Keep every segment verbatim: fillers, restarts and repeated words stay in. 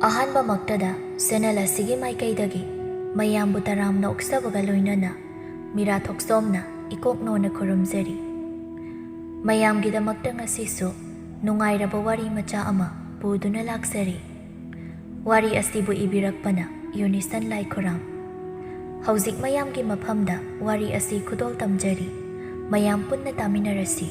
ꯑꯍꯥꯟꯕꯃꯛꯇꯗ channel ꯑꯁꯤꯒꯤ ꯃꯥꯏꯀꯩꯗꯒꯤ ꯃꯌꯥꯝꯕꯨ ꯇꯔꯥꯝꯅ ꯑꯣꯛꯆꯕꯒ ꯂꯣꯏꯅꯅ ꯃꯤꯔꯥ ꯊꯣꯛꯆꯣꯝꯅ ꯏꯀꯣꯛ ꯅꯣꯟꯅ ꯈꯨꯔꯨꯝꯖꯔꯤ꯫ ꯃꯌꯥꯝꯒꯤꯗꯃꯛꯇ ꯉꯁꯤꯁꯨ ꯅꯨꯡꯉꯥꯏꯔꯕ ꯋꯥꯔꯤ ꯃꯆꯥ ꯑꯃ ꯄꯨꯗꯨꯅ ꯂꯥꯛꯆꯔꯤ꯫ ꯋꯥꯔꯤ ꯑꯁꯤꯕꯨ ꯏꯕꯤꯔꯛꯄꯅ ꯌꯨꯅꯤꯁꯟ ꯂꯥꯏꯈꯨꯔꯥꯝ꯫ ꯍꯧꯖꯤꯛ ꯃꯌꯥꯝꯒꯤ ꯃꯐꯝꯗ ꯋꯥꯔꯤ ꯑꯁꯤ ꯈꯨꯗꯣꯜ ꯇꯝꯖꯔꯤ꯫ ꯃꯌꯥꯝ ꯄꯨꯟꯅ ꯇꯥꯃꯤꯟꯅꯔꯁꯤ꯫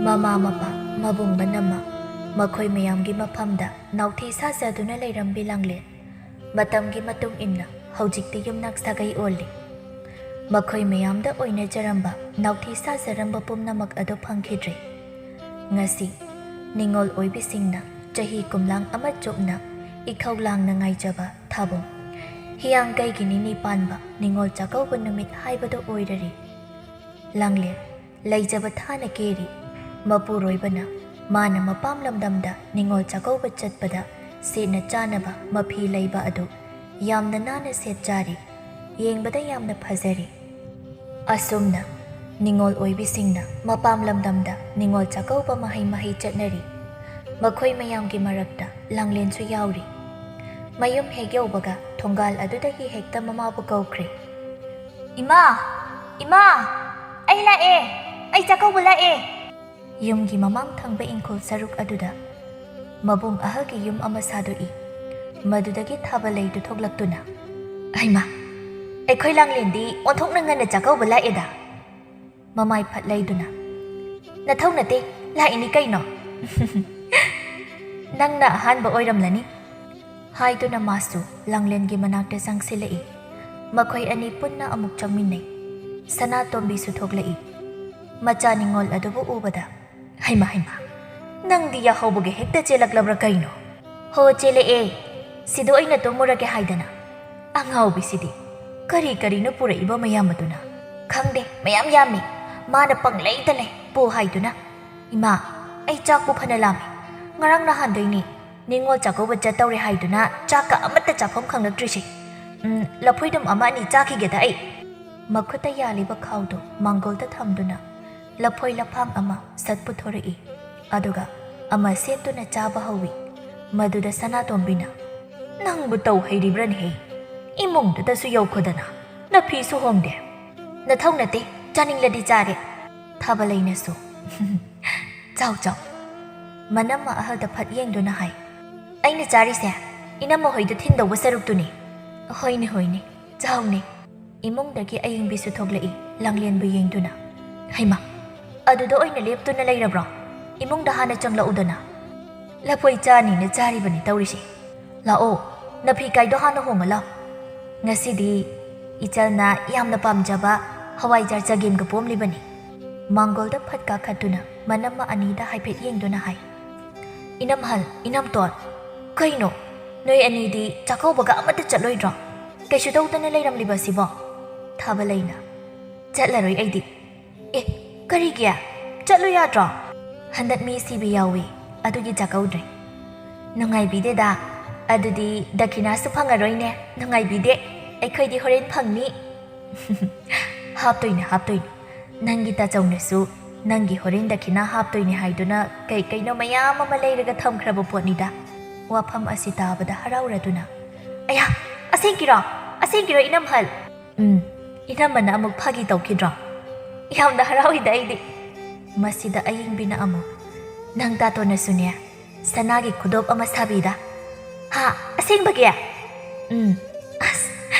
ꯃꯃꯥ ꯃꯄꯥ, ꯃꯕꯨꯡ ꯃꯅꯝꯃ, ꯃꯈꯣꯏ ꯃꯌꯥꯝꯒꯤ ꯃꯐꯝꯗ ꯅꯥꯎꯊꯤ ꯁꯥꯖꯗꯨꯅ ꯂꯩꯔꯝꯕꯤ ꯂꯥꯡꯂꯦꯟ꯫ ꯃꯇꯝꯒꯤ ꯃꯇꯨꯡ ꯏꯟꯅ ꯍꯧꯖꯤꯛꯇꯤ ꯌꯨꯝꯅꯥꯛ ꯁꯥꯒꯩ ꯑꯣꯜꯂꯤ꯫ ꯃꯈꯣꯏ ꯃꯌꯥꯝꯗ ꯑꯣꯏꯅꯖꯔꯝꯕ ꯅꯥꯎꯊꯤ ꯁꯥꯖꯔꯝꯕ ꯄꯨꯝꯅꯃꯛ ꯑꯗꯨ ꯐꯪꯈꯤꯗ꯭ꯔꯦ꯫ ꯉꯁꯤ ꯅꯤꯉꯣꯜ ꯑꯣꯏꯕꯤꯁꯤꯡꯅ ꯆꯍꯤ ꯀꯨꯝꯂꯥꯡ ꯑꯃ ꯆꯨꯞꯅ ꯏꯈꯧ ꯂꯥꯡꯅ ꯉꯥꯏꯖꯕ ꯊꯥꯕꯜ, ꯍꯤꯌꯥꯡꯒꯩꯒꯤ ꯅꯤꯅꯤ ꯄꯥꯟꯕ ꯅꯤꯉꯣꯜ ꯆꯥꯛꯀꯧꯕ ꯅꯨꯃꯤꯠ ꯍꯥꯏꯕꯗꯨ ꯑꯣꯏꯔꯔꯤ꯫ ꯂꯥꯡꯂꯦꯟ ꯂꯩꯖꯕ ꯊꯥꯅ ꯀꯦꯔꯤ꯫ ꯃꯄꯨꯔꯣꯏꯕꯅ ꯃꯥꯅ ꯃꯄꯥꯝ ꯂꯝꯗꯝꯗ ꯅꯤꯉꯣꯜ ꯆꯥꯛꯀꯧꯕ ꯆꯠꯄꯗ ꯁꯦꯠꯅ ꯆꯥꯅꯕ ꯃꯐꯤ ꯂꯩꯕ ꯑꯗꯨ ꯌꯥꯝꯅ ꯅꯥꯟꯅ ꯁꯦꯠ ꯆꯥꯔꯤ꯫ ꯌꯦꯡꯕꯗ ꯌꯥꯝꯅ ꯐꯖꯔꯤ꯫ ꯑꯁꯨꯝꯅ ꯅꯤꯉꯣꯜ ꯑꯣꯏꯕꯤꯁꯤꯡꯅ ꯃꯄꯥꯝ ꯂꯝꯗꯝꯗ ꯅꯤꯉꯣꯜ ꯆꯥꯛꯀꯧꯕ ꯃꯍꯩ ꯃꯍꯩ ꯆꯠꯅꯔꯤ꯫ ꯃꯈꯣꯏ ꯃꯌꯥꯝꯒꯤ ꯃꯔꯛꯇ ꯂꯥꯡꯂꯦꯟꯁꯨ ꯌꯥꯎꯔꯤ꯫ ꯃꯌꯨꯝ ꯍꯦꯛ ꯌꯧꯕꯒ ꯊꯣꯡꯒꯥꯜ ꯑꯗꯨꯗꯒꯤ ꯍꯦꯛꯇ ꯃꯃꯥꯕꯨ ꯀꯧꯈ꯭ꯔꯦ꯫ "ꯏꯃꯥ! ꯏꯃꯥ! ꯑꯩ ꯂꯥꯛꯑꯦ! ꯑꯩ ꯆꯥꯛꯀꯧꯕ ꯂꯥꯛꯑꯦ!" ꯌꯨꯝꯒꯤ ꯃꯃꯥꯡ ꯊꯪꯕ ꯏꯪꯈꯣꯜ ꯁꯔꯨꯛ ꯑꯗꯨꯗ ꯃꯕꯨꯡ ꯑꯍꯜꯒꯤ ꯌꯨꯝ ꯑꯃ ꯁꯥꯗꯣꯛꯏ꯫ ꯃꯗꯨꯗꯒꯤ ꯊꯥꯕꯜ ꯂꯩꯗꯨ ꯊꯣꯛꯂꯛꯇꯨꯅ, "ꯍꯩꯃꯥ! ꯑꯩꯈꯣꯏ ꯂꯥꯡꯂꯦꯟꯗꯤ ꯑꯣꯟꯊꯣꯛꯅ ꯉꯟꯅ ꯆꯥꯛꯀꯧꯕ ꯂꯥꯛꯑꯦꯗ!" ꯃꯃꯥꯏ ꯐꯠ ꯂꯩꯗꯨꯅ, "ꯅꯊꯧ ꯅꯠꯇꯦ, ꯂꯥꯛꯏꯅꯤ ꯀꯩꯅꯣ!" "ꯅꯪꯅ ꯑꯍꯥꯟꯕ ꯑꯣꯏꯔꯝꯂꯅꯤ," ꯍꯥꯏꯗꯨꯅ ꯃꯥꯁꯨ ꯂꯥꯡꯂꯦꯟꯒꯤ ꯃꯅꯥꯛꯇ ꯆꯪꯁꯤꯜꯂꯛꯏ꯫ ꯃꯈꯣꯏ ꯑꯅꯤ ꯄꯨꯟꯅ ꯑꯃꯨꯛ ꯆꯪꯃꯤꯟꯅꯩ꯫ ꯁꯅꯥꯇꯣꯝꯕꯤꯁꯨ ꯊꯣꯛꯂꯛꯏ꯫ ꯃꯆꯥ ꯅꯤꯉꯣꯜ ꯑꯗꯨꯕꯨ ꯎꯕꯗ, "ꯍꯩꯃꯥ, ꯍꯩꯃꯥ, ꯅꯪꯗꯤ ꯌꯥꯍꯧꯕꯒ ꯍꯦꯛꯇ ꯆꯦꯜꯂꯛꯂꯕ꯭ꯔꯥ ꯀꯩꯅꯣ?" "ꯍꯣ, ꯆꯦꯜꯂꯛꯑꯦ꯫ ꯁꯤꯗ ꯑꯣꯏꯅ ꯇꯨꯝꯃꯨꯔꯒꯦ ꯍꯥꯏꯗꯅ꯫ ꯑꯉꯥꯎꯕꯤꯁꯤꯗꯤ ꯀꯔꯤ ꯀꯔꯤꯅꯣ ꯄꯨꯔꯛꯏꯕ ꯃꯌꯥꯝ ꯑꯗꯨꯅ? ꯈꯪꯗꯦ, ꯃꯌꯥꯝ ꯌꯥꯝꯃꯤ꯫ ꯃꯥꯅ ꯄꯪꯂꯩꯇ ꯂꯩ, ꯄꯨ ꯍꯥꯏꯗꯨꯅ꯫ ꯏꯃꯥ, ꯑꯩ ꯆꯥꯛꯄꯨ ꯐꯅ ꯂꯥꯝꯃꯤ꯫ ꯉꯔꯥꯡ ꯅꯍꯥꯟꯗꯩꯅꯤ ꯅꯤꯉꯣꯜ ꯆꯥꯛꯀꯧꯕ ꯆꯠꯇꯧꯔꯦ ꯍꯥꯏꯗꯨꯅ ꯆꯥꯛꯀ ꯑꯃꯠꯇ ꯆꯥꯐꯝ ꯈꯪꯂꯛꯇ꯭ꯔꯤꯁꯦ꯫ ꯎꯝ, ꯂꯐꯣꯏꯗꯨꯝ ꯑꯃ ꯑꯅꯤ ꯆꯥꯈꯤꯒꯦꯗ ꯑꯩ꯫" ꯃꯈꯨꯠꯇ ꯌꯥꯜꯂꯤꯕ ꯈꯥꯎꯗꯨ ꯃꯥꯡꯒꯣꯜꯗ ꯊꯝꯗꯨꯅ ꯂꯐꯣꯏ ꯂꯐꯥꯡ ꯑꯃ ꯁꯠ ꯄꯨꯊꯣꯔꯛꯏ꯫ ꯑꯗꯨꯒ ꯑꯃ ꯁꯦꯠꯇꯨꯅ ꯆꯥꯕ ꯍꯧꯏ꯫ ꯃꯗꯨꯗ ꯁꯅꯥꯇꯣꯝꯕꯤꯅ, "ꯅꯪꯕꯨ ꯇꯧ ꯍꯩꯔꯤꯕ꯭ꯔꯅꯦꯍꯦ? ꯏꯃꯨꯡꯗꯨꯗꯁꯨ ꯌꯧꯈꯣꯗꯅ꯫ ꯅꯐꯤꯁꯨ ꯍꯣꯡꯗꯦ꯫ ꯅꯊꯧ ꯅꯠꯇꯦ, ꯆꯥꯅꯤꯡꯂꯗꯤ ꯆꯥꯔꯦ꯫" ꯊꯥꯕꯂꯩꯅꯁꯨ, "ꯆꯥꯎ, ꯆꯥꯎ꯫" ꯃꯅꯝꯃ ꯑꯍꯜꯗ ꯐꯠ ꯌꯦꯡꯗꯨꯅ ꯍꯥꯏ, "ꯑꯩꯅ ꯆꯥꯔꯤꯁꯦ ꯏꯅꯝꯃ ꯍꯣꯏꯗ ꯊꯤꯟꯗꯧꯕ ꯁꯔꯨꯛꯇꯨꯅꯤ꯫" "ꯍꯣꯏꯅꯦ, ꯍꯣꯏꯅꯦ, ꯆꯥꯎꯅꯦ꯫" ꯏꯃꯨꯡꯗꯒꯤ ꯑꯌꯤꯡꯕꯤꯁꯨ ꯊꯣꯛꯂꯛꯏ, ꯂꯥꯡꯂꯦꯟꯕꯨ ꯌꯦꯡꯗꯨꯅ꯫ "ꯍꯩꯃꯥ, ꯑꯗꯨꯗ ꯑꯣꯏꯅ ꯂꯦꯞꯇꯨꯅ ꯂꯩꯔꯕ꯭ꯔꯣ? ꯏꯃꯨꯡꯗ ꯍꯥꯟꯅ ꯆꯪꯂꯛꯎꯗꯅ꯫ ꯂꯐꯣꯏ ꯆꯥꯅꯤꯅ ꯆꯥꯔꯤꯕꯅꯤ ꯇꯧꯔꯤꯁꯦ꯫ ꯂꯥꯛꯑꯣ, ꯅꯐꯤ ꯀꯥꯏꯗꯣ ꯍꯥꯟꯅ ꯍꯣꯡꯉ ꯂꯥꯎ꯫ ꯉꯁꯤꯗꯤ ꯏꯆꯜꯅ ꯌꯥꯝꯅ ꯄꯥꯝꯖꯕ ꯍꯋꯥꯏꯖꯥꯔ ꯆꯒꯦꯝꯒ ꯄꯣꯝꯂꯤꯕꯅꯤ꯫" ꯃꯥꯡꯒꯣꯜꯗ ꯐꯠ ꯀꯥꯈꯠꯇꯨꯅ ꯃꯅꯝꯃ ꯑꯅꯤꯗ ꯍꯥꯏꯐꯦꯠ ꯌꯦꯡꯗꯨꯅ ꯍꯥꯏ, "ꯏꯅꯝꯍꯜ, ꯏꯅꯝꯇꯣꯟ, ꯀꯩꯅꯣ? ꯅꯣꯏ ꯑꯅꯤꯗꯤ ꯆꯥꯛꯀꯧꯕꯒ ꯑꯃꯠꯇ ꯆꯠꯂꯣꯏꯗ꯭ꯔꯣ? ꯀꯩꯁꯨ ꯇꯧꯗꯅ ꯂꯩꯔꯝꯂꯤꯕ ꯑꯁꯤꯕꯣ?" ꯊꯥꯕꯂꯩꯅ, "ꯆꯠꯂꯔꯣꯏ ꯑꯩꯗꯤ꯫" "ꯑꯦ, ꯀꯔꯤꯒꯤ? ꯆꯠꯂꯨ ꯌꯥꯗ꯭ꯔꯣ? ꯍꯟꯗꯛ ꯃꯤ ꯁꯤꯕ ꯌꯥꯎꯏ, ꯑꯗꯨꯒꯤ ꯆꯥꯛꯀꯧꯗ꯭ꯔꯦ꯫" "ꯅꯨꯡꯉꯥꯏꯕꯤꯗꯦꯗ꯫ ꯑꯗꯨꯗꯤ ꯗꯈꯤꯅꯥꯁꯨ ꯐꯪꯉꯔꯣꯏꯅꯦ꯫ ꯅꯨꯡꯉꯥꯏꯕꯤꯗꯦ꯫ ꯑꯩꯈꯣꯏꯗꯤ ꯍꯣꯔꯦꯟ ꯐꯪꯅꯤ꯫" "ꯍꯥꯞꯇꯣꯏꯅꯦ, ꯍꯥꯞꯇꯣꯏꯅꯦ꯫ ꯅꯪꯒꯤ ꯇꯥꯆꯧꯅꯁꯨ ꯅꯪꯒꯤ ꯍꯣꯔꯦꯟ ꯗꯈꯤꯅꯥ ꯍꯥꯞꯇꯣꯏꯅꯦ ꯍꯥꯏꯗꯨꯅ ꯀꯩ ꯀꯩꯅꯣ ꯃꯌꯥꯝ ꯑꯃ ꯂꯩꯔꯒ ꯊꯝꯈ꯭ꯔꯕ ꯄꯣꯠꯅꯤꯗ꯫" ꯋꯥꯐꯝ ꯑꯁꯤ ꯇꯥꯕꯗ ꯍꯔꯥꯎꯔꯗꯨꯅ, "ꯑꯌꯥ, ꯑꯁꯦꯡꯀꯤꯔꯣ? ꯑꯁꯦꯡꯀꯤꯔꯣ, ꯏꯅꯝꯍꯜ?" "ꯎꯝ, ꯏꯅꯝꯃꯅ ꯑꯃꯨꯛ ꯐꯥꯒꯤ ꯇꯧꯈꯤꯗ꯭ꯔꯣ? ꯌꯥꯝꯅ ꯍꯔꯥꯎꯏꯗ ꯑꯩꯗꯤ꯫" ꯃꯁꯤꯗ ꯑꯌꯤꯡꯕꯤꯅ ꯑꯃꯨꯛ, "ꯅꯪ ꯇꯥꯇꯣꯟꯅꯁꯨꯅꯦ, ꯁꯅꯥꯒꯤ ꯈꯨꯗꯣꯞ ꯑꯃ ꯁꯥꯕꯤꯗ꯫" "ꯍꯥ? ꯑꯁꯦꯡꯕꯒꯤ?" "ꯎꯝ꯫" "ꯑꯁ,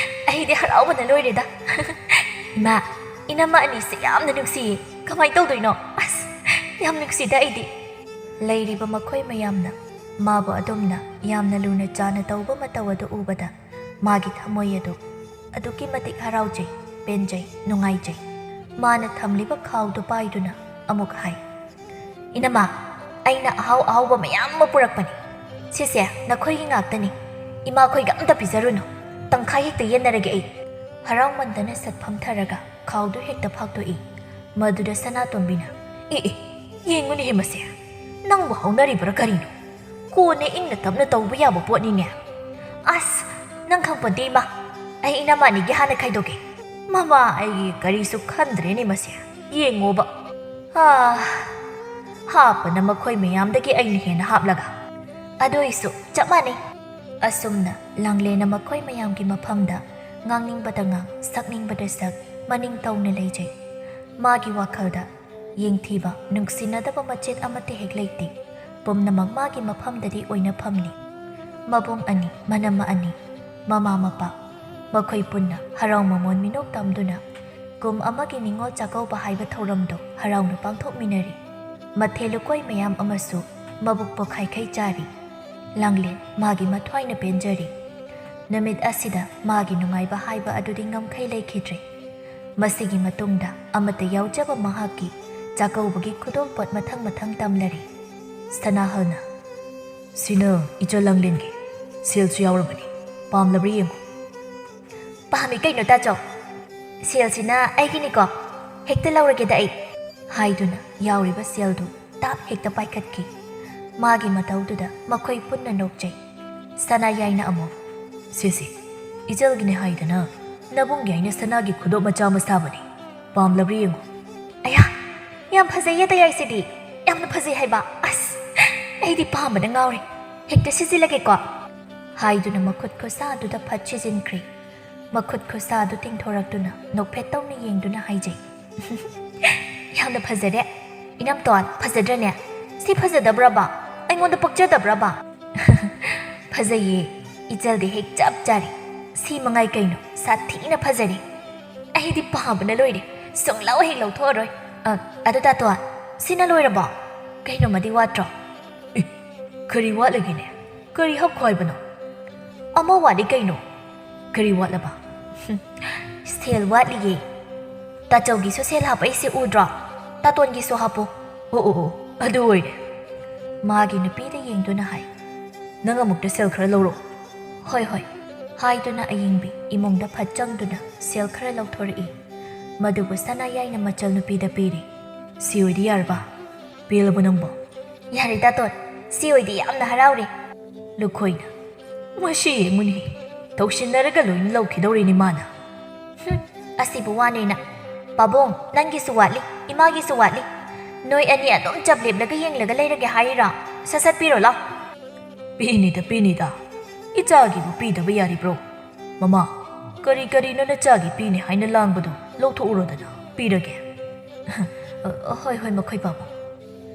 ꯑꯩꯗꯤ ꯍꯔꯥꯎꯕꯅ ꯂꯣꯏꯔꯦꯗ꯫" "ꯏꯃꯥ, ꯏꯅꯝꯃ ꯑꯅꯤꯁꯦ ꯌꯥꯝꯅ ꯅꯨꯡꯁꯤꯌꯦ꯫ ꯀꯃꯥꯏ ꯇꯧꯗꯣꯏꯅꯣ? ꯑꯁ, ꯌꯥꯝ ꯅꯨꯡꯁꯤꯗ ꯑꯩꯗꯤ꯫" ꯂꯩꯔꯤꯕ ꯃꯈꯣꯏ ꯃꯌꯥꯝꯅ ꯃꯥꯕꯨ ꯑꯗꯨꯝꯅ ꯌꯥꯝꯅ ꯂꯨꯅ ꯆꯥꯅ ꯇꯧꯕ ꯃꯇꯧ ꯑꯗꯨ ꯎꯕꯗ ꯃꯥꯒꯤ ꯊꯃꯣꯏ ꯑꯗꯨ ꯑꯗꯨꯛꯀꯤ ꯃꯇꯤꯛ ꯍꯔꯥꯎꯖꯩ, ꯄꯦꯟꯖꯩ, ꯅꯨꯡꯉꯥꯏꯖꯩ꯫ ꯃꯥꯅ ꯊꯝꯂꯤꯕ ꯈꯥꯎꯗꯨ ꯄꯥꯏꯗꯨꯅ ꯑꯃꯨꯛ ꯍꯥꯏ, "ꯏꯅꯝꯃ, ꯑꯩꯅ ꯑꯍꯥꯎ ꯑꯍꯥꯎꯕ ꯃꯌꯥꯝ ꯑꯃ ꯄꯨꯔꯛꯄꯅꯤ꯫ ꯁꯤꯁꯦ ꯅꯈꯣꯏꯒꯤ ꯉꯥꯛꯇꯅꯤ꯫ ꯏꯃꯥꯈꯣꯏꯒ ꯑꯝꯇ ꯄꯤꯖꯔꯨꯅꯨ꯫ ꯇꯪꯈꯥꯏ ꯍꯦꯛꯇ ꯌꯦꯟꯅꯔꯒꯦ ꯑꯩ꯫" ꯍꯔꯥꯎꯃꯟꯗꯅ ꯁꯠ ꯐꯝꯊꯔꯒ ꯈꯥꯎꯗꯨ ꯍꯦꯛꯇ ꯐꯥꯛꯇꯣꯛꯏ꯫ ꯃꯗꯨꯗ ꯁꯅꯥꯇꯣꯝꯕꯤꯅ, "ꯑꯦ, ꯑꯦ, ꯌꯦꯡꯉꯨꯅꯦꯍꯦ ꯃꯁꯦ꯫ ꯅꯪꯕꯨ ꯍꯧꯅꯔꯤꯕ꯭ꯔꯥ ꯀꯔꯤꯅꯣ? ꯀꯣꯟꯅ ꯏꯪꯅ ꯇꯞꯅ ꯇꯧꯕ ꯌꯥꯕ ꯄꯣꯠꯅꯤꯅꯦ꯫" "ꯑꯁ, ꯅꯪ ꯈꯪꯄꯣꯟꯇꯦ ꯏꯃꯥ꯫ ꯑꯩ ꯏꯅꯝꯃ ꯑꯅꯤꯒꯤ ꯍꯥꯟꯅ ꯈꯥꯏꯗꯣꯛꯀꯦ꯫" "ꯃꯃꯥ, ꯑꯩꯒꯤ ꯀꯔꯤꯁꯨ ꯈꯟꯗ꯭ꯔꯦꯅꯦ ꯃꯁꯦ꯫ ꯌꯦꯡꯉꯣꯕ, ꯑꯥ, ꯍꯥꯞꯄꯅ ꯃꯈꯣꯏ ꯃꯌꯥꯝꯗꯒꯤ ꯑꯩꯅ ꯍꯦꯟꯅ ꯍꯥꯞꯂꯒ꯫ ꯑꯗꯨꯏꯁꯨ ꯆꯞ ꯃꯥꯟꯅꯩ꯫ ꯑꯁꯨꯝꯅ ꯂꯥꯡꯂꯦꯟꯅ ꯃꯈꯣꯏ ꯃꯌꯥꯝꯒꯤ ꯃꯐꯝꯗ ꯉꯥꯡꯅꯤꯡꯕꯗ ꯉꯥꯡ, ꯁꯛꯅꯤꯡꯕꯗ ꯁꯛ, ꯃꯅꯤꯡ ꯇꯧꯅ ꯂꯩꯖꯩ꯫ ꯃꯥꯒꯤ ꯋꯥꯈꯜꯗ ꯌꯦꯡꯊꯤꯕ, ꯅꯨꯡꯁꯤꯅꯗꯕ ꯃꯆꯦꯠ ꯑꯃꯠꯇ ꯍꯦꯛ ꯂꯩꯇꯦ꯫ ꯄꯨꯝꯅꯃꯛ ꯃꯥꯒꯤ ꯃꯐꯝꯗꯗꯤ ꯑꯣꯏꯅꯐꯝꯅꯤ꯫ ꯃꯕꯨꯡ ꯑꯅꯤ, ꯃꯅꯝꯃ ꯑꯅꯤ, ꯃꯃꯥ ꯃꯄꯥ, ꯃꯈꯣꯏ ꯄꯨꯟꯅ ꯍꯔꯥꯎ ꯃꯃꯣꯟ ꯃꯤꯅꯣꯛ ꯇꯝꯗꯨꯅ ꯀꯨꯝ ꯑꯃꯒꯤ ꯅꯤꯉꯣꯜ ꯆꯥꯛꯀꯧꯕ ꯍꯥꯏꯕ ꯊꯧꯔꯝꯗꯨ ꯍꯔꯥꯎꯅ ꯄꯥꯡꯊꯣꯛꯃꯤꯟꯅꯔꯤ꯫ ꯃꯊꯦꯜ ꯂꯨꯀꯣꯏ ꯃꯌꯥꯝ ꯑꯃꯁꯨ ꯃꯕꯨꯛ ꯄꯣꯛꯈꯥꯏꯈꯩ ꯆꯥꯔꯤ꯫ ꯂꯥꯡꯂꯦꯟ ꯃꯥꯒꯤ ꯃꯊ꯭ꯋꯥꯏꯅ ꯄꯦꯟꯖꯔꯤ꯫ ꯅꯨꯃꯤꯠ ꯑꯁꯤꯗ ꯃꯥꯒꯤ ꯅꯨꯡꯉꯥꯏꯕ ꯍꯥꯏꯕ ꯑꯗꯨꯗꯤ ꯉꯝꯈꯩ ꯂꯩꯈꯤꯗ꯭ꯔꯦ꯫ ꯃꯁꯤꯒꯤ ꯃꯇꯨꯡꯗ ꯑꯃꯠꯇ ꯌꯥꯎꯖꯕ ꯃꯍꯥꯛꯀꯤ ꯆꯥꯛꯀꯧꯕꯒꯤ ꯈꯨꯗꯣꯜꯄꯣꯠ ꯃꯊꯪ ꯃꯊꯪ ꯇꯝꯂꯔꯤ꯫ ꯁꯅꯥꯍꯜꯅ, "ꯁꯤꯅ ꯏꯆꯜ ꯂꯥꯡꯂꯦꯟꯒꯤ, ꯁꯦꯜꯁꯨ ꯌꯥꯎꯔꯕꯅꯤ, ꯄꯥꯝꯂꯕ꯭ꯔꯥ ꯌꯦꯡꯉꯨ꯫" "ꯄꯥꯝꯃꯤ ꯀꯩꯅꯣ ꯇꯥꯆꯧ, ꯁꯦꯜꯁꯤꯅ ꯑꯩꯒꯤꯅꯤꯀꯣ, ꯍꯦꯛꯇ ꯂꯧꯔꯒꯦꯗ ꯑꯩ," ꯍꯥꯏꯗꯨꯅ ꯌꯥꯎꯔꯤꯕ ꯁꯦꯜꯗꯨ ꯇꯥꯞ ꯍꯦꯛꯇ ꯄꯥꯏꯈꯠꯈꯤ꯫ ꯃꯥꯒꯤ ꯃꯇꯧꯗꯨꯗ ꯃꯈꯣꯏ ꯄꯨꯟꯅ ꯅꯣꯛꯆꯩ꯫ ꯁꯅꯥꯌꯥꯏꯅ ꯑꯃꯨꯛ, "ꯁꯦ ꯁꯦ, ꯏꯆꯜꯒꯤꯅꯦ ꯍꯥꯏꯗꯅ ꯅꯕꯨꯡꯒꯤ ꯑꯩꯅ ꯁꯅꯥꯒꯤ ꯈꯨꯗꯣꯞ ꯃꯆꯥ ꯑꯃ ꯁꯥꯕꯅꯤ, ꯄꯥꯝꯂꯕ꯭ꯔꯥ ꯌꯦꯡꯉꯨ꯫" "ꯑꯌꯥ, ꯌꯥꯝ ꯐꯖꯩꯌꯦ ꯇꯌꯥꯏꯁꯤꯗꯤ, ꯌꯥꯝꯅ ꯐꯖꯩ ꯍꯥꯏꯕ꯫ ꯑꯁ, ꯑꯩꯗꯤ ꯄꯥꯝꯕꯅ ꯉꯥꯎꯔꯦ, ꯍꯦꯛꯇ ꯁꯤꯖꯤꯜꯂꯒꯦꯀꯣ," ꯍꯥꯏꯗꯨꯅ ꯃꯈꯨꯠ ꯈꯨꯠꯁꯥ ꯑꯗꯨꯗ ꯐꯠ ꯁꯤꯖꯤꯟꯈ꯭ꯔꯦ꯫ ꯃꯈꯨꯠ ꯈꯨꯠꯁꯥ ꯑꯗꯨ ꯇꯤꯡꯊꯣꯔꯛꯇꯨꯅ ꯅꯣꯛꯐꯦꯠ ꯇꯧꯅ ꯌꯦꯡꯗꯨꯅ ꯍꯥꯏꯖꯩ, "ꯌꯥꯝꯅ ꯐꯖꯔꯦ꯫ ꯏꯅꯝꯇꯣꯟ, ꯐꯖꯗ꯭ꯔꯅꯦ? ꯁꯤ ꯐꯖꯗꯕ꯭ꯔꯕ? ꯑꯩꯉꯣꯟꯗ ꯄꯛꯆꯗꯕ꯭ꯔꯕ?" "ꯐꯖꯩꯌꯦ, ꯏꯆꯜꯗꯤ ꯍꯦꯛ ꯆꯞ ꯆꯥꯔꯦ꯫ ꯁꯤ ꯃꯉꯥꯏ ꯀꯩꯅꯣ, ꯁꯥꯊꯤꯅ ꯐꯖꯔꯦ꯫ ꯑꯩꯗꯤ ꯄꯥꯝꯕꯅ ꯂꯣꯏꯔꯦ, ꯁꯨꯡꯂꯧ ꯍꯦꯛ ꯂꯧꯊꯣꯛꯑꯔꯣꯏ꯫ ꯑ, ꯑꯗꯨ ꯇꯥꯇꯣꯟ, ꯁꯤꯅ ꯂꯣꯏꯔꯕꯣ? ꯀꯩꯅꯣꯃꯗꯤ ꯋꯥꯠꯇ꯭ꯔꯣ?" "ꯑꯦ, ꯀꯔꯤ ꯋꯥꯠꯂꯒꯦꯅꯦ? ꯀꯔꯤ ꯍꯥꯞꯈꯣ ꯍꯥꯏꯕꯅꯣ?" "ꯑꯃ ꯋꯥꯠꯂꯤ ꯀꯩꯅꯣ꯫" "ꯀꯔꯤ ꯋꯥꯠꯂꯕ?" "ꯍꯨꯝ, ꯁꯦꯜ ꯋꯥꯠꯂꯤꯌꯦ꯫ ꯇꯥꯆꯧꯒꯤꯁꯨ ꯁꯦꯜ ꯍꯥꯞꯄꯛꯏꯁꯦ ꯎꯗ꯭ꯔꯣ? ꯇꯥꯇꯣꯟꯒꯤꯁꯨ ꯍꯥꯞꯄꯣ꯫" "ꯑꯣ, ꯑꯣ, ꯑꯣ, ꯑꯗꯨ ꯑꯣꯏꯔꯦ꯫" ꯃꯥꯒꯤ ꯅꯨꯄꯤꯗ ꯌꯦꯡꯗꯨꯅ ꯍꯥꯏ, "ꯅꯪ ꯑꯃꯨꯛꯇ ꯁꯦꯜ ꯈꯔ ꯂꯧꯔꯣ꯫" "ꯍꯣꯏ, ꯍꯣꯏ," ꯍꯥꯏꯗꯨꯅ ꯑꯌꯤꯡꯕꯤ ꯏꯃꯨꯡꯗ ꯐꯠ ꯆꯪꯗꯨꯅ ꯁꯦꯜ ꯈꯔ ꯂꯧꯊꯣꯔꯛꯏ꯫ ꯃꯗꯨꯕꯨ ꯁꯅꯥꯌꯥꯏꯅ ꯃꯆꯜ ꯅꯨꯄꯤꯗ ꯄꯤꯔꯤ꯫ "ꯁꯤ ꯑꯣꯏꯗꯤ ꯌꯥꯔꯕ? ꯄꯦꯜꯂꯕꯣ ꯅꯪꯕꯣ?" "ꯌꯥꯔꯦ ꯇꯥꯇꯣꯟ, ꯁꯤ ꯑꯣꯏꯗꯤ ꯌꯥꯝꯅ ꯍꯔꯥꯎꯔꯦ꯫" ꯂꯨꯈꯣꯏꯅ, "ꯃꯁꯤ ꯌꯦꯡꯉꯨꯅꯦ, ꯇꯧꯁꯤꯟꯅꯔꯒ ꯂꯣꯏꯅ ꯂꯧꯈꯤꯗꯧꯔꯤꯅꯤ ꯃꯥꯅ꯫" "ꯍꯨꯝ, ꯑꯁꯤꯕꯨ ꯋꯥꯅꯦꯅ꯫ ꯄꯥꯕꯨꯡ, ꯅꯪꯒꯤꯁꯨ ꯋꯥꯠꯂꯤ, ꯏꯃꯥꯒꯤꯁꯨ ꯋꯥꯠꯂꯤ, ꯅꯣꯏ ꯑꯅꯤ ꯑꯗꯨꯝ ꯆꯞ ꯂꯦꯞꯂꯒ ꯌꯦꯡꯂꯒ ꯂꯩꯔꯒꯦ ꯍꯥꯏꯔꯤꯔꯣ? ꯁꯠ ꯁꯠ ꯄꯤꯔꯣ ꯂꯥꯎ꯫ ꯄꯤꯅꯤꯗ, ꯄꯤꯅꯤꯗ꯫ ꯏꯆꯥꯒꯤꯕꯨ ꯄꯤꯗꯕ ꯌꯥꯔꯤꯕ꯭ꯔꯣ? ꯃꯃꯥ, ꯀꯔꯤ ꯀꯔꯤꯅꯣ ꯅꯆꯥꯒꯤ ꯄꯤꯅꯤ ꯍꯥꯏꯅ ꯂꯥꯡꯕꯗꯣ? ꯂꯧꯊꯣꯛꯎꯔꯣꯗꯅ, ꯄꯤꯔꯒꯦ꯫ ꯍꯣꯏ, ꯍꯣꯏ, ꯃꯈꯣꯏ ꯄꯥꯕꯨꯡ꯫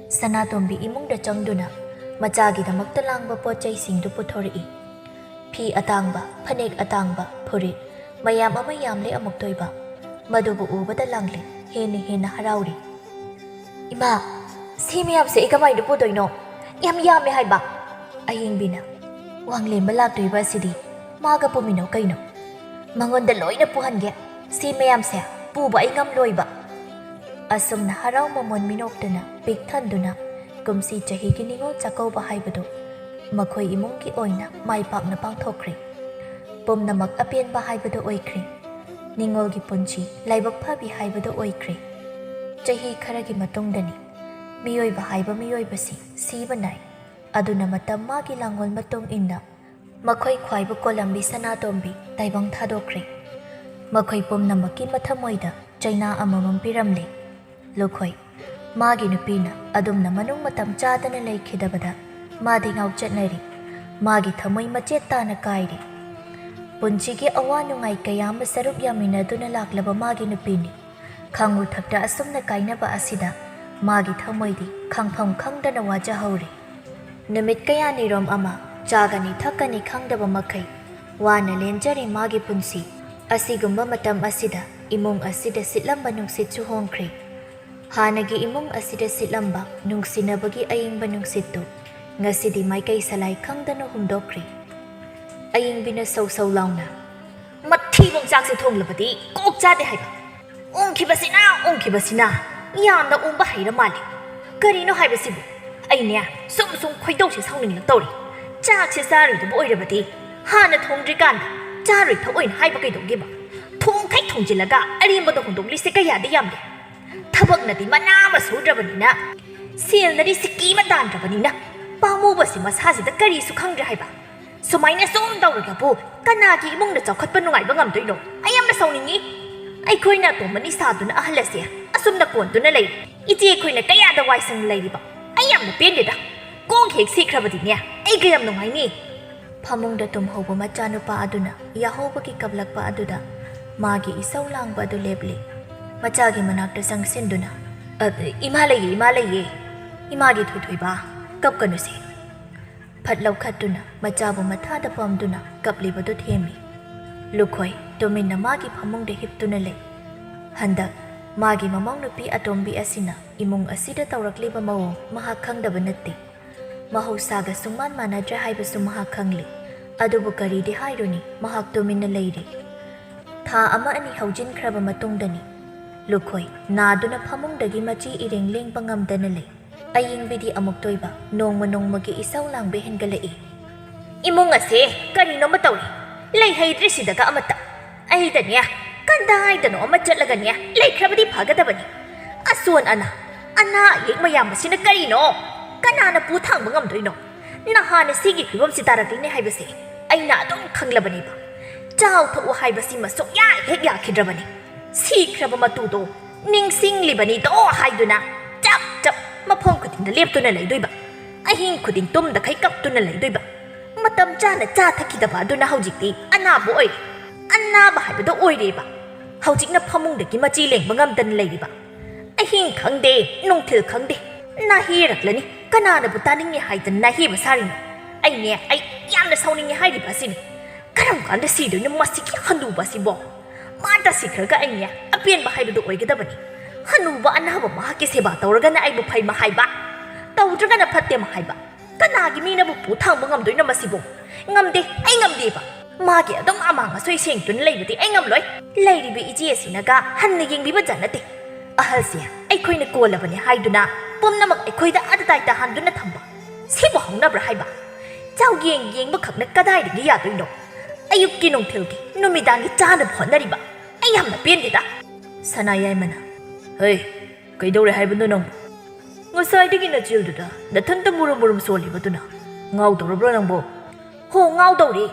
ꯁꯅꯥꯇꯣꯝꯕꯤ ꯏꯃꯨꯡꯗ ꯆꯪꯗꯨꯅ ꯃꯆꯥꯒꯤꯗꯃꯛꯇ ꯂꯥꯡꯕ ꯄꯣꯠ ꯆꯩꯁꯤꯡꯗꯨ ꯄꯨꯊꯣꯔꯛꯏ꯫ ꯐꯤ ꯑꯇꯥꯡꯕ, ꯐꯅꯦꯛ ꯑꯇꯥꯡꯕ, ꯐꯨꯔꯤꯠ, ꯃꯌꯥꯝ ꯑꯃ ꯌꯥꯝꯂꯦ ꯑꯃꯨꯛꯇꯣꯏꯕ꯫ ꯃꯗꯨꯕꯨ ꯎꯕꯗ ꯂꯥꯡꯂꯦ ꯍꯦꯟꯅ ꯍꯦꯟꯅ ꯍꯔꯥꯎꯔꯤ꯫ "ꯏꯃꯥ, ꯁꯤ ꯃꯌꯥꯝꯁꯦ ꯑꯩ ꯀꯃꯥꯏꯅ ꯄꯨꯗꯣꯏꯅꯣ? ꯌꯥꯝ ꯌꯥꯝꯃꯦ ꯍꯥꯏꯕ!" ꯑꯌꯤꯡꯕꯤꯅ, "ꯋꯥꯡꯂꯦꯟꯕ ꯂꯥꯛꯇꯣꯏꯕ ꯑꯁꯤꯗꯤ ꯃꯥꯒ ꯄꯨꯃꯤꯟꯅꯧ ꯀꯩꯅꯣ꯫ ꯃꯉꯣꯟꯗ ꯂꯣꯏꯅ ꯄꯨꯍꯟꯒꯦ꯫ ꯁꯤ ꯃꯌꯥꯝꯁꯦ ꯄꯨꯕ ꯑꯩ ꯉꯝꯂꯣꯏꯕ!" ꯑꯁꯨꯝꯅ ꯍꯔꯥꯎ ꯃꯃꯣꯟ ꯃꯤꯅꯣꯛꯇꯅ ꯄꯤꯛ ꯊꯟꯗꯨꯅ ꯀꯨꯝꯁꯤ ꯆꯍꯤꯒꯤ ꯅꯤꯉꯣꯜ ꯆꯥꯛꯀꯧꯕ ꯍꯥꯏꯕꯗꯨ ꯃꯈꯣꯏ ꯏꯃꯨꯡꯒꯤ ꯑꯣꯏꯅ ꯃꯥꯏ ꯄꯥꯛꯅ ꯄꯥꯡꯊꯣꯛꯈ꯭ꯔꯦ꯫ ꯄꯨꯝꯅꯃꯛ ꯑꯄꯦꯟꯕ ꯍꯥꯏꯕꯗꯨ ꯑꯣꯏꯈ꯭ꯔꯦ꯫ ꯅꯤꯉꯣꯜꯒꯤ ꯄꯨꯟꯁꯤ ꯂꯥꯏꯕꯛ ꯐꯕꯤ ꯍꯥꯏꯕꯗꯨ ꯑꯣꯏꯈ꯭ꯔꯦ꯫ ꯆꯍꯤ ꯈꯔꯒꯤ ꯃꯇꯨꯡꯗꯅꯤ ꯃꯤꯑꯣꯏꯕ ꯍꯥꯏꯕ ꯃꯤꯑꯣꯏꯕꯁꯤ ꯁꯤꯕ ꯅꯥꯏ꯫ ꯑꯗꯨꯅ ꯃꯇꯝ ꯃꯥꯒꯤ ꯂꯥꯡꯒꯣꯜ ꯃꯇꯨꯡ ꯏꯟꯅ ꯃꯈꯣꯏ ꯈ꯭ꯋꯥꯏꯕ ꯀꯣꯂꯝꯕꯤ ꯁꯅꯥꯇꯣꯝꯕꯤ ꯇꯥꯏꯕꯪ ꯊꯥꯗꯣꯛꯈ꯭ꯔꯦ꯫ ꯃꯈꯣꯏ ꯄꯨꯝꯅꯃꯛꯀꯤ ꯃꯊꯃꯣꯏꯗ ꯆꯩꯅꯥ ꯑꯃꯃꯝ ꯄꯤꯔꯝꯂꯦ꯫ ꯂꯨꯈꯣꯏ, ꯃꯥꯒꯤ ꯅꯨꯄꯤꯅ ꯑꯗꯨꯝꯅ ꯃꯅꯨꯡ ꯃꯇꯝ ꯆꯥꯗꯅ ꯂꯩꯈꯤꯗꯕꯗ ꯃꯥꯗꯤ ꯉꯥꯎꯆꯠꯅꯔꯤ꯫ ꯃꯥꯒꯤ ꯊꯃꯣꯏ ꯃꯆꯦꯠ ꯇꯥꯅ ꯀꯥꯏꯔꯤ꯫ ꯄꯨꯟꯁꯤꯒꯤ ꯑꯋꯥ ꯅꯨꯡꯉꯥꯏ ꯀꯌꯥ ꯑꯃ ꯁꯔꯨꯛ ꯌꯥꯃꯤꯟꯅꯗꯨꯅ ꯂꯥꯛꯂꯕ ꯃꯥꯒꯤ ꯅꯨꯄꯤꯅꯤ꯫ ꯈꯥꯡꯉꯨ ꯊꯛꯇ ꯑꯁꯨꯝꯅ ꯀꯥꯏꯅꯕ ꯑꯁꯤꯗ ꯃꯥꯒꯤ ꯊꯃꯣꯏꯗꯤ ꯈꯪꯐꯝ ꯈꯪꯗꯅ ꯋꯥꯖꯍꯧꯔꯤ꯫ ꯅꯨꯃꯤꯠ ꯀꯌꯥꯅꯤꯔꯣꯝ ꯑꯃ ꯆꯥꯒꯅꯤ ꯊꯛꯀꯅꯤ ꯈꯪꯗꯕ ꯃꯈꯩ ꯋꯥꯅ ꯂꯦꯟꯖꯔꯤ ꯃꯥꯒꯤ ꯄꯨꯟꯁꯤ꯫ ꯑꯁꯤꯒꯨꯝꯕ ꯃꯇꯝ ꯑꯁꯤꯗ ꯏꯃꯨꯡ ꯑꯁꯤꯗ ꯁꯤꯠꯂꯝꯕ ꯅꯨꯡꯁꯤꯠꯁꯨ ꯍꯣꯡꯈ꯭ꯔꯦ꯫ ꯍꯥꯟꯅꯒꯤ ꯏꯃꯨꯡ ꯑꯁꯤꯗ ꯁꯤꯠꯂꯝꯕ ꯅꯨꯡꯁꯤꯅꯕꯒꯤ ꯑꯏꯪꯕ ꯅꯨꯡꯁꯤꯠꯇꯨ ꯉꯁꯤꯗꯤ ꯃꯥꯏꯀꯩ ꯁꯂꯥꯏ ꯈꯪꯗꯅ ꯍꯨꯝꯗꯣꯛꯈ꯭ꯔꯦ꯫ ꯑꯏꯪꯕꯤꯅ ꯁꯧ ꯁꯧ ꯂꯥꯎꯅ, "ꯃꯊꯤꯕꯣꯡ ꯆꯥꯛꯁꯦ ꯊꯣꯡꯂꯕꯗꯤ ꯀꯣꯛ ꯆꯥꯗꯦ ꯍꯥꯏꯕ꯫ ꯎꯪꯈꯤꯕꯁꯤꯅ, ꯎꯪꯈꯤꯕꯁꯤꯅ ꯌꯥꯝꯅ ꯎꯪꯕ ꯍꯩꯔ ꯃꯥꯜꯂꯦ꯫ ꯀꯔꯤꯅꯣ ꯍꯥꯏꯕꯁꯤꯕꯨ? ꯑꯩꯅꯦ ꯁꯨꯝ ꯁꯨꯝ ꯈꯣꯏꯗꯧꯁꯦ ꯁꯥꯎꯅꯤꯡꯂꯛꯇꯧꯔꯤ꯫ ꯆꯥꯛꯁꯦ ꯆꯥꯔꯣꯏꯗꯕ ꯑꯣꯏꯔꯕꯗꯤ ꯍꯥꯟꯅ ꯊꯣꯡꯗ꯭ꯔꯤꯀꯥꯟꯗ ꯆꯥꯔꯣꯏ ꯊꯛꯑꯣꯏꯅ ꯍꯥꯏꯕ ꯀꯩꯗꯧꯒꯦꯕ? ꯊꯣꯡꯈꯩ ꯊꯣꯡꯖꯤꯜꯂꯒ ꯑꯔꯦꯝꯕꯗ ꯍꯨꯟꯗꯣꯛꯂꯤꯁꯦ ꯀꯌꯥꯗꯤ ꯌꯥꯝꯂꯦ꯫ ꯊꯕꯛꯅꯗꯤ ꯃꯅꯥ ꯑꯃ ꯁꯨꯗ꯭ꯔꯕꯅꯤꯅ, ꯁꯦꯜꯅꯗꯤ ꯁꯤꯀꯤ ꯑꯃ ꯇꯥꯟꯗ꯭ꯔꯕꯅꯤꯅ, ꯄꯥꯝꯃꯨꯕꯁꯤ ꯃꯁꯥꯁꯤꯗ ꯀꯔꯤꯁꯨ ꯈꯪꯗ꯭ꯔꯦ ꯍꯥꯏꯕ꯫ ꯁꯨꯃꯥꯏꯅ ꯁꯨꯝ ꯇꯧꯔꯒꯕꯨ ꯀꯅꯥꯒꯤ ꯏꯃꯨꯡꯅ ꯆꯥꯎꯈꯠꯄ ꯅꯨꯡꯉꯥꯏꯕ ꯉꯝꯗꯣꯏꯅꯣ? ꯑꯩ ꯌꯥꯝꯅ ꯁꯥꯎꯅꯤꯡꯉꯤ꯫ ꯑꯩꯈꯣꯏꯅ ꯑꯇꯣꯝꯕꯅꯤ ꯁꯥꯗꯨꯅ ꯑꯍꯜ ꯑꯁꯦ ꯆꯨꯝꯅ ꯀꯣꯟꯗꯨꯅ ꯂꯩꯔꯤ꯫ ꯏꯆꯦ ꯑꯩꯈꯣꯏꯅ ꯀꯌꯥꯗ ꯋꯥꯏ ꯁꯪꯅ ꯂꯩꯔꯤꯕ? ꯑꯩ ꯌꯥꯝꯅ ꯄꯦꯟꯗꯦꯗ꯫ ꯀꯣꯛ ꯍꯦꯛ ꯁꯤꯛꯈ꯭ꯔꯕꯗꯤꯅꯦ, ꯑꯩ ꯀꯌꯥꯝ ꯅꯨꯡꯉꯥꯏꯅꯤ?" ꯐꯃꯨꯡꯗ ꯇꯨꯝꯍꯧꯕ ꯃꯆꯥꯅꯨꯄꯥ ꯑꯗꯨꯅ ꯌꯥꯍꯧꯕꯒꯤ ꯀꯞꯂꯛꯄ ꯑꯗꯨꯗ ꯃꯥꯒꯤ ꯏꯁꯧ ꯂꯥꯡꯕ ꯑꯗꯨ ꯂꯦꯞꯂꯦ꯫ ꯃꯆꯥꯒꯤ ꯃꯅꯥꯛꯇ ꯆꯪꯁꯤꯟꯗꯨꯅ, "ꯑ, ꯏꯃꯥ ꯂꯩꯌꯦ, ꯏꯃꯥ ꯂꯩꯌꯦ꯫ ꯏꯃꯥꯒꯤ ꯊꯣꯏꯊꯣꯏꯕ, ꯀꯞꯀꯅꯨꯁꯦ꯫" ꯐꯠ ꯂꯧꯈꯠꯇꯨꯅ ꯃꯆꯥꯕꯨ ꯃꯊꯥꯗ ꯄꯝꯗꯨꯅ ꯀꯞꯂꯤꯕꯗꯨ ꯊꯦꯝꯃꯤ꯫ ꯂꯨꯈꯣꯏ ꯇꯨꯃꯤꯟꯅ ꯃꯥꯒꯤ ꯐꯃꯨꯡꯗ ꯍꯤꯞꯇꯨꯅ ꯂꯩ꯫ ꯍꯟꯗꯛ ꯃꯥꯒꯤ ꯃꯃꯧ ꯅꯨꯄꯤ ꯑꯇꯣꯝꯕꯤ ꯑꯁꯤꯅ ꯏꯃꯨꯡ ꯑꯁꯤꯗ ꯇꯧꯔꯛꯂꯤꯕ ꯃꯑꯣꯡ ꯃꯍꯥꯛ ꯈꯪꯗꯕ ꯅꯠꯇꯦ꯫ ꯃꯍꯧꯁꯥꯒ ꯁꯨꯡꯃꯥꯟ ꯃꯥꯟꯅꯗ꯭ꯔꯦ ꯍꯥꯏꯕꯁꯨ ꯃꯍꯥꯛ ꯈꯪꯂꯤ꯫ ꯑꯗꯨꯕꯨ ꯀꯔꯤꯗꯤ ꯍꯥꯏꯔꯨꯅꯤ, ꯃꯍꯥꯛ ꯇꯨꯃꯤꯟꯅ ꯂꯩꯔꯤ꯫ ꯊꯥ ꯑꯃ ꯑꯅꯤ ꯍꯧꯖꯤꯟꯈ꯭ꯔꯕ ꯃꯇꯨꯡꯗꯅꯤ꯫ ꯂꯨꯈꯣꯏ ꯅꯥꯗꯨꯅ ꯐꯃꯨꯡꯗꯒꯤ ꯃꯆꯤ ꯏꯔꯦꯡ ꯂꯦꯡꯕ ꯉꯝꯗꯅ ꯂꯩ꯫ ꯑꯌꯤꯡꯕꯤꯗꯤ ꯑꯃꯨꯛꯇꯣꯏꯕ ꯅꯣꯡꯃ ꯅꯣꯡꯃꯒꯤ ꯏꯁꯧ ꯂꯥꯡꯕ ꯍꯦꯟꯒꯠꯂꯛꯏ꯫ "ꯏꯃꯨꯡ ꯑꯁꯦ ꯀꯔꯤꯅꯣꯃ ꯇꯧꯔꯤ꯫ ꯂꯩ ꯍꯩꯗ꯭ꯔꯦ ꯁꯤꯗꯒ ꯑꯃꯠꯇ꯫ ꯑꯩꯗꯅꯦ, ꯀꯗꯥꯏꯗꯅꯣ ꯑꯃ ꯆꯠꯂꯒꯅꯦ ꯂꯩꯈ꯭ꯔꯕꯗꯤ ꯐꯒꯗꯕꯅꯤ꯫ ꯑꯁꯣꯟ ꯑꯅꯥ, ꯑꯅꯥ ꯑꯌꯦꯛ ꯃꯌꯥꯝ ꯑꯁꯤꯅ ꯀꯔꯤꯅꯣ? ꯀꯅꯥꯅ ꯄꯨ ꯊꯥꯡꯕ ꯉꯝꯗꯣꯏꯅꯣ? ꯅꯍꯥꯟꯅ ꯁꯤꯒꯤ ꯐꯤꯕꯝꯁꯤ ꯇꯥꯔꯛꯂꯤꯅꯦ ꯍꯥꯏꯕꯁꯦ ꯑꯩꯅ ꯑꯗꯨꯝ ꯈꯪꯂꯕꯅꯦꯕ꯫ ꯆꯥꯎ ꯊꯛꯎ ꯍꯥꯏꯕꯁꯤꯃ ꯁꯨꯛꯌꯥ ꯍꯦꯛ ꯌꯥꯈꯤꯗ꯭ꯔꯕꯅꯤ꯫ ꯁꯤꯈ꯭ꯔꯕ ꯃꯇꯨꯗꯣ ꯅꯤꯡꯁꯤꯡꯂꯤꯕꯅꯤꯗꯣ ꯍꯥꯏꯗꯨꯅ ꯆꯞ ꯆꯞ ꯃꯐꯝ ꯈꯨꯗꯤꯡꯗ ꯂꯦꯞꯇꯨꯅ ꯂꯩꯗꯣꯏꯕ꯫ ꯑꯍꯤꯡ ꯈꯨꯗꯤꯡ ꯇꯨꯝꯗꯈꯩ ꯀꯞꯇꯨꯅ ꯂꯩꯗꯣꯏꯕ꯫ ꯃꯇꯝ ꯆꯥꯅ ꯆꯥ ꯊꯛꯈꯤꯗꯕ ꯑꯗꯨꯅ ꯍꯧꯖꯤꯛꯇꯤ ꯑꯅꯥꯕ ꯑꯣꯏꯔꯦ꯫ ꯑꯅꯥꯕ ꯍꯥꯏꯕꯗꯣ ꯑꯣꯏꯔꯦꯕ꯫ ꯍꯧꯖꯤꯛꯅ ꯐꯃꯨꯡꯗꯒꯤ ꯃꯆꯤ ꯂꯦꯡꯕ ꯉꯝꯗꯅ ꯂꯩꯔꯤꯕ꯫ ꯑꯍꯤꯡ ꯈꯪꯗꯦ, ꯅꯨꯡꯊꯤꯜ ꯈꯪꯗꯦ, ꯅꯥꯍꯦꯔꯛꯂꯅꯤ꯫ ꯀꯅꯥꯅꯕꯨ ꯇꯥꯅꯤꯡꯉꯦ ꯍꯥꯏꯗꯅ ꯅꯥꯍꯦꯕ ꯁꯥꯔꯤꯅꯣ? ꯑꯩꯅꯦ, ꯑꯩ ꯌꯥꯝꯅ ꯁꯥꯎꯅꯤꯡꯉꯦ ꯍꯥꯏꯔꯤꯕ ꯑꯁꯤꯅꯤ꯫ ꯀꯔꯝ ꯀꯥꯟꯗ ꯁꯤꯗꯣꯏꯅꯣ ꯃꯁꯤꯒꯤ ꯍꯅꯨꯕ ꯑꯁꯤꯕꯣ? ꯃꯥ ꯇꯁꯤꯈ꯭ꯔꯒ ꯑꯩꯅꯦ ꯑꯄꯦꯟꯕ ꯍꯥꯏꯕꯗꯨ ꯑꯣꯏꯒꯗꯕꯅꯤ꯫ ꯍꯅꯨꯕ ꯑꯅꯥꯕ ꯃꯍꯥꯛꯀꯤ ꯁꯦꯕꯥ ꯇꯧꯔꯒꯅ ꯑꯩꯕꯨ ꯐꯩꯃ ꯍꯥꯏꯕ, ꯇꯧꯗ꯭ꯔꯒꯅ ꯐꯠꯇꯦꯃ ꯍꯥꯏꯕ꯫ ꯀꯅꯥꯒꯤ ꯃꯤꯅꯕꯨ ꯄꯨ ꯊꯥꯡꯕ ꯉꯝꯗꯣꯏꯅꯣ ꯃꯁꯤꯕꯨ? ꯉꯝꯗꯦ, ꯑꯩ ꯉꯝꯗꯦꯕ꯫ ꯃꯥꯒꯤ ꯑꯗꯨꯝ ꯑꯃꯥꯡ ꯑꯁꯣꯏ ꯁꯦꯡꯗꯨꯅ ꯂꯩꯕꯗꯤ ꯑꯩ ꯉꯝꯂꯣꯏ꯫ ꯂꯩꯔꯤꯕ ꯏꯆꯦ ꯑꯁꯤꯅꯒ ꯍꯟꯅ ꯌꯦꯡꯕꯤꯕ ꯖꯥꯠ ꯅꯠꯇꯦ꯫ ꯑꯍꯜꯁꯦ ꯑꯩꯈꯣꯏꯅ ꯀꯣꯜꯂꯕꯅꯦ ꯍꯥꯏꯗꯨꯅ ꯄꯨꯝꯅꯃꯛ ꯑꯩꯈꯣꯏꯗ ꯑꯗ ꯇꯥꯏ ꯇꯥꯍꯟꯗꯨꯅ ꯊꯝꯕ꯫ ꯁꯤꯕꯨ ꯍꯧꯅꯕ꯭ꯔꯥ ꯍꯥꯏꯕ? ꯆꯥꯎꯌꯦꯡ ꯌꯦꯡꯕ ꯈꯛꯅ ꯀꯗꯥꯏꯗꯒꯤ ꯌꯥꯗꯣꯏꯅꯣ? ꯑꯌꯨꯛꯀꯤ ꯅꯨꯡꯊꯤꯜꯒꯤ ꯅꯨꯃꯤꯗꯥꯡꯒꯤ ꯆꯥꯅꯕ ꯍꯣꯠꯅꯔꯤꯕ꯫ ꯑꯩ ꯌꯥꯝꯅ ꯄꯦꯟꯗꯦꯗ꯫ ꯁꯅꯥ ꯌꯥꯏꯃꯅ, "ꯍꯩ, ꯀꯩꯗꯧꯔꯦ ꯍꯥꯏꯕꯅꯣ ꯅꯪꯕꯨ? ꯉꯁꯥꯏꯗꯒꯤ ꯅꯆꯤꯜꯗꯨꯗ ꯅꯊꯟꯇ ꯃꯨꯔꯨꯝ ꯃꯨꯔꯨꯝ ꯁꯣꯜꯂꯤꯕꯗꯨꯅ ꯉꯥꯎꯗꯧꯔꯕ꯭ꯔꯣ ꯅꯪꯕꯨ?" "ꯍꯣ, ꯉꯥꯎꯗꯧꯔꯦ꯫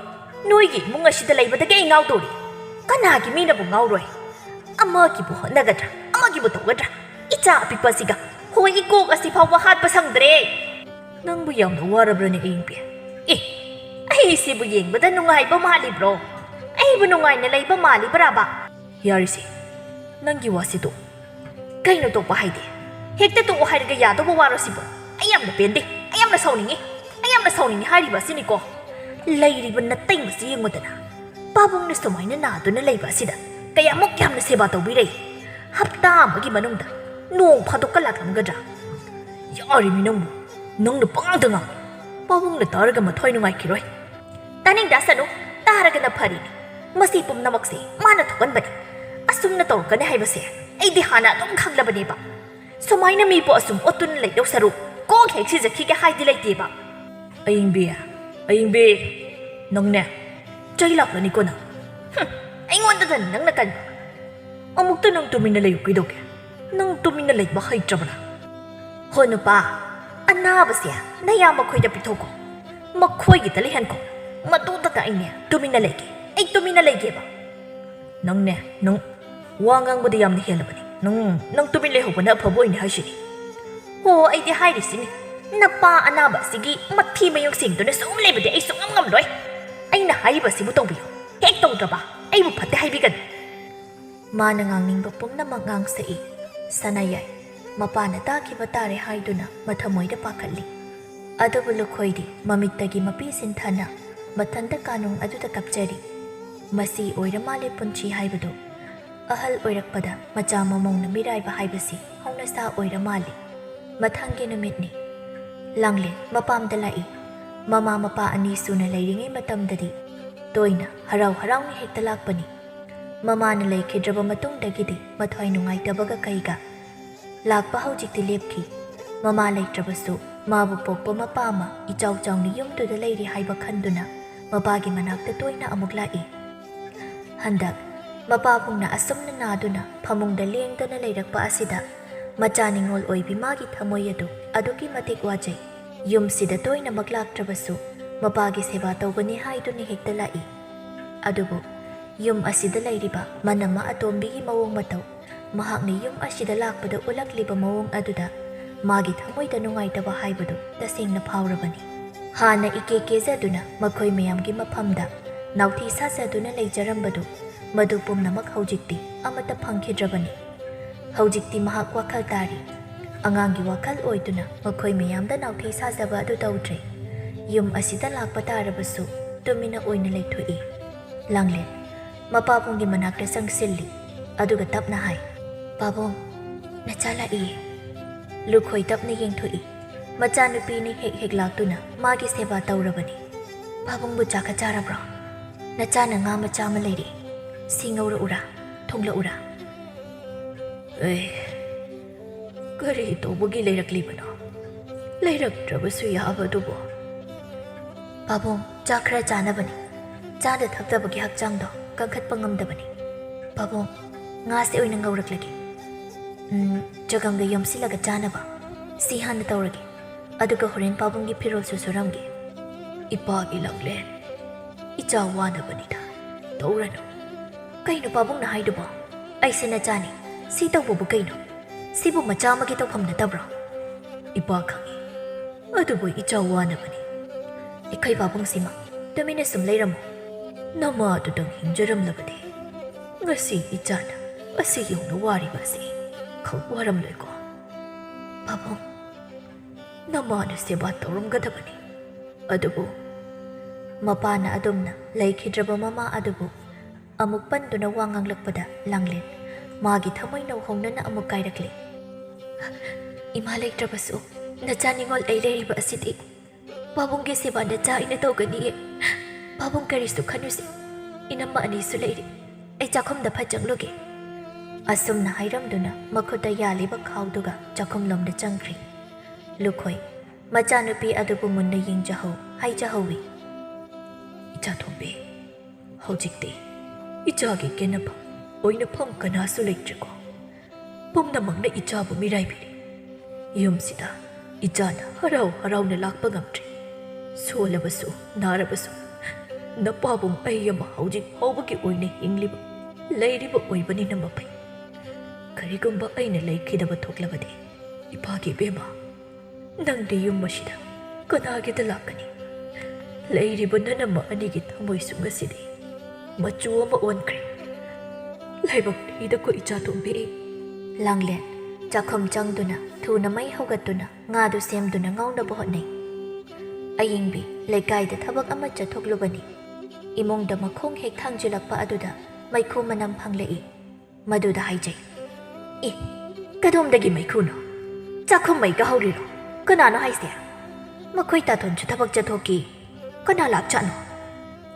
ꯅꯣꯏꯒꯤ ꯏꯃꯨꯡ ꯑꯁꯤꯗ ꯂꯩꯕꯗꯒꯤ ꯑꯩ ꯉꯥꯎꯗꯧꯔꯦ꯫ ꯀꯅꯥꯒꯤ ꯃꯤꯅꯕꯨ ꯉꯥꯎꯔꯣꯏ? ꯑꯃꯒꯤꯕꯨ ꯍꯣꯠꯅꯒꯗ꯭ꯔꯥ? ꯃꯥꯒꯤꯕꯨ ꯇꯧꯒꯗ꯭ꯔꯥ? ꯏꯆꯥ ꯑꯄꯤꯛꯄꯁꯤꯒ ꯍꯣꯏ ꯏꯀꯣꯛ ꯑꯁꯤ ꯐꯥꯎꯕ ꯍꯥꯠꯄ ꯁꯪꯗ꯭ꯔꯦ꯫ ꯅꯪꯕꯨ ꯌꯥꯝꯅ ꯋꯥꯔꯕ꯭ꯔꯅꯦ ꯑꯌꯤꯡꯕꯤ? ꯑꯦ, ꯑꯩꯁꯤꯕꯨ ꯌꯦꯡꯕꯗ ꯅꯨꯡꯉꯥꯏꯕ ꯃꯥꯜꯂꯤꯕ꯭ꯔꯣ? ꯑꯩꯕꯨ ꯅꯨꯡꯉꯥꯏꯅ ꯂꯩꯕ ꯃꯥꯜꯂꯤꯕ꯭ꯔꯥꯕ? ꯌꯥꯔꯤꯁꯦ, ꯅꯪꯒꯤ ꯋꯥꯁꯤꯗꯣ ꯀꯩꯅꯣ ꯇꯣꯛꯄ ꯍꯥꯏꯗꯤ? ꯍꯦꯛꯇ ꯇꯣꯛꯑꯣ ꯍꯥꯏꯔꯒ ꯌꯥꯗꯧꯕ ꯋꯥꯔꯣ ꯁꯤꯕꯣ? ꯑꯩ ꯌꯥꯝꯅ ꯄꯦꯟꯗꯦ, ꯑꯩ ꯌꯥꯝꯅ ꯁꯥꯎꯅꯤꯡꯉꯤ, ꯑꯩ ꯌꯥꯝꯅ ꯁꯥꯎꯅꯤꯡꯉꯤ ꯍꯥꯏꯔꯤꯕ ꯑꯁꯤꯅꯤꯀꯣ꯫ ꯂꯩꯔꯤꯕ ꯅꯇꯩ ꯃꯁꯤ ꯌꯦꯡꯉꯨꯗꯅ, ꯄꯥꯕꯨꯡꯅ ꯁꯨꯃꯥꯏꯅ ꯅꯥꯗꯨꯅ ꯂꯩꯕ ꯑꯁꯤꯗ ꯀꯌꯥꯃꯨꯛ ꯌꯥꯝꯅ ꯁꯦꯕꯥ ꯇꯧꯕꯤꯔꯛꯏ꯫ ꯍꯞꯇꯥ ꯑꯃꯒꯤ ꯃꯅꯨꯡꯗ ꯅꯣꯡ ꯐꯥꯗꯣꯛꯀ ꯂꯥꯛꯂꯝꯒꯗ꯭ꯔꯥ? ꯌꯥꯔꯤꯃꯤ ꯅꯪꯕꯨ, ꯅꯪꯅ ꯄꯉꯥꯡꯗ ꯉꯥꯡꯉꯤ꯫ ꯄꯥꯕꯨꯡꯅ ꯇꯥꯔꯒ ꯃꯊ꯭ꯋꯥꯏ ꯅꯨꯡꯉꯥꯏꯈꯤꯔꯣꯏ꯫ ꯇꯥꯅꯤꯡꯗꯁꯅꯨ, ꯇꯥꯔꯒꯅ ꯐꯔꯤꯅꯤ꯫ ꯃꯁꯤ ꯄꯨꯝꯅꯃꯛꯁꯦ ꯃꯥꯅ ꯊꯣꯛꯍꯟꯕꯅꯤ꯫ ꯑꯁꯨꯝꯅ ꯇꯧꯔꯛꯀꯅꯤ ꯍꯥꯏꯕꯁꯦ ꯑꯩꯗꯤ ꯍꯥꯟꯅ ꯑꯗꯨꯝ ꯈꯪꯂꯕꯅꯦꯕ꯫ ꯁꯨꯃꯥꯏꯅ ꯃꯤꯕꯨ ꯑꯁꯨꯝ ꯑꯣꯠꯇꯨꯅ ꯂꯩꯗꯧ ꯁꯔꯨꯛ ꯀꯣꯛ ꯍꯦꯛ ꯁꯤꯖꯈꯤꯒꯦ ꯍꯥꯏꯗꯤ ꯂꯩꯇꯦꯕ꯫ ꯑꯌꯤꯡꯕꯤ, ꯑꯌꯤꯡꯕꯤ, ꯅꯪꯅꯦ ꯆꯩ ꯂꯥꯛꯂꯅꯤꯀꯣ ꯅꯪ꯫ ꯍꯨꯝ, ꯑꯩꯉꯣꯟꯗꯗ ꯅꯪꯅ ꯀꯟꯕ꯫ ꯑꯃꯨꯛꯇ ꯅꯪ ꯇꯨꯃꯤꯟꯅ ꯂꯩꯌꯨ ꯀꯩꯗꯧꯒꯦ? ꯅꯪ ꯇꯨꯃꯤꯟꯅ ꯂꯩꯕ ꯍꯩꯇ꯭ꯔꯕ꯭ꯔꯥ? ꯍꯣ ꯅꯨꯄꯥ, ꯑꯅꯥꯕꯁꯦ ꯅꯌꯥꯝ ꯃꯈꯣꯏꯗ ꯄꯤꯊꯣꯛꯈꯣ꯫ ꯃꯈꯣꯏꯒꯤꯗ ꯂꯩꯍꯟꯈꯣ꯫ ꯃꯗꯨꯗꯇ ꯑꯩꯅꯦ ꯇꯨꯃꯤꯟꯅ ꯂꯩꯒꯦ꯫ ꯑꯩ ꯇꯨꯃꯤꯟꯅ ꯂꯩꯒꯦꯕ꯫ ꯅꯪꯅꯦ, ꯅꯪ ꯋꯥ ꯉꯥꯡꯕꯗꯤ ꯌꯥꯝꯅ ꯍꯦꯜꯂꯕꯅꯤ꯫ ꯅꯪ, ꯅꯪ ꯇꯨꯃꯤꯟ ꯂꯩꯍꯧꯕꯅ ꯑꯐꯕ ꯑꯣꯏꯅꯤ ꯍꯥꯏꯁꯤꯅꯤ꯫ ꯍꯣ, ꯑꯩꯗꯤ ꯍꯥꯏꯔꯤꯁꯤꯅꯤ꯫ ꯅꯄꯥ ꯑꯅꯥꯕ ꯑꯁꯤꯒꯤ ꯃꯊꯤ ꯃꯌꯨꯡ ꯁꯦꯡꯗꯨꯅ ꯁꯨꯝ ꯂꯩꯕꯗꯤ ꯑꯩ ꯁꯨꯡꯉꯝ ꯉꯝꯂꯣꯏ꯫ ꯑꯩꯅ ꯍꯥꯏꯔꯤꯕꯁꯤꯕꯨ ꯇꯧꯕꯤꯌꯨ꯫ ꯍꯦꯛ ꯇꯧꯗ꯭ꯔꯕ ꯑꯩꯕꯨ ꯐꯠꯇꯦ ꯍꯥꯏꯕꯤꯒꯅꯨ꯫ ꯃꯥꯅ ꯉꯥꯡꯅꯤꯡꯕ ꯄꯨꯝꯅꯃꯛ ꯉꯥꯡꯁꯛꯏ꯫ ꯁꯅꯥꯌꯥꯏ ꯃꯄꯥꯅ ꯇꯥꯈꯤꯕ ꯇꯥꯔꯦ ꯍꯥꯏꯗꯨꯅ ꯃꯊꯃꯣꯏꯗ ꯄꯥꯈꯠꯂꯤ꯫ ꯑꯗꯨꯕꯨ ꯂꯨꯈꯣꯏꯗꯤ ꯃꯃꯤꯠꯇꯒꯤ ꯃꯄꯤ ꯁꯤꯟꯊꯥꯅ ꯃꯊꯟꯇ ꯀꯥꯅꯨꯡ ꯑꯗꯨꯗ ꯀꯞꯆꯔꯤ꯫ ꯃꯁꯤ ꯑꯣꯏꯔ ꯃꯥꯜꯂꯦ ꯄꯨꯟꯁꯤ ꯍꯥꯏꯕꯗꯨ꯫ ꯑꯍꯜ ꯑꯣꯏꯔꯛꯄꯗ ꯃꯆꯥ ꯃꯃꯧꯅ ꯃꯤꯔꯥꯏꯕ ꯍꯥꯏꯕꯁꯤ ꯍꯧꯅꯁꯥ ꯑꯣꯏꯔ ꯃꯥꯜꯂꯦ꯫ ꯃꯊꯪꯒꯤ ꯅꯨꯃꯤꯠꯅꯤ꯫ ꯂꯥꯡꯂꯦꯟ ꯃꯄꯥꯝꯗ ꯂꯥꯛꯏ꯫ ꯃꯃꯥ ꯃꯄꯥ ꯑꯅꯤ ꯁꯨꯅ ꯂꯩꯔꯤꯉꯩ ꯃꯇꯝꯗꯗꯤ ꯇꯣꯏꯅ ꯍꯔꯥꯎ ꯍꯔꯥꯎꯅ ꯍꯦꯛꯇ ꯂꯥꯛꯄꯅꯤ꯫ ꯃꯃꯥꯅ ꯂꯩꯈꯤꯗ꯭ꯔꯕ ꯃꯇꯨꯡꯗꯒꯤꯗꯤ ꯃꯊ꯭ꯋꯥꯏ ꯅꯨꯡꯉꯥꯏꯇꯕꯒ ꯀꯩꯒ ꯂꯥꯛꯄ ꯍꯧꯖꯤꯛꯇꯤ ꯂꯦꯞꯈꯤ꯫ ꯃꯃꯥ ꯂꯩꯇ꯭ꯔꯕꯁꯨ ꯃꯥꯕꯨ ꯄꯣꯛꯄ ꯃꯄꯥ ꯑꯃ ꯏꯆꯥꯎ ꯆꯥꯎꯅ ꯌꯨꯝꯗꯨꯗ ꯂꯩꯔꯤ ꯍꯥꯏꯕ ꯈꯟꯗꯨꯅ ꯃꯄꯥꯒꯤ ꯃꯅꯥꯛꯇ ꯇꯣꯏꯅ ꯑꯃꯨꯛ ꯂꯥꯛꯏ꯫ ꯍꯟꯗꯛ ꯃꯄꯥꯕꯨꯡꯅ ꯑꯁꯨꯝꯅ ꯅꯥꯗꯨꯅ ꯐꯃꯨꯡꯗ ꯂꯦꯡꯗꯅ ꯂꯩꯔꯛꯄ ꯑꯁꯤꯗ ꯃꯆꯥ ꯅꯤꯡꯉꯣꯜ ꯑꯣꯏꯕꯤ ꯃꯥꯒꯤ ꯊꯃꯣꯏ ꯑꯗꯨ ꯑꯗꯨꯛꯀꯤ ꯃꯇꯤꯛ ꯋꯥꯖꯩ꯫ ꯌꯨꯝꯁꯤꯗ ꯇꯣꯏꯅꯃꯛ ꯂꯥꯛꯇ꯭ꯔꯕꯁꯨ ꯃꯄꯥꯒꯤ ꯁꯦꯕꯥ ꯇꯧꯒꯅꯤ ꯍꯥꯏꯗꯨꯅ ꯍꯦꯛꯇ ꯂꯥꯛꯏ꯫ ꯑꯗꯨꯕꯨ ꯌꯨꯝ ꯑꯁꯤꯗ ꯂꯩꯔꯤꯕ ꯃꯅꯝꯃ ꯑꯇꯣꯝꯕꯤꯒꯤ ꯃꯑꯣꯡ ꯃꯇꯧ, ꯃꯍꯥꯛꯅ ꯌꯨꯝ ꯑꯁꯤꯗ ꯂꯥꯛꯄꯗ ꯎꯠꯂꯛꯂꯤꯕ ꯃꯑꯣꯡ ꯑꯗꯨꯗ ꯃꯥꯒꯤ ꯊꯃꯣꯏꯗ ꯅꯨꯡꯉꯥꯏꯇꯕ ꯍꯥꯏꯕꯗꯨ ꯇꯁꯦꯡꯅ ꯐꯥꯎꯔꯕꯅꯤ꯫ ꯍꯥꯟꯅ ꯏꯀꯦ ꯀꯦꯖꯗꯨꯅ ꯃꯈꯣꯏ ꯃꯌꯥꯝꯒꯤ ꯃꯐꯝꯗ ꯅꯥꯎꯊꯤ ꯁꯥꯖꯗꯨꯅ ꯂꯩꯖꯔꯝꯕꯗꯨ, ꯃꯗꯨ ꯄꯨꯝꯅꯃꯛ ꯍꯧꯖꯤꯛꯇꯤ ꯑꯃꯠꯇ ꯐꯪꯈꯤꯗ꯭ꯔꯕꯅꯤ꯫ ꯍꯧꯖꯤꯛꯇꯤ ꯃꯍꯥꯛ ꯋꯥꯈꯜ ꯇꯥꯔꯤ꯫ ꯑꯉꯥꯡꯒꯤ ꯋꯥꯈꯜ ꯑꯣꯏꯗꯨꯅ ꯃꯈꯣꯏ ꯃꯌꯥꯝꯗ ꯅꯥꯎꯊꯤ ꯁꯥꯖꯕ ꯑꯗꯨ ꯇꯧꯗ꯭ꯔꯦ꯫ ꯌꯨꯝ ꯑꯁꯤꯗ ꯂꯥꯛꯄ ꯇꯥꯔꯕꯁꯨ ꯇꯨꯃꯤꯟꯅ ꯑꯣꯏꯅ ꯂꯩꯊꯣꯛꯏ꯫ ꯂꯥꯡꯂꯦꯟ ꯃꯄꯥꯕꯨꯡꯒꯤ ꯃꯅꯥꯛꯇ ꯆꯪꯁꯤꯜꯂꯤ, ꯑꯗꯨꯒ ꯇꯞꯅ ꯍꯥꯏ, "ꯄꯥꯕꯨꯡ, ꯅꯆꯥ ꯂꯥꯛꯏꯌꯦ꯫" ꯂꯨꯈꯣꯏ ꯇꯞꯅ ꯌꯦꯡꯊꯣꯛꯏ꯫ ꯃꯆꯥꯅꯨꯄꯤꯅ ꯍꯦꯛ ꯍꯦꯛ ꯂꯥꯛꯇꯨꯅ ꯃꯥꯒꯤ ꯁꯦꯕꯥ ꯇꯧꯔꯕꯅꯤ꯫ "ꯄꯥꯕꯨꯡꯕꯨ ꯆꯥꯛ ꯈ ꯆꯥꯔꯕ꯭ꯔꯣ? ꯅꯆꯥꯅ ꯉꯥ ꯃꯆꯥ ꯑꯃ ꯂꯩꯔꯦ꯫ ꯁꯤ ꯉꯧꯔꯛꯎꯔꯥ? ꯊꯣꯡꯂꯛꯎꯔꯥ?" ꯑꯦ, ꯀꯔꯤ ꯇꯧꯕꯒꯤ ꯂꯩꯔꯛꯂꯤꯕꯅꯣ? ꯂꯩꯔꯛꯇ꯭ꯔꯕꯁꯨ ꯌꯥꯕꯗꯨꯕꯨ꯫ "ꯄꯥꯕꯨꯡ, ꯆꯥꯛ ꯈꯔ ꯆꯥꯅꯕꯅꯤ꯫ ꯆꯥꯗ ꯊꯛꯇꯕꯒꯤ ꯍꯛꯆꯥꯡꯗꯣ ꯀꯟꯈꯠꯄ ꯉꯝꯗꯕꯅꯤ꯫ ꯄꯥꯕꯨꯡ, ꯉꯥꯁꯦ ꯑꯣꯏꯅ ꯉꯧꯔꯛꯂꯒꯦ꯫ ꯎꯝ, ꯆꯒꯝꯒ ꯌꯣꯝꯁꯤꯜꯂꯒ ꯆꯥꯅꯕ꯫ ꯁꯤ ꯍꯥꯟꯅ ꯇꯧꯔꯒꯦ꯫ ꯑꯗꯨꯒ ꯍꯣꯔꯦꯟ ꯄꯥꯕꯨꯡꯒꯤ ꯐꯤꯔꯣꯜꯁꯨ ꯁꯨꯔꯝꯒꯦ꯫" "ꯏꯄꯥꯒꯤ ꯂꯥꯡꯂꯦꯟ, ꯏꯆꯥ ꯋꯥꯅꯕꯅꯤꯗ, ꯇꯧꯔꯅꯨ꯫" "ꯀꯩꯅꯣ ꯄꯥꯕꯨꯡꯅ ꯍꯥꯏꯗꯨꯕꯣ? ꯑꯩꯁꯦ ꯅꯆꯥꯅꯤ꯫ ꯁꯤ ꯇꯧꯕꯕꯨ ꯀꯩꯅꯣ? ꯁꯤꯕꯨ ꯃꯆꯥ ꯑꯃꯒꯤ ꯇꯧꯐꯝ ꯅꯠꯇꯕ꯭ꯔꯣ?" "ꯏꯄꯥ ꯈꯪꯉꯤ꯫ ꯑꯗꯨꯕꯨ ꯏꯆꯥ ꯋꯥꯅꯕꯅꯤ꯫" "ꯑꯩꯈꯣꯏ ꯄꯥꯕꯨꯡꯁꯤꯃ ꯇꯨꯃꯤꯟꯅ ꯁꯨꯝ ꯂꯩꯔꯝꯃꯣ꯫ ꯅꯃꯥꯗꯨꯗꯪ ꯍꯤꯡꯖꯔꯝꯂꯕꯗꯤ ꯉꯁꯤ ꯏꯆꯥꯅ ꯑꯁꯤ ꯌꯧꯅ ꯋꯥꯔꯤꯕ ꯑꯁꯤ ꯈꯪ ꯋꯥꯔꯝꯂꯣꯏꯀꯣ꯫ ꯄꯥꯕꯨꯡ, ꯅꯃꯥꯅ ꯁꯦꯕꯥ ꯇꯧꯔꯝꯒꯗꯕꯅꯤ꯫ ꯑꯗꯨꯕꯨ" ꯃꯄꯥꯅ ꯑꯗꯨꯝꯅ ꯂꯩꯈꯤꯗ꯭ꯔꯕ ꯃꯃꯥ ꯑꯗꯨꯕꯨ ꯑꯃꯨꯛ ꯄꯟꯗꯨꯅ ꯋꯥ ꯉꯥꯡꯂꯛꯄꯗ ꯂꯥꯡꯂꯦꯟ ꯃꯥꯒꯤ ꯊꯃꯣꯏ ꯅꯧꯍꯧꯅꯅ ꯑꯃꯨꯛ ꯀꯥꯏꯔꯛꯂꯦ꯫ "ꯏꯃꯥ ꯂꯩꯇ꯭ꯔꯕꯁꯨ ꯅꯆꯥ ꯅꯤꯉꯣꯜ ꯑꯩ ꯂꯩꯔꯤꯕ ꯑꯁꯤꯗꯤ ꯄꯥꯕꯨꯡꯒꯤ ꯁꯦꯕꯥ ꯅꯆꯥ ꯑꯩꯅ ꯇꯧꯒꯅꯤꯌꯦ꯫ ꯄꯥꯕꯨꯡ ꯀꯔꯤꯁꯨ ꯈꯟꯅꯨꯁꯤ꯫ ꯏꯅꯝꯃ ꯑꯅꯤꯁꯨ ꯂꯩꯔꯤ꯫ ꯑꯩ ꯆꯥꯛꯈꯨꯝꯗ ꯐꯠ ꯆꯪꯂꯨꯒꯦ꯫" ꯑꯁꯨꯝꯅ ꯍꯥꯏꯔꯝꯗꯨꯅ ꯃꯈꯨꯠꯇ ꯌꯥꯜꯂꯤꯕ ꯈꯥꯎꯗꯨꯒ ꯆꯥꯛꯈꯨꯝꯂꯣꯝꯗ ꯆꯪꯈ꯭ꯔꯤ꯫ ꯂꯨꯈꯣꯏ ꯃꯆꯥꯅꯨꯄꯤ ꯑꯗꯨꯕꯨ ꯃꯨꯟꯅ ꯌꯦꯡꯖꯍꯧ ꯍꯥꯏꯖꯍꯧꯏ꯫ "ꯏꯆꯥ ꯇꯣꯝꯕꯤ, ꯍꯧꯖꯤꯛꯇꯤ ꯏꯆꯥꯒꯤ ꯀꯦꯅꯐꯝ ꯑꯣꯏꯅꯐꯝ ꯀꯅꯥꯁꯨ ꯂꯩꯇ꯭ꯔꯦꯀꯣ꯫ ꯄꯨꯝꯅꯃꯛꯅ ꯏꯆꯥꯕꯨ ꯃꯤꯔꯥꯏꯕꯤꯔꯤ꯫ ꯌꯨꯝꯁꯤꯗ ꯏꯆꯥꯅ ꯍꯔꯥꯎ ꯍꯔꯥꯎꯅ ꯂꯥꯛꯄ ꯉꯝꯗ꯭ꯔꯦ꯫ ꯁꯣꯜꯂꯕꯁꯨ ꯅꯥꯔꯕꯁꯨ ꯅꯄꯥꯕꯨꯡ ꯑꯩ ꯑꯃ ꯍꯧꯖꯤꯛ ꯐꯥꯎꯕꯒꯤ ꯑꯣꯏꯅ ꯍꯤꯡꯂꯤꯕ ꯂꯩꯔꯤꯕ ꯑꯣꯏꯕꯅꯤꯅ ꯃꯐꯩ꯫ ꯀꯔꯤꯒꯨꯝꯕ ꯑꯩꯅ ꯂꯩꯈꯤꯗꯕ ꯊꯣꯛꯂꯕꯗꯤ, ꯏꯄꯥꯒꯤ ꯏꯕꯦꯝꯃ, ꯅꯪꯗꯤ ꯌꯨꯝ ꯑꯁꯤꯗ ꯀꯅꯥꯒꯤꯗ ꯂꯥꯛꯀꯅꯤ? ꯂꯩꯔꯤꯕ ꯅꯅꯝꯃ ꯑꯅꯤꯒꯤ ꯊꯃꯣꯏꯁꯨ ꯉꯁꯤꯗꯤ ꯃꯆꯨ ꯑꯃ ꯑꯣꯟꯈ꯭ꯔꯦ꯫ ꯂꯥꯏꯕꯛ ꯊꯤꯗꯀꯣ, ꯏꯆꯥ ꯇꯣꯝꯕꯤ꯫ ꯂꯥꯡꯂꯦꯟ ꯆꯥꯛꯈꯨꯝ ꯆꯪꯗꯨꯅ ꯊꯨꯅ ꯃꯩ ꯍꯧꯒꯠꯇꯨꯅ ꯉꯥꯗꯨ ꯁꯦꯝꯗꯨꯅ ꯉꯧꯅꯕ ꯍꯣꯠꯅꯩ꯫ ꯑꯌꯤꯡꯕꯤ ꯂꯩꯀꯥꯏꯗ ꯊꯕꯛ ꯑꯃ ꯆꯠꯊꯣꯛꯂꯨꯕꯅꯤ꯫ ꯏꯃꯨꯡꯗ ꯃꯈꯣꯡ ꯍꯦꯛ ꯊꯥꯡꯖꯤꯜꯂꯛꯄ ꯑꯗꯨꯗ ꯃꯩꯈꯨ ꯃꯅꯝ ꯐꯪꯂꯛꯏ꯫ ꯃꯗꯨꯗ ꯍꯥꯏꯖꯩ, "ꯏ, ꯀꯗꯣꯝꯗꯒꯤ ꯃꯩꯈꯨꯅꯣ? ꯆꯥꯛꯈꯨꯝ ꯃꯩ ꯀꯥꯍꯧꯔꯤꯔꯣ? ꯀꯅꯥꯅꯣ ꯍꯥꯏꯁꯦ? ꯃꯈꯣꯏ ꯇꯥꯊꯣꯟꯁꯨ ꯊꯕꯛ ꯆꯠꯊꯣꯛꯈꯤ꯫ ꯀꯅꯥ ꯂꯥꯛꯆꯥꯠꯅꯣ?"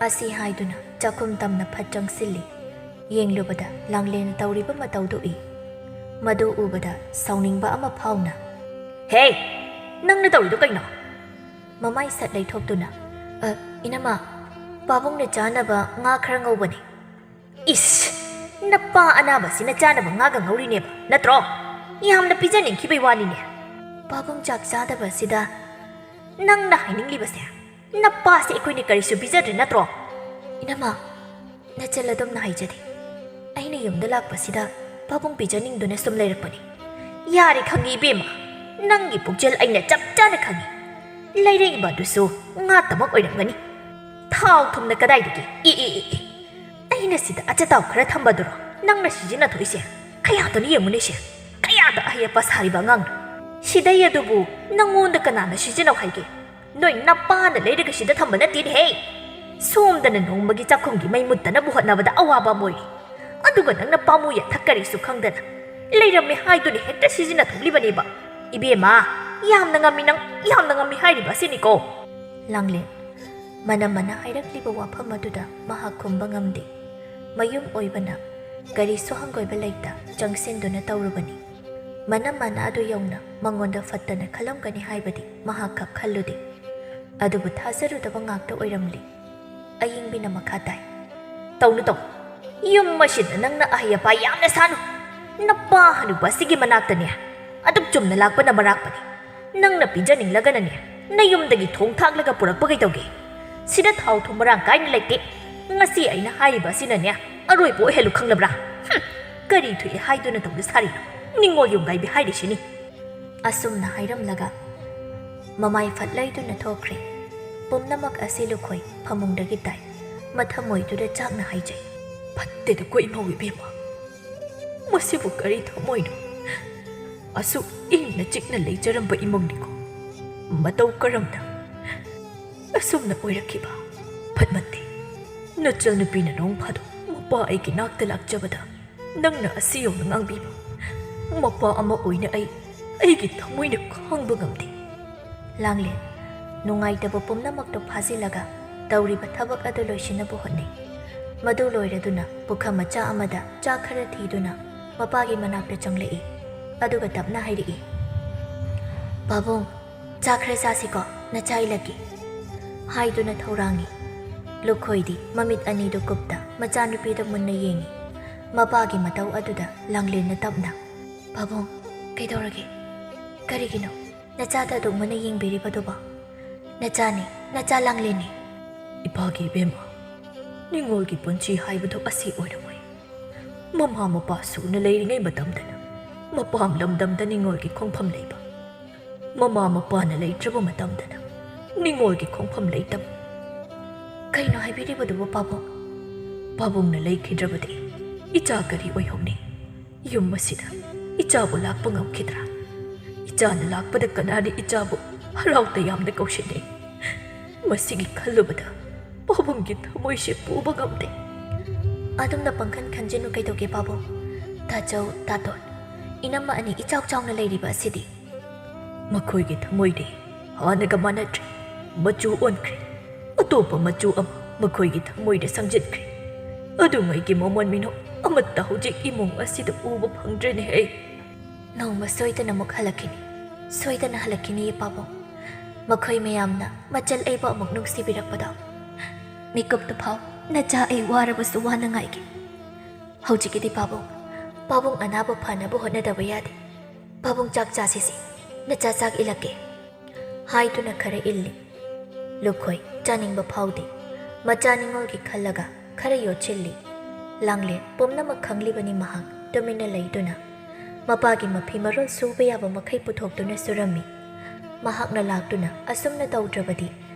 ꯑꯁꯤ ꯍꯥꯏꯗꯨꯅ ꯆꯥꯛꯈꯨꯝ ꯇꯝꯅ ꯐꯠ ꯆꯪꯁꯤꯜꯂꯤ꯫ ꯌꯦꯡꯂꯨꯕꯗ ꯂꯥꯡꯂꯦꯟꯅ ꯇꯧꯔꯤꯕ ꯃꯇꯧꯗꯨ ꯎꯏ꯫ ꯃꯗꯨ ꯎꯕꯗ ꯁꯥꯎꯅꯤꯡꯕ ꯑꯃ ꯐꯥꯎꯅ, "ꯍꯦ! ꯅꯪꯅ ꯇꯧꯔꯤꯗꯣ ꯀꯩꯅꯣ?" ꯃꯃꯥꯏ ꯁꯠ ꯂꯩꯊꯣꯛꯇꯨꯅ, "ꯑ, ꯏꯅꯝꯃ, ꯄꯥꯕꯨꯡꯅ ꯆꯥꯅꯕ ꯉꯥ ꯈꯔ ꯉꯧꯕꯅꯤ꯫" "ꯏꯁ! ꯅꯄꯥ ꯑꯅꯥꯕꯁꯤꯅ ꯆꯥꯅꯕ ꯉꯥꯒ ꯉꯧꯔꯤꯅꯦꯕ, ꯅꯠꯇ꯭ꯔꯣ? ꯌꯥꯝꯅ ꯄꯤꯖꯅꯤꯡꯈꯤꯕꯩ ꯋꯥꯅꯤꯅꯦ꯫ ꯄꯥꯕꯨꯡ ꯆꯥꯛ ꯆꯥꯗꯕꯁꯤꯗ ꯅꯪꯅ ꯍꯥꯏꯅꯤꯡꯂꯤꯕꯁꯦ, ꯅꯄꯥꯁꯦ ꯑꯩꯈꯣꯏꯅ ꯀꯔꯤꯁꯨ ꯄꯤꯖꯗ꯭ꯔꯦ ꯅꯠꯇ꯭ꯔꯣ?" "ꯏꯅꯝꯃ, ꯅꯆꯜ ꯑꯗꯨꯝꯅ ꯍꯥꯏꯖꯗꯦ꯫ ꯑꯩꯅ ꯌꯨꯝꯗ ꯂꯥꯛꯄꯁꯤꯗ ꯄꯥꯕꯨꯡ ꯄꯤꯖꯅꯤꯡꯗꯨꯅ ꯁꯨꯝ ꯂꯩꯔꯛꯄꯅꯤ꯫" "ꯌꯥꯔꯦ, ꯈꯪꯉꯤ ꯏꯕꯦꯝꯃ, ꯅꯪꯒꯤ ꯄꯨꯛꯆꯦꯜ ꯑꯩꯅ ꯆꯞ ꯆꯥꯅ ꯈꯪꯉꯤ꯫ ꯂꯩꯔꯛꯏꯕ ꯑꯗꯨꯁꯨ ꯉꯥꯇꯃꯛ ꯑꯣꯏꯔꯝꯒꯅꯤ꯫ ꯊꯥꯎ ꯊꯨꯝꯅ ꯀꯗꯥꯏꯗꯒꯤ? E, E, E, E. ꯑꯩꯅ ꯁꯤꯗ ꯑꯆꯥꯊꯥꯎ ꯈꯔ ꯊꯝꯕꯗꯨꯔꯣ ꯅꯪꯅ ꯁꯤꯖꯤꯟꯅꯊꯣꯛꯏꯁꯦ? ꯀꯌꯥꯗꯅꯣ ꯌꯦꯡꯉꯨꯅꯦꯁꯦ, ꯀꯌꯥꯗ ꯑꯍꯩ ꯑꯄꯥ ꯁꯥꯔꯤꯕ ꯑꯉꯥꯡꯅꯣ꯫ ꯁꯤꯗꯩ ꯑꯗꯨꯕꯨ ꯅꯪꯉꯣꯟꯗ ꯀꯅꯥꯅ ꯁꯤꯖꯤꯟꯅꯧ ꯍꯥꯏꯒꯦ? ꯅꯣꯏ ꯅꯄꯥꯅ ꯂꯩꯔꯒ ꯁꯤꯗ ꯊꯝꯕ ꯅꯠꯇꯦꯅꯦꯍꯦ꯫ ꯁꯣꯝꯗꯅ ꯅꯣꯡꯃꯒꯤ ꯆꯥꯛꯈꯨꯝꯒꯤ ꯃꯩ ꯃꯨꯠꯇꯅꯕ ꯍꯣꯠꯅꯕꯗ ꯑꯋꯥꯕ ꯑꯃ ꯑꯣꯏꯔꯤ, ꯑꯗꯨꯒ ꯅꯪꯅ ꯄꯥꯝꯃꯨ ꯌꯥꯊꯛ ꯀꯔꯤꯁꯨ ꯈꯪꯗꯅ ꯂꯩꯔꯝꯃꯦ ꯍꯥꯏꯗꯨꯅ ꯍꯦꯛꯇ ꯁꯤꯖꯤꯟꯅꯊꯣꯛꯂꯤꯕꯅꯦꯕ꯫ ꯏꯕꯦꯝꯃ, ꯌꯥꯝꯅ ꯉꯝꯃꯤ ꯅꯪ, ꯌꯥꯝꯅ ꯉꯝꯃꯤ ꯍꯥꯏꯔꯤꯕ ꯑꯁꯤꯅꯤꯀꯣ꯫" ꯂꯥꯡꯂꯦꯟ ꯃꯅꯝꯃꯅ ꯍꯥꯏꯔꯛꯂꯤꯕ ꯋꯥꯐꯝ ꯑꯗꯨꯗ ꯃꯍꯥꯛ ꯈꯨꯝꯕ ꯉꯝꯗꯦ꯫ ꯃꯌꯨꯝ ꯑꯣꯏꯕꯅ ꯀꯔꯤꯁꯨ ꯍꯪꯒꯣꯏꯕ ꯂꯩꯇ ꯆꯪꯁꯤꯟꯗꯨꯅ ꯇꯧꯔꯨꯕꯅꯤ꯫ ꯃꯅꯝꯃꯅ ꯑꯗꯨ ꯌꯧꯅ ꯃꯉꯣꯟꯗ ꯐꯠꯇꯅ ꯈꯜꯂꯝꯒꯅꯤ ꯍꯥꯏꯕꯗꯤ ꯃꯍꯥꯛ ꯈꯛ ꯈꯜꯂꯨꯗꯦ꯫ ꯑꯗꯨꯕꯨ ꯊꯥꯖꯔꯨꯗꯕ ꯉꯥꯛꯇ ꯑꯣꯏꯔꯝꯂꯦ꯫ ꯑꯌꯤꯡꯕꯤꯅ ꯃꯈꯥ ꯇꯥꯏ, "ꯇꯧꯅꯨ, ꯇꯧꯅꯨ꯫ ꯌꯨꯝ ꯑꯁꯤꯗ ꯅꯪꯅ ꯑꯍꯩ ꯑꯄꯥ ꯌꯥꯝꯅ ꯁꯥꯅꯨ꯫ ꯅꯄꯥ ꯍꯅꯨꯕ ꯑꯁꯤꯒꯤ ꯃꯅꯥꯛꯇꯅꯦ ꯑꯗꯨꯛ ꯆꯨꯝꯅ ꯂꯥꯛꯄꯅ ꯃꯔꯥꯛꯄꯅꯤ꯫ ꯅꯪꯅ ꯄꯤꯖꯅꯤꯡꯂꯒꯅꯅꯦ ꯅꯌꯨꯝꯗꯒꯤ ꯊꯣꯡ ꯊꯥꯛꯂꯒ ꯄꯨꯔꯛꯄ ꯀꯩꯗꯧꯒꯦ? ꯁꯤꯗ ꯊꯥꯎ ꯊꯨꯝ ꯃꯔꯥꯡ ꯀꯥꯏꯅ ꯂꯩꯇꯦ꯫ ꯉꯁꯤ ꯑꯩꯅ ꯍꯥꯏꯔꯤꯕ ꯑꯁꯤꯅꯅꯦ ꯑꯔꯣꯏꯕ ꯑꯣꯏꯍꯜꯂꯨ, ꯈꯪꯂꯕ꯭ꯔꯥ?" "ꯍꯨꯝ, ꯀꯔꯤ ꯊꯣꯛꯏ ꯍꯥꯏꯗꯨꯅ ꯇꯧꯗ ꯁꯥꯔꯤꯅꯣ? ꯅꯤꯡꯉꯣꯜ ꯌꯣꯡꯒꯥꯏꯕꯤ ꯍꯥꯏꯔꯤꯁꯤꯅꯤ꯫ ꯑꯁꯨꯝꯅ ꯍꯥꯏꯔꯝꯂꯒ ꯃꯃꯥꯏ ꯐꯠ ꯂꯩꯗꯨꯅ ꯊꯣꯛꯈ꯭ꯔꯦ꯫ ꯄꯨꯝꯅꯃꯛ ꯑꯁꯤ ꯂꯨꯈꯣꯏ ꯐꯃꯨꯡꯗꯒꯤ ꯇꯥꯏ꯫ ꯃꯊꯃꯣꯏꯗꯨꯗ ꯆꯥꯛꯅ ꯍꯥꯏꯖꯩ, "ꯐꯠꯇꯦꯗꯀꯣ ꯏꯃꯧ ꯏꯕꯦꯝꯃ, ꯃꯁꯤꯕꯨ ꯀꯔꯤ ꯊꯃꯣꯏꯅꯣ? ꯑꯁꯨꯛ ꯏꯪꯅ ꯆꯤꯛꯅ ꯂꯩꯖꯔꯝꯕ ꯏꯃꯨꯡꯅꯤꯀꯣ꯫ ꯃꯇꯧ ꯀꯔꯝꯅ ꯑꯁꯨꯝꯅ ꯑꯣꯏꯔꯛꯈꯤꯕ? ꯐꯠꯃꯟꯗꯦ꯫ ꯅꯆꯜꯅꯨꯄꯤꯅ ꯅꯣꯡ ꯐꯥꯗꯣꯛ ꯃꯄꯥ ꯑꯩꯒꯤ ꯅꯥꯛꯇ ꯂꯥꯛꯆꯕꯗ ꯅꯪꯅ ꯑꯁꯤ ꯌꯧꯅ ꯉꯥꯡꯕꯤꯕ꯫ ꯃꯄꯥ ꯑꯃ ꯑꯣꯏꯅ ꯑꯩ, ꯑꯩꯒꯤ ꯊꯃꯣꯏꯅ ꯈꯥꯡꯕ ꯉꯝꯗꯦ꯫" ꯂꯥꯡꯂꯦꯟ ꯅꯨꯡꯉꯥꯏꯇꯕ ꯄꯨꯝꯅꯃꯛꯇꯣ ꯐꯥꯖꯤꯜꯂꯒ ꯇꯧꯔꯤꯕ ꯊꯕꯛ ꯑꯗꯨ ꯂꯣꯏꯁꯤꯟꯅꯕ ꯍꯣꯠꯅꯩ꯫ ꯃꯗꯨ ꯂꯣꯏꯔꯗꯨꯅ ꯄꯨꯈꯝ ꯃꯆꯥ ꯑꯃꯗ ꯆꯥ ꯈꯔ ꯊꯤꯗꯨꯅ ꯃꯄꯥꯒꯤ ꯃꯅꯥꯛꯇ ꯆꯪꯂꯛꯏ꯫ ꯑꯗꯨꯒ ꯇꯞꯅ ꯍꯥꯏꯔꯛꯏ, "ꯄꯥꯕꯨꯡ, ꯆꯥ ꯈꯔ ꯆꯥꯁꯤꯀꯣ, ꯅꯆꯥ ꯏꯜꯂꯛꯀꯦ꯫" ꯍꯥꯏꯗꯨꯅ ꯊꯧꯔꯥꯡꯉꯤ꯫ ꯂꯨꯈꯣꯏꯗꯤ ꯃꯃꯤꯠ ꯑꯅꯤꯗꯨ ꯀꯨꯞꯇ ꯃꯆꯥꯅꯨꯄꯤꯗ ꯃꯨꯟꯅ ꯌꯦꯡꯉꯤ꯫ ꯃꯄꯥꯒꯤ ꯃꯇꯧ ꯑꯗꯨꯗ ꯂꯥꯡꯂꯦꯟꯅ ꯇꯞꯅ, "ꯄꯥꯕꯨꯡ, ꯀꯩꯗꯧꯔꯒꯦ? ꯀꯔꯤꯒꯤꯅꯣ ꯅꯆꯥꯗ ꯑꯗꯨꯛ ꯃꯨꯟꯅ ꯌꯦꯡꯕꯤꯔꯤꯕꯗꯨꯕꯣ? ꯅꯆꯥꯅꯤ, ꯅꯆꯥ ꯂꯥꯡꯂꯦꯟꯅꯤ꯫" "ꯏꯄꯥꯒꯤ ꯏꯕꯦꯝꯃ, ꯅꯤꯡꯉꯣꯜꯒꯤ ꯄꯨꯟꯁꯤ ꯍꯥꯏꯕꯗꯨ ꯑꯁꯤ ꯑꯣꯏꯔꯝꯃꯣꯏ꯫ ꯃꯃꯥ ꯃꯄꯥ ꯁꯨꯅ ꯂꯩꯔꯤꯉꯩ ꯃꯇꯝꯗꯅ ꯃꯄꯥꯝ ꯂꯝꯗꯝꯗ ꯅꯤꯡꯉꯣꯜꯒꯤ ꯈꯣꯡꯐꯝ ꯂꯩꯕ, ꯃꯃꯥ ꯃꯄꯥꯅ ꯂꯩꯇ꯭ꯔꯕ ꯃꯇꯝꯗꯅ ꯅꯤꯡꯉꯣꯜꯒꯤ ꯈꯣꯡꯐꯝ ꯂꯩꯇꯕ꯫" "ꯀꯩꯅꯣ ꯍꯥꯏꯕꯤꯔꯤꯕꯗꯨꯕꯨ, ꯄꯥꯕꯨꯡ?" "ꯄꯥꯕꯨꯡꯅ ꯂꯩꯈꯤꯗ꯭ꯔꯕꯗꯤ ꯏꯆꯥ ꯀꯔꯤ ꯑꯣꯏꯍꯧꯅꯤ? ꯌꯨꯝ ꯑꯁꯤꯗ ꯏꯆꯥꯕꯨ ꯂꯥꯛꯄ ꯉꯝꯈꯤꯗ꯭ꯔꯥ? ꯏꯆꯥꯅ ꯂꯥꯛꯄꯗ ꯀꯅꯥꯅ ꯏꯆꯥꯕꯨ ꯍꯔꯥꯎ ꯇꯌꯥꯝꯅ ꯀꯧꯁꯤꯟꯅꯩ? ꯃꯁꯤꯒꯤ ꯈꯜꯂꯨꯕꯗ ꯄꯥꯕꯨꯡꯒꯤ ꯊꯃꯣꯏꯁꯦ ꯄꯨꯕ ꯉꯝꯗꯦ꯫" "ꯑꯗꯨꯝꯅ ꯄꯪꯈꯟ ꯈꯟꯖꯤꯟꯅꯨ ꯀꯩꯗꯧꯒꯦ, ꯄꯥꯕꯨꯡ? ꯇꯥꯆꯧ, ꯇꯥꯇꯣꯟ, ꯏꯅꯝꯃ ꯑꯅꯤ ꯏꯆꯥꯎ ꯆꯥꯎꯅ ꯂꯩꯔꯤꯕ ꯑꯁꯤꯗꯤ꯫" "ꯃꯈꯣꯏꯒꯤ ꯊꯃꯣꯏꯗꯤ ꯍꯥꯟꯅꯒ ꯃꯥꯟꯅꯗ꯭ꯔꯦ꯫ ꯃꯆꯨ ꯑꯣꯟꯈ꯭ꯔꯦ꯫ ꯑꯇꯣꯞꯄ ꯃꯆꯨ ꯑꯃ ꯃꯈꯣꯏꯒꯤ ꯊꯃꯣꯏꯗ ꯁꯪꯖꯤꯟꯈ꯭ꯔꯦ꯫ ꯑꯗꯨꯉꯩꯒꯤ ꯃꯃꯣꯟ ꯃꯤꯅꯣꯛ ꯑꯃꯠꯇ ꯍꯧꯖꯤꯛ ꯏꯃꯨꯡ ꯑꯁꯤꯗ ꯎꯕ ꯐꯪꯗ꯭ꯔꯦꯅꯦꯍꯦ꯫" "ꯅꯣꯡꯃ ꯁꯣꯏꯗꯅ ꯑꯃꯨꯛ ꯍꯜꯂꯛꯈꯤꯅꯤ, ꯁꯣꯏꯗꯅ ꯍꯜꯂꯛꯈꯤꯅꯤ, ꯄꯥꯕꯨꯡ꯫ ꯃꯈꯣꯏ ꯃꯌꯥꯝꯅ ꯃꯆꯜ ꯑꯩꯕꯨ ꯑꯃꯨꯛ ꯅꯨꯡꯁꯤꯕꯤꯔꯛꯄꯗꯣ ꯃꯤꯀꯨꯞꯇ ꯐꯥꯎ ꯅꯆꯥ ꯑꯩ ꯋꯥꯔꯕꯁꯨ ꯋꯥꯅ ꯉꯥꯏꯒꯦ꯫ ꯍꯧꯖꯤꯛꯀꯤꯗꯤ, ꯄꯥꯕꯨꯡ, ꯄꯥꯕꯨꯡ ꯑꯅꯥꯕ ꯐꯅꯕ ꯍꯣꯠꯅꯗꯕ ꯌꯥꯗꯦ꯫ ꯄꯥꯕꯨꯡ, ꯆꯥꯛ ꯆꯥꯁꯤꯁꯦ, ꯅꯆꯥ ꯆꯥꯛ ꯏꯜꯂꯛꯀꯦ꯫" ꯍꯥꯏꯗꯨꯅ ꯈꯔ ꯏꯜꯂꯤ꯫ ꯂꯨꯈꯣꯏ ꯆꯥꯅꯤꯡꯕ ꯐꯥꯎꯗꯦ꯫ ꯃꯆꯥ ꯅꯤꯡꯉꯣꯜꯒꯤ ꯈꯜꯂꯒ ꯈꯔ ꯌꯣꯠꯁꯤꯜꯂꯤ꯫ ꯂꯥꯡꯂꯦꯟ ꯄꯨꯝꯅꯃꯛ ꯈꯪꯂꯤꯕꯅꯤ ꯃꯍꯥꯛ꯫ ꯇꯨꯃꯤꯟꯅ ꯂꯩꯗꯨꯅ ꯃꯄꯥꯒꯤ ꯃꯐꯤ ꯃꯔꯣꯜ ꯁꯨꯕ ꯌꯥꯕ ꯃꯈꯩ ꯄꯨꯊꯣꯛꯇꯨꯅ ꯁꯨꯔꯝꯃꯤ꯫ ꯃꯍꯥꯛꯅ ꯂꯥꯛꯇꯨꯅ ꯑꯁꯨꯝꯅ ꯇꯧꯗ꯭ꯔꯕꯗꯤ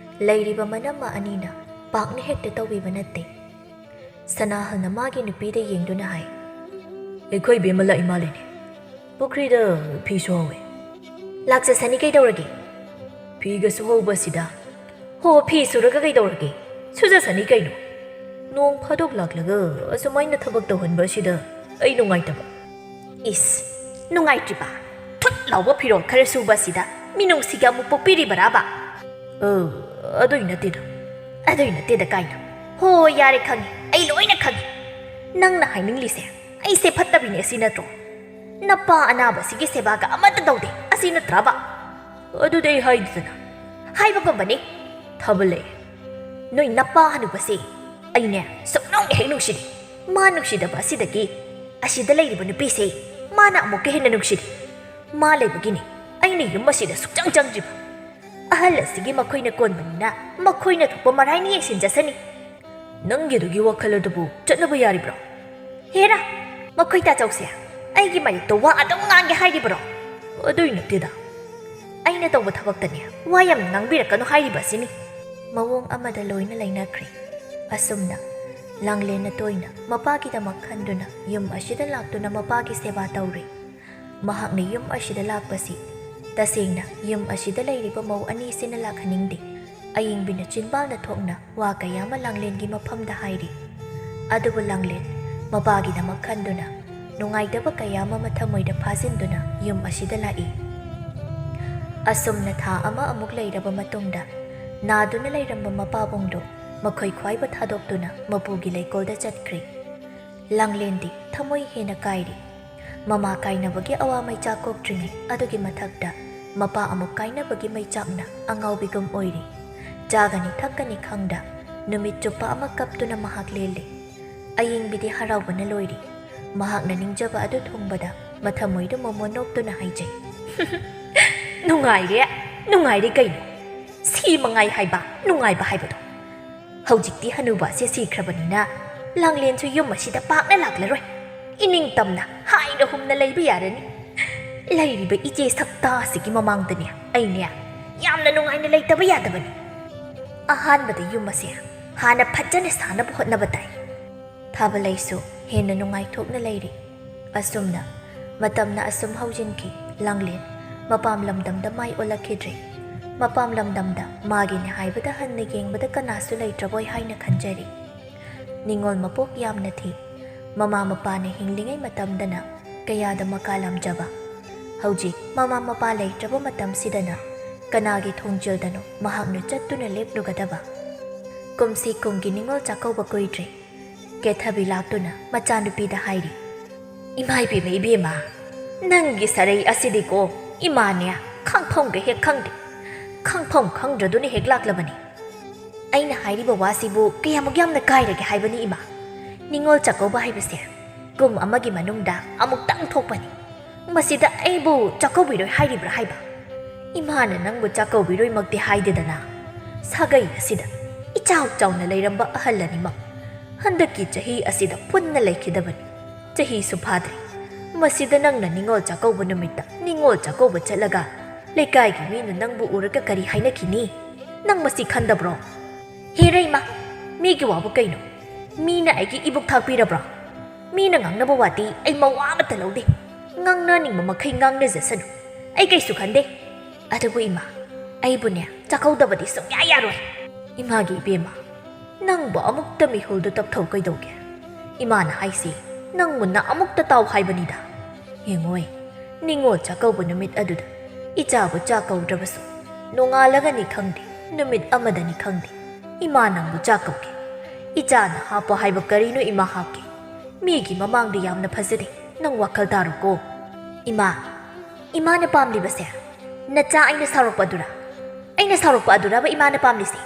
ꯂꯩꯔꯤꯕ ꯃꯅꯝꯃ ꯑꯅꯤꯅ ꯄꯥꯛꯅ ꯍꯦꯛꯇ ꯇꯧꯕꯤꯕ ꯅꯠꯇꯦ꯫ ꯁꯅꯥꯍꯜꯅ ꯃꯥꯒꯤ ꯅꯨꯄꯤꯗ ꯌꯦꯡꯗꯨꯅ ꯍꯥꯏ, "ꯑꯩꯈꯣꯏ ꯏꯕꯦꯝꯃ ꯂꯥꯛꯏ ꯃꯥꯜꯂꯦꯅꯦ꯫ ꯄꯨꯈ꯭ꯔꯤꯗ ꯐꯤ ꯁꯨꯍꯧꯋꯦ꯫ ꯂꯥꯛꯆꯁꯅꯤ ꯀꯩꯗꯧꯔꯒꯦ?" "ꯐꯤꯒ ꯁꯨꯍꯧꯕꯁꯤꯗ?" "ꯍꯣ, ꯐꯤ ꯁꯨꯔꯒ ꯀꯩꯗꯧꯔꯒꯦ? ꯁꯨꯖꯁꯅꯤ ꯀꯩꯅꯣ꯫ ꯅꯣꯡ ꯐꯥꯗꯣꯛ ꯂꯥꯛꯂꯒ ꯑꯁꯨꯃꯥꯏꯅ ꯊꯕꯛ ꯇꯧꯍꯟꯕ ꯑꯁꯤꯗ ꯑꯩ ꯅꯨꯡꯉꯥꯏꯇꯕ꯫" "ꯏꯁ, ꯅꯨꯡꯉꯥꯏꯇ꯭ꯔꯤꯕ? ꯊꯨꯠ ꯂꯥꯎꯕ ꯐꯤꯔꯣꯜ ꯈꯔ ꯁꯨꯕ ꯑꯁꯤꯗ ꯃꯤꯅꯨꯡꯁꯤꯒ ꯑꯃꯨꯛ ꯄꯣꯛꯄꯤꯔꯤꯕꯔꯥꯕ?" "ꯑ, ꯑꯗꯨꯏ ꯅꯠꯇꯦꯗ꯫" "ꯑꯗꯨꯏ ꯅꯠꯇꯦꯗ ꯀꯥꯏꯅ꯫ ꯍꯣ, ꯌꯥꯔꯦ, ꯈꯪꯉꯦ, ꯑꯩ ꯂꯣꯏꯅ ꯈꯪꯉꯦ꯫ ꯅꯪꯅ ꯍꯥꯏꯅꯤꯡꯂꯤꯁꯦ ꯑꯩꯁꯦ ꯐꯠꯇꯕꯤꯅꯦ ꯑꯁꯤ ꯅꯠꯇ꯭ꯔꯣ? ꯅꯄꯥ ꯑꯅꯥꯕꯁꯤꯒꯤ ꯁꯦꯕꯥꯒ ꯑꯃꯠꯇ ꯇꯧꯗꯦ ꯑꯁꯤ ꯅꯠꯇ꯭ꯔꯕ?" "ꯑꯗꯨꯗꯤ ꯑꯩ ꯍꯥꯏꯗꯦꯗꯅ꯫" "ꯍꯥꯏꯕꯒꯨꯝꯕꯅꯤ꯫ ꯊꯥꯕꯜꯂꯦ, ꯅꯣꯏ ꯅꯄꯥ ꯍꯅꯨꯕꯁꯦ ꯑꯩꯅꯦ ꯁꯨꯛꯅꯨꯡ ꯍꯦꯛ ꯅꯨꯡꯁꯤꯗꯦ꯫ ꯃꯥ ꯅꯨꯡꯁꯤꯗꯕ ꯑꯁꯤꯗꯒꯤ ꯑꯁꯤꯗ ꯂꯩꯔꯤꯕ ꯅꯨꯄꯤꯁꯦ ꯃꯥꯅ ꯑꯃꯨꯛꯀ ꯍꯦꯟꯅ ꯅꯨꯡꯁꯤꯗꯦ꯫ ꯃꯥ ꯂꯩꯕꯒꯤꯅꯤ ꯑꯩꯅ ꯌꯨꯝ ꯑꯁꯤꯗ ꯁꯨꯛꯆꯪ ꯆꯪꯗ꯭ꯔꯤꯕ꯫ ꯑꯍꯜ ꯑꯁꯤꯒꯤ ꯃꯈꯣꯏꯅ ꯀꯣꯟꯕꯅꯤꯅ ꯃꯈꯣꯏꯅ ꯊꯣꯛꯄ ꯃꯔꯥꯏꯅ ꯌꯦꯡꯁꯤꯟꯖꯁꯅꯤ꯫" "ꯅꯪꯒꯤꯗꯨꯒꯤ ꯋꯥꯈꯜ ꯑꯗꯨꯕꯨ ꯆꯠꯅꯕ ꯌꯥꯔꯤꯕ꯭ꯔꯣ?" "ꯍꯦꯔꯥ, ꯃꯈꯣꯏ ꯇꯥꯆꯧꯁꯦ ꯑꯩꯒꯤ ꯃꯥꯌꯣꯛꯇ ꯋꯥ ꯑꯗꯨꯝ ꯉꯥꯡꯒꯦ ꯍꯥꯏꯔꯤꯕ꯭ꯔꯣ?" "ꯑꯗꯨꯏ ꯅꯠꯇꯦꯗ꯫ ꯑꯩꯅ ꯇꯧꯕ ꯊꯕꯛꯇꯅꯦ ꯋꯥ ꯌꯥꯝꯅ ꯉꯥꯡꯕꯤꯔꯛꯀꯅꯨ ꯍꯥꯏꯔꯤꯕ ꯑꯁꯤꯅꯤ꯫" ꯃꯑꯣꯡ ꯑꯃꯗ ꯂꯣꯏꯅ ꯂꯩꯅꯈ꯭ꯔꯦ꯫ ꯑꯁꯨꯝꯅ ꯂꯥꯡꯂꯦꯟꯅ ꯇꯣꯏꯅ ꯃꯄꯥꯒꯤꯗꯃꯛ ꯈꯟꯗꯨꯅ ꯌꯨꯝ ꯑꯁꯤꯗ ꯂꯥꯛꯇꯨꯅ ꯃꯄꯥꯒꯤ ꯁꯦꯕꯥ ꯇꯧꯔꯦ꯫ ꯃꯍꯥꯛꯅ ꯌꯨꯝ ꯑꯁꯤꯗ ꯂꯥꯛꯄꯁꯤ ꯇꯁꯦꯡꯅ ꯌꯨꯝ ꯑꯁꯤꯗ ꯂꯩꯔꯤꯕ ꯃꯧ ꯑꯅꯤꯁꯤꯅ ꯂꯥꯛꯍꯟꯅꯤꯡꯗꯦ꯫ ꯑꯌꯤꯡꯕꯤꯅ ꯆꯤꯟꯕꯥꯜꯗ ꯊꯣꯛꯅ ꯋꯥ ꯀꯌꯥ ꯑꯃ ꯂꯥꯡꯂꯦꯟꯒꯤ ꯃꯐꯝꯗ ꯍꯥꯏꯔꯤ꯫ ꯑꯗꯨꯕꯨ ꯂꯥꯡꯂꯦꯟ ꯃꯄꯥꯒꯤꯗꯃꯛ ꯈꯟꯗꯨꯅ ꯅꯨꯡꯉꯥꯏꯇꯕ ꯀꯌꯥ ꯑꯃ ꯃꯊꯃꯣꯏꯗ ꯐꯥꯖꯤꯟꯗꯨꯅ ꯌꯨꯝ ꯑꯁꯤꯗ ꯂꯥꯛꯏ꯫ ꯑꯁꯨꯝꯅ ꯊꯥ ꯑꯃ ꯑꯃꯨꯛ ꯂꯩꯔꯕ ꯃꯇꯨꯡꯗ ꯅꯥꯗꯨꯅ ꯂꯩꯔꯝꯕ ꯃꯄꯥꯕꯨꯡꯗꯨ ꯃꯈꯣꯏ ꯈ꯭ꯋꯥꯏꯕ ꯊꯥꯗꯣꯛꯇꯨꯅ ꯃꯄꯨꯒꯤ ꯂꯩꯀꯣꯜꯗ ꯆꯠꯈ꯭ꯔꯦ꯫ ꯂꯥꯡꯂꯦꯟꯗꯤ ꯊꯃꯣꯏ ꯍꯦꯟꯅ ꯀꯥꯏꯔꯤ꯫ ꯃꯃꯥ ꯀꯥꯏꯅꯕꯒꯤ ꯑꯋꯥ ꯃꯩꯆꯥꯛ ꯀꯣꯛꯇ꯭ꯔꯤꯉꯩ ꯑꯗꯨꯒꯤ ꯃꯊꯛꯇ ꯃꯄꯥ ꯑꯃꯨꯛ ꯀꯥꯏꯅꯕꯒꯤ ꯃꯩꯆꯥꯛꯅ ꯑꯉꯥꯎꯕꯤꯒꯨꯝ ꯑꯣꯏꯔꯤ꯫ ꯆꯥꯒꯅꯤ ꯊꯛꯀꯅꯤ ꯈꯪꯗ ꯅꯨꯃꯤꯠ ꯆꯨꯞꯄ ꯑꯃ ꯀꯞꯇꯨꯅ ꯃꯍꯥꯛ ꯂꯦꯜꯂꯤ꯫ ꯑꯌꯤꯡꯕꯤꯗꯤ ꯍꯔꯥꯎꯕꯅ ꯂꯣꯏꯔꯤ꯫ ꯃꯍꯥꯛꯅ ꯅꯤꯡꯖꯕ ꯑꯗꯨ ꯊꯨꯡꯕꯗ ꯃꯊꯃꯣꯏꯗ ꯃꯣꯃꯣ ꯅꯣꯛꯇꯨꯅ ꯍꯥꯏꯖꯩ, "ꯅꯨꯡꯉꯥꯏꯔꯦ, ꯅꯨꯡꯉꯥꯏꯔꯦ ꯀꯩꯅꯣ꯫ ꯁꯤ ꯃꯉꯥꯏ ꯍꯥꯏꯕ ꯅꯨꯡꯉꯥꯏꯕ ꯍꯥꯏꯕꯗꯣ꯫ ꯍꯧꯖꯤꯛꯇꯤ ꯍꯅꯨꯕ ꯑꯁꯤ ꯁꯤꯈ꯭ꯔꯕꯅꯤꯅ ꯂꯥꯡꯂꯦꯟꯁꯨ ꯌꯨꯝ ꯑꯁꯤꯗ ꯄꯥꯛꯅ ꯂꯥꯛꯂꯔꯣꯏ꯫ ꯏꯅꯤꯡꯇꯝꯅ ꯍꯥꯏꯅ ꯍꯨꯝꯅ ꯂꯩꯕ ꯌꯥꯔꯅꯤ꯫ ꯂꯩꯔꯤꯕ ꯏꯆꯦ ꯁꯛꯇꯥ ꯑꯁꯤꯒꯤ ꯃꯃꯥꯡꯗꯅꯦ ꯑꯩꯅꯦ ꯌꯥꯝꯅ ꯅꯨꯡꯉꯥꯏꯅ ꯂꯩꯇꯕ ꯌꯥꯗꯕꯅꯤ꯫ ꯑꯍꯥꯟꯕꯗ ꯌꯨꯝ ꯑꯁꯦ ꯍꯥꯟꯅ ꯐꯖꯅ ꯁꯥꯅꯕ ꯍꯣꯠꯅꯕ ꯇꯥꯏ꯫ ꯊꯥꯕꯂꯩꯁꯨ ꯍꯦꯟꯅ ꯅꯨꯡꯉꯥꯏꯊꯣꯛꯅ ꯂꯩꯔꯤ꯫ ꯑꯁꯨꯝꯅ ꯃꯇꯝꯅ ꯑꯁꯨꯝ ꯍꯧꯖꯤꯟꯈꯤ꯫ ꯂꯥꯡꯂꯦꯟ ꯃꯄꯥꯝ ꯂꯝꯗꯝꯗ ꯃꯥꯏ ꯑꯣꯜꯂꯛꯈꯤꯗ꯭ꯔꯦ꯫ ꯃꯄꯥꯝ ꯂꯝꯗꯝꯗ ꯃꯥꯒꯤꯅꯦ ꯍꯥꯏꯕꯗ ꯍꯟꯅ ꯌꯦꯡꯕꯗ ꯀꯅꯥꯁꯨ ꯂꯩꯇ꯭ꯔꯕꯣꯏ ꯍꯥꯏꯅ ꯈꯟꯖꯔꯤ꯫ ꯅꯤꯉꯣꯜ ꯃꯄꯣꯛ ꯌꯥꯝꯅ ꯊꯤ꯫ ꯃꯃꯥ ꯃꯄꯥꯅ ꯍꯤꯡꯂꯤꯉꯩ ꯃꯇꯝꯗꯅ ꯀꯌꯥꯗ ꯃꯀꯥ ꯂꯥꯝꯖꯕ꯫ ꯍꯧꯖꯤꯛ ꯃꯃꯥ ꯃꯄꯥ ꯂꯩꯇ꯭ꯔꯕ ꯃꯇꯝꯁꯤꯗꯅ ꯀꯅꯥꯒꯤ ꯊꯣꯡꯖꯤꯜꯗꯅꯣ ꯃꯍꯥꯛꯅ ꯆꯠꯇꯨꯅ ꯂꯦꯞꯂꯨꯒꯗꯕ? ꯀꯨꯝꯁꯤ ꯀꯨꯝꯒꯤ ꯅꯤꯉꯣꯜ ꯆꯥꯛꯀꯧꯕ ꯀꯨꯏꯗ꯭ꯔꯦ꯫ ꯀꯦꯊꯕꯤ ꯂꯥꯛꯇꯨꯅ ꯃꯆꯥꯅꯨꯄꯤꯗ ꯍꯥꯏꯔꯤ, "ꯏꯃꯥ ꯏꯕꯦꯝꯃ, ꯏꯕꯦꯝꯃ, ꯅꯪꯒꯤ ꯁꯔꯩ ꯑꯁꯤꯗꯤꯀꯣ ꯏꯃꯥꯅꯦ ꯈꯪꯐꯝꯒ ꯍꯦꯛ ꯈꯪꯗꯦ꯫ ꯈꯪꯐꯝ ꯈꯪꯗ꯭ꯔꯗꯨꯅ ꯍꯦꯛ ꯂꯥꯛꯂꯕꯅꯤ꯫ ꯑꯩꯅ ꯍꯥꯏꯔꯤꯕ ꯋꯥꯁꯤꯕꯨ ꯀꯌꯥꯃꯨꯛ ꯌꯥꯝꯅ ꯀꯥꯏꯔꯒꯦ ꯍꯥꯏꯕꯅꯤ ꯏꯃꯥ? ꯅꯤꯉꯣꯜ ꯆꯥꯛꯀꯧꯕ ꯍꯥꯏꯕꯁꯦ ꯀꯨꯝ ꯑꯃꯒꯤ ꯃꯅꯨꯡꯗ ꯑꯃꯨꯛꯇꯪ ꯊꯣꯛꯄꯅꯤ꯫ ꯃꯁꯤꯗ ꯑꯩꯕꯨ ꯆꯥꯛꯀꯧꯕꯤꯔꯣꯏ ꯍꯥꯏꯔꯤꯕ꯭ꯔꯥ ꯍꯥꯏꯕ? ꯏꯃꯥꯅ ꯅꯪꯕꯨ ꯆꯥꯛꯀꯧꯕꯤꯔꯣꯏꯃꯛꯇꯤ ꯍꯥꯏꯗꯦꯗꯅ, ꯁꯥꯒꯩ ꯑꯁꯤꯗ ꯏꯆꯥꯎ ꯆꯥꯎꯅ ꯂꯩꯔꯝꯕ ꯑꯍꯜ ꯑꯅꯤꯃꯛ ꯍꯟꯗꯛꯀꯤ ꯆꯍꯤ ꯑꯁꯤꯗ ꯄꯨꯟꯅ ꯂꯩꯈꯤꯗꯕꯅꯤ꯫ ꯆꯍꯤꯁꯨ ꯐꯥꯗ꯭ꯔꯤ꯫ ꯃꯁꯤꯗ ꯅꯪꯅ ꯅꯤꯉꯣꯜ ꯆꯥꯛꯀꯧꯕ ꯅꯨꯃꯤꯠꯇ ꯅꯤꯉꯣꯜ ꯆꯥꯛꯀꯧꯕ ꯆꯠꯂꯒ ꯂꯩꯀꯥꯏꯒꯤ ꯃꯤꯅ ꯅꯪꯕꯨ ꯎꯔꯒ ꯀꯔꯤ ꯍꯥꯏꯅꯈꯤꯅꯤ? ꯅꯪ ꯃꯁꯤ ꯈꯟꯗꯕ꯭ꯔꯣ?" "ꯍꯦꯔꯩꯃ, ꯃꯤꯒꯤ ꯋꯥꯕꯨ ꯀꯩꯅꯣ? ꯃꯤꯅ ꯑꯩꯒꯤ ꯏꯕꯨꯛ ꯊꯥꯛꯄꯤꯔꯕ꯭ꯔꯣ? ꯃꯤꯅ ꯉꯥꯡꯅꯕ ꯋꯥꯗꯤ ꯑꯩ ꯃꯋꯥ ꯑꯃꯠꯇ ꯂꯧꯗꯦ꯫ ꯉꯥꯡꯅꯅꯤꯡꯕ ꯃꯈꯩ ꯉꯥꯡꯅꯖꯁꯅꯨ꯫ ꯑꯩ ꯀꯩꯁꯨ ꯈꯟꯗꯦ꯫ ꯑꯗꯨꯕꯨ ꯏꯃꯥ, ꯑꯩꯕꯨꯅꯦ ꯆꯥꯛꯀꯧꯗꯕꯗꯤ ꯁꯨꯡꯌꯥ ꯌꯥꯔꯣꯏ꯫ ꯏꯃꯥꯒꯤ ꯏꯕꯦꯝꯃ, ꯅꯪꯕꯨ ꯑꯃꯨꯛꯇ ꯃꯤꯍꯨꯜꯗꯨ ꯇꯞꯊꯧ ꯀꯩꯗꯧꯒꯦ? ꯏꯃꯥꯅ ꯍꯥꯏꯁꯤ ꯅꯪ ꯃꯨꯟꯅ ꯑꯃꯨꯛꯇ ꯇꯥꯎ ꯍꯥꯏꯕꯅꯤꯗ꯫ ꯌꯦꯡꯉꯣꯏ, ꯅꯤꯉꯣꯜ ꯆꯥꯛꯀꯧꯕ ꯅꯨꯃꯤꯠ ꯑꯗꯨꯗ ꯏꯆꯥꯕꯨ ꯆꯥꯛ ꯀꯧꯗ꯭ꯔꯕꯁꯨ ꯅꯣꯡꯉꯥꯜꯂꯒꯅꯤ ꯈꯪꯗꯦ, ꯅꯨꯃꯤꯠ ꯑꯃꯗꯅꯤ ꯈꯪꯗꯦ, ꯏꯃꯥ ꯅꯪꯕꯨ ꯆꯥꯛ ꯀꯧꯒꯦ꯫ ꯏꯆꯥꯅ ꯍꯥꯞꯄꯣ ꯍꯥꯏꯕ ꯀꯔꯤꯅꯣ ꯏꯃꯥ ꯍꯥꯞꯀꯦ꯫ ꯃꯤꯒꯤ ꯃꯃꯥꯡꯗ ꯌꯥꯝꯅ ꯐꯖꯗꯦ꯫ ꯅꯪ ꯋꯥꯈꯜ ꯇꯥꯔꯣꯀꯣ꯫ ꯏꯃꯥ, ꯏꯃꯥꯅ ꯄꯥꯝꯂꯤꯕꯁꯦ ꯅꯆꯥ ꯑꯩꯅ ꯁꯥꯎꯔꯛꯄ ꯑꯗꯨꯔꯥ? ꯑꯩꯅ ꯁꯥꯎꯔꯛꯄ ꯑꯗꯨꯔꯕ ꯏꯃꯥꯅ ꯄꯥꯝꯂꯤꯁꯦ?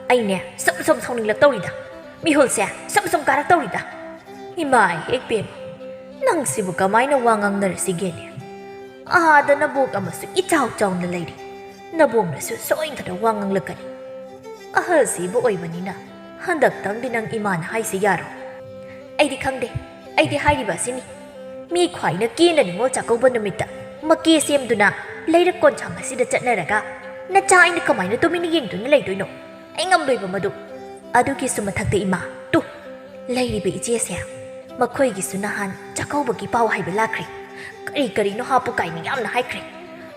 ꯑꯩꯅꯦ ꯁꯨꯝ ꯁꯨꯝ ꯁꯥꯎꯅꯤꯡꯂꯛꯇꯧꯔꯤꯗ꯫ ꯃꯤꯍꯨꯜꯁꯦ ꯁꯨꯝ ꯁꯨꯝ ꯀꯥꯔꯛꯇꯧꯔꯤꯗ꯫ ꯏꯃꯥ ꯍꯦꯛ ꯄꯦꯝꯃ, ꯅꯪꯁꯤꯕꯨ ꯀꯃꯥꯏꯅ ꯋꯥ ꯉꯥꯡꯅꯔꯁꯤꯒꯦꯅꯦ? ꯑꯥꯗ ꯅꯕꯣꯛ ꯑꯃꯁꯨ ꯏꯆꯥꯎ ꯆꯥꯎꯅ ꯂꯩꯔꯤ꯫ ꯅꯕꯣꯛꯅꯁꯨ ꯁꯣꯏꯗꯅ ꯋꯥ ꯉꯥꯡꯂꯛꯀꯅꯤ꯫ ꯑꯍꯜꯁꯤꯕꯨ ꯑꯣꯏꯕꯅꯤꯅ ꯍꯟꯗꯛꯇꯪꯗꯤ ꯅꯪ ꯏꯃꯥꯅ ꯍꯥꯏꯁꯤ ꯌꯥꯔꯣꯏ꯫ ꯑꯩꯗꯤ ꯈꯪꯗꯦ꯫ ꯑꯩꯗꯤ ꯍꯥꯏꯔꯤꯕ ꯑꯁꯤꯅꯤ, ꯃꯤ ꯈ꯭ꯋꯥꯏꯅ ꯀꯦꯅ ꯅꯤꯉꯣꯜ ꯆꯥꯛꯀꯧꯕ ꯅꯨꯃꯤꯠꯇ ꯃꯀꯦ ꯁꯦꯝꯗꯨꯅ ꯂꯩꯔꯛ ꯀꯣꯟꯁꯥꯡ ꯑꯁꯤꯗ ꯆꯠꯅꯔꯒ ꯅꯆꯥ ꯑꯩꯅ ꯀꯃꯥꯏꯅ ꯇꯨꯃꯤꯟꯅ ꯌꯦꯡꯗꯨꯅ ꯂꯩꯗꯣꯏꯅꯣ? ꯑꯩ ꯉꯝꯂꯣꯏꯕ ꯃꯗꯨ꯫ ꯑꯗꯨꯒꯤꯁꯨ ꯃꯊꯛꯇ ꯏꯃꯥ, ꯇꯨ, ꯂꯩꯔꯤꯕ ꯏꯆꯦꯁꯦ, ꯃꯈꯣꯏꯒꯤꯁꯨ ꯅꯍꯥꯟ ꯆꯥꯛꯀꯧꯕꯒꯤ ꯄꯥꯎ ꯍꯥꯏꯕ ꯂꯥꯛꯈ꯭ꯔꯦ꯫ ꯀꯔꯤ ꯀꯔꯤꯅꯣ ꯍꯥꯞꯄꯨ ꯀꯥꯏꯅ ꯌꯥꯝꯅ ꯍꯥꯏꯈ꯭ꯔꯦ꯫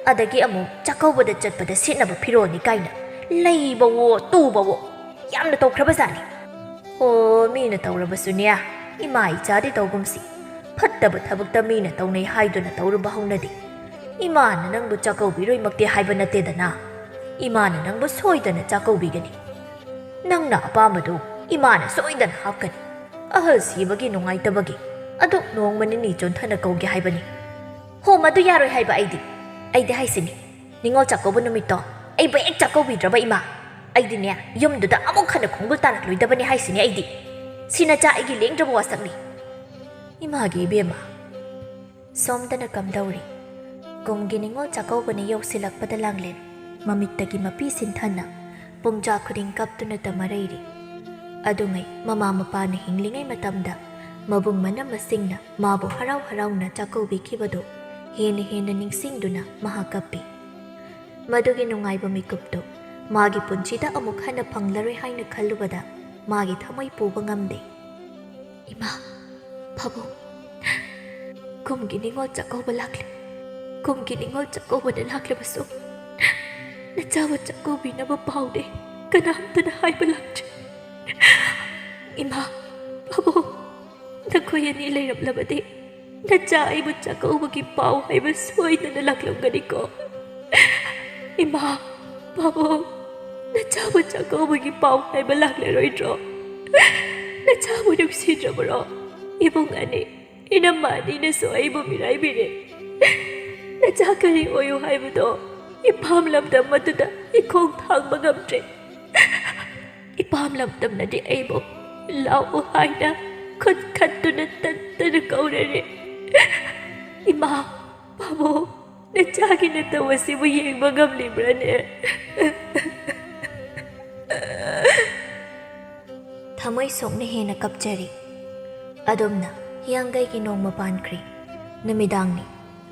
ꯑꯗꯒꯤ ꯑꯃꯨꯛ ꯆꯥꯛꯀꯧꯕꯗ ꯆꯠꯄꯗ ꯁꯦꯠꯅꯕ ꯐꯤꯔꯣꯜꯅꯤ ꯀꯥꯏꯅ ꯂꯩꯕꯋꯣ ꯇꯨꯕꯋꯣ ꯌꯥꯝꯅ ꯇꯧꯈ꯭ꯔꯕꯖꯥꯠꯅꯤ꯫ ꯑꯣ, ꯃꯤꯅ ꯇꯧꯔꯕꯁꯨꯅꯦ, ꯏꯃꯥ ꯏꯆꯥꯗꯤ ꯇꯧꯒꯨꯝꯁꯤ꯫ ꯐꯠꯇꯕ ꯊꯕꯛꯇ ꯃꯤꯅ ꯇꯧꯅꯩ ꯍꯥꯏꯗꯨꯅ ꯇꯧꯔꯨꯕ ꯍꯧꯅꯗꯦ꯫ ꯏꯃꯥꯅ ꯅꯪꯕꯨ ꯆꯥꯛꯀꯧꯕꯤꯔꯣꯏꯃꯛꯇꯤ ꯍꯥꯏꯕ ꯅꯠꯇꯦꯗꯅ꯫ ꯏꯃꯥꯅ ꯅꯪꯕꯨ ꯁꯣꯏꯗꯅ ꯆꯥꯛꯀꯧꯕꯤꯒꯅꯤ꯫ ꯅꯪꯅ ꯑꯄꯥꯝꯕꯗꯨ ꯏꯃꯥꯅ ꯁꯣꯏꯗꯅ ꯍꯥꯞꯀꯅꯤ꯫ ꯑꯍꯜ ꯁꯤꯕꯒꯤ ꯅꯨꯡꯉꯥꯏꯇꯕꯒꯤ ꯑꯗꯨꯛ ꯅꯣꯡꯃ ꯅꯤꯅꯤ ꯆꯣꯟꯊꯅ ꯀꯧꯒꯦ ꯍꯥꯏꯕꯅꯤ꯫ ꯍꯣ, ꯃꯗꯨ ꯌꯥꯔꯣꯏ ꯍꯥꯏꯕ ꯑꯩꯗꯤ꯫ ꯑꯩꯗꯤ ꯍꯥꯏꯁꯤꯅꯤ, ꯅꯤꯉꯣꯜ ꯆꯥꯛꯀꯧꯕ ꯅꯨꯃꯤꯠꯇꯣ ꯑꯩꯕꯨ ꯍꯦꯛ ꯆꯥꯛꯀꯧꯕꯤꯗ꯭ꯔꯕ ꯏꯃꯥ, ꯑꯩꯗꯤꯅꯦ, ꯌꯨꯝꯗꯨꯗ ꯑꯃꯨꯛ ꯍꯟꯅ ꯈꯣꯡꯒꯨꯜ ꯇꯥꯔꯛꯂꯣꯏꯗꯕꯅꯤ ꯍꯥꯏꯁꯤꯅꯤ ꯑꯩꯗꯤ꯫ ꯁꯤ ꯅꯆꯥ ꯑꯩꯒꯤ ꯂꯦꯡꯗ꯭ꯔꯕ ꯋꯥꯁꯛꯅꯤ꯫ ꯏꯃꯥꯒꯤ ꯏꯕꯦꯝꯃ꯫ ꯁꯣꯝꯗꯅ ꯀꯝꯗꯧꯔꯤ? ꯀꯨꯝꯒꯤ ꯅꯤꯉꯣꯜ ꯆꯥꯛꯀꯧꯕꯅ ꯌꯧꯁꯤꯜꯂꯛꯄꯗ ꯂꯥꯡꯂꯦꯟ ꯃꯃꯤꯠꯇꯒꯤ ꯃꯄꯤ ꯁꯤꯟꯊꯅ ꯄꯨꯡꯖꯥ ꯈꯨꯗꯤꯡ ꯀꯞꯇꯨꯅꯇ ꯃꯔꯩꯔꯤ꯫ ꯑꯗꯨꯉꯩ ꯃꯃꯥ ꯃꯄꯥꯅ ꯍꯤꯡꯂꯤꯉꯩ ꯃꯇꯝꯗ ꯃꯕꯨꯡ ꯃꯅꯝꯃꯁꯤꯡꯅ ꯃꯥꯕꯨ ꯍꯔꯥꯎ ꯍꯔꯥꯎꯅ ꯆꯥꯛꯀꯧꯕꯤꯈꯤꯕꯗꯨ ꯍꯦꯟꯅ ꯍꯦꯟꯅ ꯅꯤꯡꯁꯤꯡꯗꯨꯅ ꯃꯍꯥꯛ ꯀꯞꯄꯤ꯫ ꯃꯗꯨꯒꯤ ꯅꯨꯡꯉꯥꯏꯕ ꯃꯤꯀꯨꯞꯇꯨ ꯃꯥꯒꯤ ꯄꯨꯟꯁꯤꯗ ꯑꯃꯨꯛ ꯍꯟꯅ ꯐꯪꯂꯔꯣꯏ ꯍꯥꯏꯅ ꯈꯜꯂꯨꯕꯗ ꯃꯥꯒꯤ ꯊꯃꯣꯏ ꯄꯨꯕ ꯉꯝꯗꯦ꯫ ꯏꯃꯥ, ꯄꯥꯕꯨꯡ, ꯀꯨꯝꯒꯤ ꯅꯤꯉꯣꯜ ꯆꯥꯛꯀꯧꯕ ꯂꯥꯛꯂꯦ꯫ ꯀꯨꯝꯒꯤ ꯅꯤꯉꯣꯜ ꯆꯥꯛꯀꯧꯕꯅ ꯂꯥꯛꯂꯕꯁꯨ ꯅꯆꯥꯕꯨ ꯆꯥꯛꯀꯧꯕꯤꯅꯕ ꯄꯥꯎꯗꯤ ꯀꯅꯥꯝꯇꯅ ꯍꯥꯏꯕ ꯂꯥꯛꯇ꯭ꯔꯤ꯫ ꯏꯃꯥ, ꯄꯥꯕꯨꯡ, ꯅꯈꯣꯏ ꯑꯅꯤ ꯂꯩꯔꯝꯂꯕꯗꯤ ꯅꯆꯥ ꯑꯩꯕꯨ ꯆꯥꯛꯀꯧꯕꯒꯤ ꯄꯥꯎ ꯍꯥꯏꯕ ꯁꯣꯏꯗꯅ ꯂꯥꯛꯂꯝꯒꯅꯤꯀꯣ? ꯏꯃꯥ, ꯄꯥꯕꯨꯡ, ꯅꯆꯥꯕꯨ ꯆꯥꯛꯀꯧꯕꯒꯤ ꯄꯥꯎ ꯍꯥꯏꯕ ꯂꯥꯛꯂꯔꯣꯏꯗ꯭ꯔꯣ? ꯅꯆꯥꯕꯨ ꯅꯨꯡꯁꯤꯗ꯭ꯔꯕ꯭ꯔꯣ? ꯏꯕꯨꯡ ꯑꯅꯤ, ꯏꯅꯝꯃ ꯑꯅꯤꯅꯁꯨ ꯑꯩꯕꯨ ꯃꯤꯔꯥꯏꯕꯤꯔꯦ꯫ ꯅꯆꯥ ꯀꯔꯤ ꯑꯣꯏꯌꯨ ꯍꯥꯏꯕꯗꯣ ꯏꯄꯥꯝ ꯂꯝꯗꯝ ꯑꯗꯨꯗ ꯏꯈꯣꯡ ꯊꯥꯡꯕ ꯉꯝꯗ꯭ꯔꯦ꯫ ꯏꯄꯥꯝ ꯂꯝꯗꯝꯅꯗꯤ ꯑꯩꯕꯨ ꯂꯥꯛꯎ ꯍꯥꯏꯅ ꯈꯨꯠ ꯈꯠꯇꯨꯅ ꯇꯠꯇꯅ ꯀꯧꯔꯔꯦ꯫ ꯏꯃꯥ, ꯄꯥꯕꯨꯡ, ꯅꯆꯥꯒꯤ ꯅꯇꯧ ꯑꯁꯤꯕꯨ ꯌꯦꯡꯕ ꯉꯝꯂꯤꯕ꯭ꯔꯥꯅꯦ? ꯊꯃꯣꯏ ꯁꯣꯛꯅ ꯍꯦꯟꯅ ꯀꯞꯆꯔꯤ꯫ ꯑꯗꯣꯝꯅ ꯍꯤꯌꯥꯡꯒꯩꯒꯤ ꯅꯣꯡꯃ ꯄꯥꯟꯈ꯭ꯔꯦ꯫ ꯅꯨꯃꯤꯗꯥꯡꯅꯤ꯫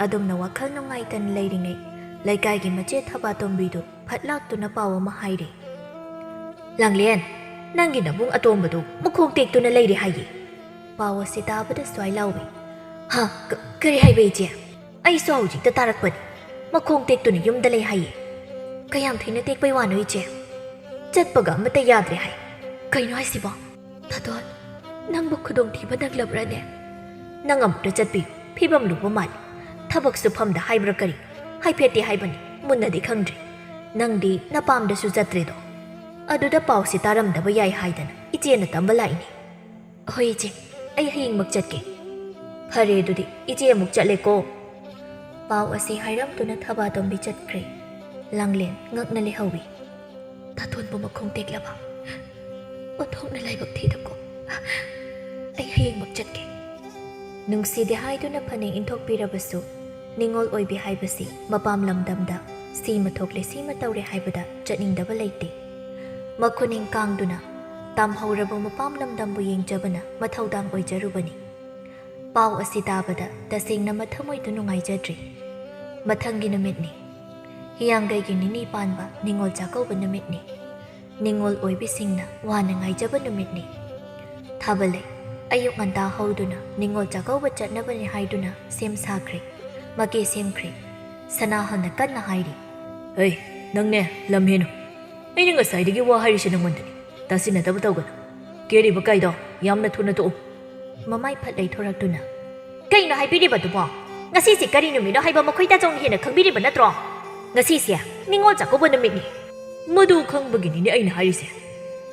ꯑꯗꯨꯝꯅ ꯋꯥꯈꯜ ꯅꯨꯡꯉꯥꯏꯇꯅ ꯂꯩꯔꯤꯉꯩ, ꯂꯩꯀꯥꯏꯒꯤ ꯃꯆꯦ ꯊꯕꯥꯇꯣꯝꯕꯤꯗꯨ ꯐꯠ ꯂꯥꯛꯇꯨꯅ ꯄꯥꯎ ꯑꯃ ꯍꯥꯏꯔꯦ꯫ "ꯂꯥꯡꯂꯦꯟ, ꯅꯪꯒꯤ ꯅꯕꯨꯡ ꯑꯇꯣꯝꯕꯗꯨ ꯃꯈꯣꯡ ꯇꯦꯛꯇꯨꯅ ꯂꯩꯔꯦ ꯍꯥꯏꯌꯦ꯫" ꯄꯥꯎ ꯑꯁꯤ ꯇꯥꯕꯗ ꯁ꯭ꯋꯥꯏ ꯂꯥꯎꯏ꯫ "ꯍꯥ? ꯀ-, ꯀꯔꯤ ꯍꯥꯏꯕ ꯏꯆꯦ? ꯑꯩꯁꯨ ꯍꯧꯖꯤꯛꯇ ꯇꯥꯔꯛꯄꯅꯤ꯫ ꯃꯈꯣꯡ ꯇꯦꯛꯇꯨꯅ ꯌꯨꯝꯗ ꯂꯩ ꯍꯥꯏꯌꯦ꯫" "ꯀꯌꯥꯝ ꯊꯤꯅ ꯇꯦꯛꯄꯩ ꯋꯥꯅꯣ ꯏꯆꯦ?" "ꯆꯠꯄꯒ ꯑꯃꯠꯇ ꯌꯥꯗ꯭ꯔꯦ ꯍꯥꯏ꯫" "ꯀꯩꯅꯣ ꯍꯥꯏꯁꯤꯕꯣ?" "ꯊꯥꯗꯣꯟ, ꯅꯪꯕꯨ ꯈꯨꯗꯣꯡꯊꯤꯕ ꯅꯪꯂꯕ꯭ꯔꯅꯦ?" "ꯅꯪ ꯑꯃꯨꯛꯇ ꯆꯠꯄꯤꯌꯨ, ꯐꯤꯕꯝ ꯂꯨꯕ ꯃꯥꯜꯂꯤ꯫ ꯊꯕꯛ ꯁꯨꯐꯝꯗ ꯍꯥꯏꯕ꯭ꯔꯥ ꯀꯔꯤ? ꯍꯥꯏꯐꯦꯠꯇꯤ ꯍꯥꯏꯕꯅꯤ, ꯃꯨꯟꯅꯗꯤ ꯈꯪꯗ꯭ꯔꯤ꯫ ꯅꯪꯗꯤ ꯅꯄꯥꯝꯗꯁꯨ ꯆꯠꯇ꯭ꯔꯦꯗꯣ꯫" "ꯑꯗꯨꯗ ꯄꯥꯎꯁꯤ ꯇꯥꯔꯝꯗꯕ ꯌꯥꯏ ꯍꯥꯏꯗꯅ ꯏꯆꯦꯅ ꯇꯝꯕ ꯂꯥꯛꯏꯅꯤ꯫" "ꯍꯣꯏ ꯏꯆꯦ, ꯑꯩ ꯍꯌꯦꯡꯃꯛ ꯆꯠꯀꯦ꯫" "ꯐꯔꯦ ꯑꯗꯨꯗꯤ, ꯏꯆꯦ ꯑꯃꯨꯛ ꯆꯠꯂꯦꯀꯣ꯫" ꯄꯥꯎ ꯑꯁꯤ ꯍꯥꯏꯔꯝꯗꯨꯅ ꯊꯕꯥꯇꯣꯝꯕꯤ ꯆꯠꯈ꯭ꯔꯦ꯫ ꯂꯥꯡꯂꯦꯟ ꯉꯛꯅ ꯂꯩꯍꯧꯏ꯫ "ꯊꯥꯗꯣꯟꯕꯨ ꯃꯈꯣꯡ ꯇꯦꯛꯂꯕ? ꯑꯣꯟꯊꯣꯛꯅ ꯂꯥꯏꯕꯛ ꯊꯤꯗꯀꯣ꯫ ꯑꯩ ꯍꯌꯦꯡꯃꯛ ꯆꯠꯀꯦ꯫" ꯅꯨꯡꯁꯤꯗꯦ ꯍꯥꯏꯗꯨꯅ ꯐꯅ ꯏꯟꯊꯣꯛꯄꯤꯔꯕꯁꯨ, ꯅꯤꯉꯣꯜ ꯑꯣꯏꯕꯤ ꯍꯥꯏꯕꯁꯤ ꯃꯄꯥꯝ ꯂꯝꯗꯝꯗ ꯁꯤꯃ ꯊꯣꯛꯂꯦ, ꯁꯤꯃ ꯇꯧꯔꯦ ꯍꯥꯏꯕꯗ ꯆꯠꯅꯤꯡꯗꯕ ꯂꯩꯇꯦ꯫ ꯃꯈꯨꯅꯤꯡ ꯀꯥꯡꯗꯨꯅ ꯇꯥꯝꯍꯧꯔꯕ ꯃꯄꯥꯝ ꯂꯝꯗꯝꯕꯨ ꯌꯦꯡꯖꯕꯅ ꯃꯊꯧꯗꯥꯡ ꯑꯣꯏꯖꯔꯨꯕꯅꯤ꯫ ꯄꯥꯎ ꯑꯁꯤ ꯇꯥꯕꯗ ꯇꯁꯦꯡꯅ ꯃꯊꯃꯣꯏꯗꯨ ꯅꯨꯡꯉꯥꯏꯖꯗ꯭ꯔꯤ꯫ ꯃꯊꯪꯒꯤ ꯅꯨꯃꯤꯠꯅꯤ꯫ ꯍꯤꯌꯥꯡꯒꯩꯒꯤ ꯅꯤꯅꯤ ꯄꯥꯟꯕ ꯅꯤꯉꯣꯜ ꯆꯥꯛꯀꯧꯕ ꯅꯨꯃꯤꯠꯅꯤ꯫ ꯅꯤꯉꯣꯜ ꯑꯣꯏꯕꯤꯁꯤꯡꯅ ꯋꯥꯅ ꯉꯥꯏꯖꯕ ꯅꯨꯃꯤꯠꯅꯤ꯫ ꯊꯥꯕꯂꯩ ꯑꯌꯨꯛ ꯉꯟꯇꯥ ꯍꯧꯗꯨꯅ ꯅꯤꯉꯣꯜ ꯆꯥꯛꯀꯧꯕ ꯆꯠꯅꯕꯅꯤ ꯍꯥꯏꯗꯨꯅ ꯁꯦꯝ ꯁꯥꯈ꯭ꯔꯦ꯫ ꯃꯀꯦ ꯁꯦꯝꯈ꯭ꯔꯦ꯫ ꯁꯅꯥꯍꯜꯅ ꯀꯟꯅ ꯍꯥꯏꯔꯤ꯫ "ꯍꯩ, ꯅꯪꯅꯦ, ꯂꯝ ꯍꯦꯟꯅꯨ꯫ ꯑꯩꯅ ꯉꯁꯥꯏꯗꯒꯤ ꯋꯥ ꯍꯥꯏꯔꯤꯁꯦ ꯅꯪꯉꯣꯟꯗꯅꯤ꯫ ꯇꯥꯁꯤꯟꯅꯗꯕ ꯇꯧꯒꯅꯨ꯫ ꯀꯦꯔꯤꯕ ꯀꯥꯏꯗꯣ ꯌꯥꯝꯅ ꯊꯨꯅ ꯇꯣꯛꯎ꯫" ꯃꯃꯥꯏ ꯐꯠ ꯂꯩꯊꯣꯔꯛꯇꯨꯅ, "ꯀꯩꯅꯣ ꯍꯥꯏꯕꯤꯔꯤꯕꯗꯨꯕꯣ? ꯉꯁꯤꯁꯦ ꯀꯔꯤ ꯅꯨꯃꯤꯠꯅꯣ ꯍꯥꯏꯕ ꯃꯈꯣꯏ ꯇꯥꯆꯧꯅ ꯍꯦꯟꯅ ꯈꯪꯕꯤꯔꯤꯕ ꯅꯠꯇ꯭ꯔꯣ? ꯉꯁꯤꯁꯦ ꯅꯤꯉꯣꯜ ꯆꯥꯛꯀꯧꯕ ꯅꯨꯃꯤꯠꯅꯤ꯫" "ꯃꯗꯨ ꯈꯪꯕꯒꯤꯅꯤꯅꯦ ꯑꯩꯅ ꯍꯥꯏꯔꯤꯁꯦ꯫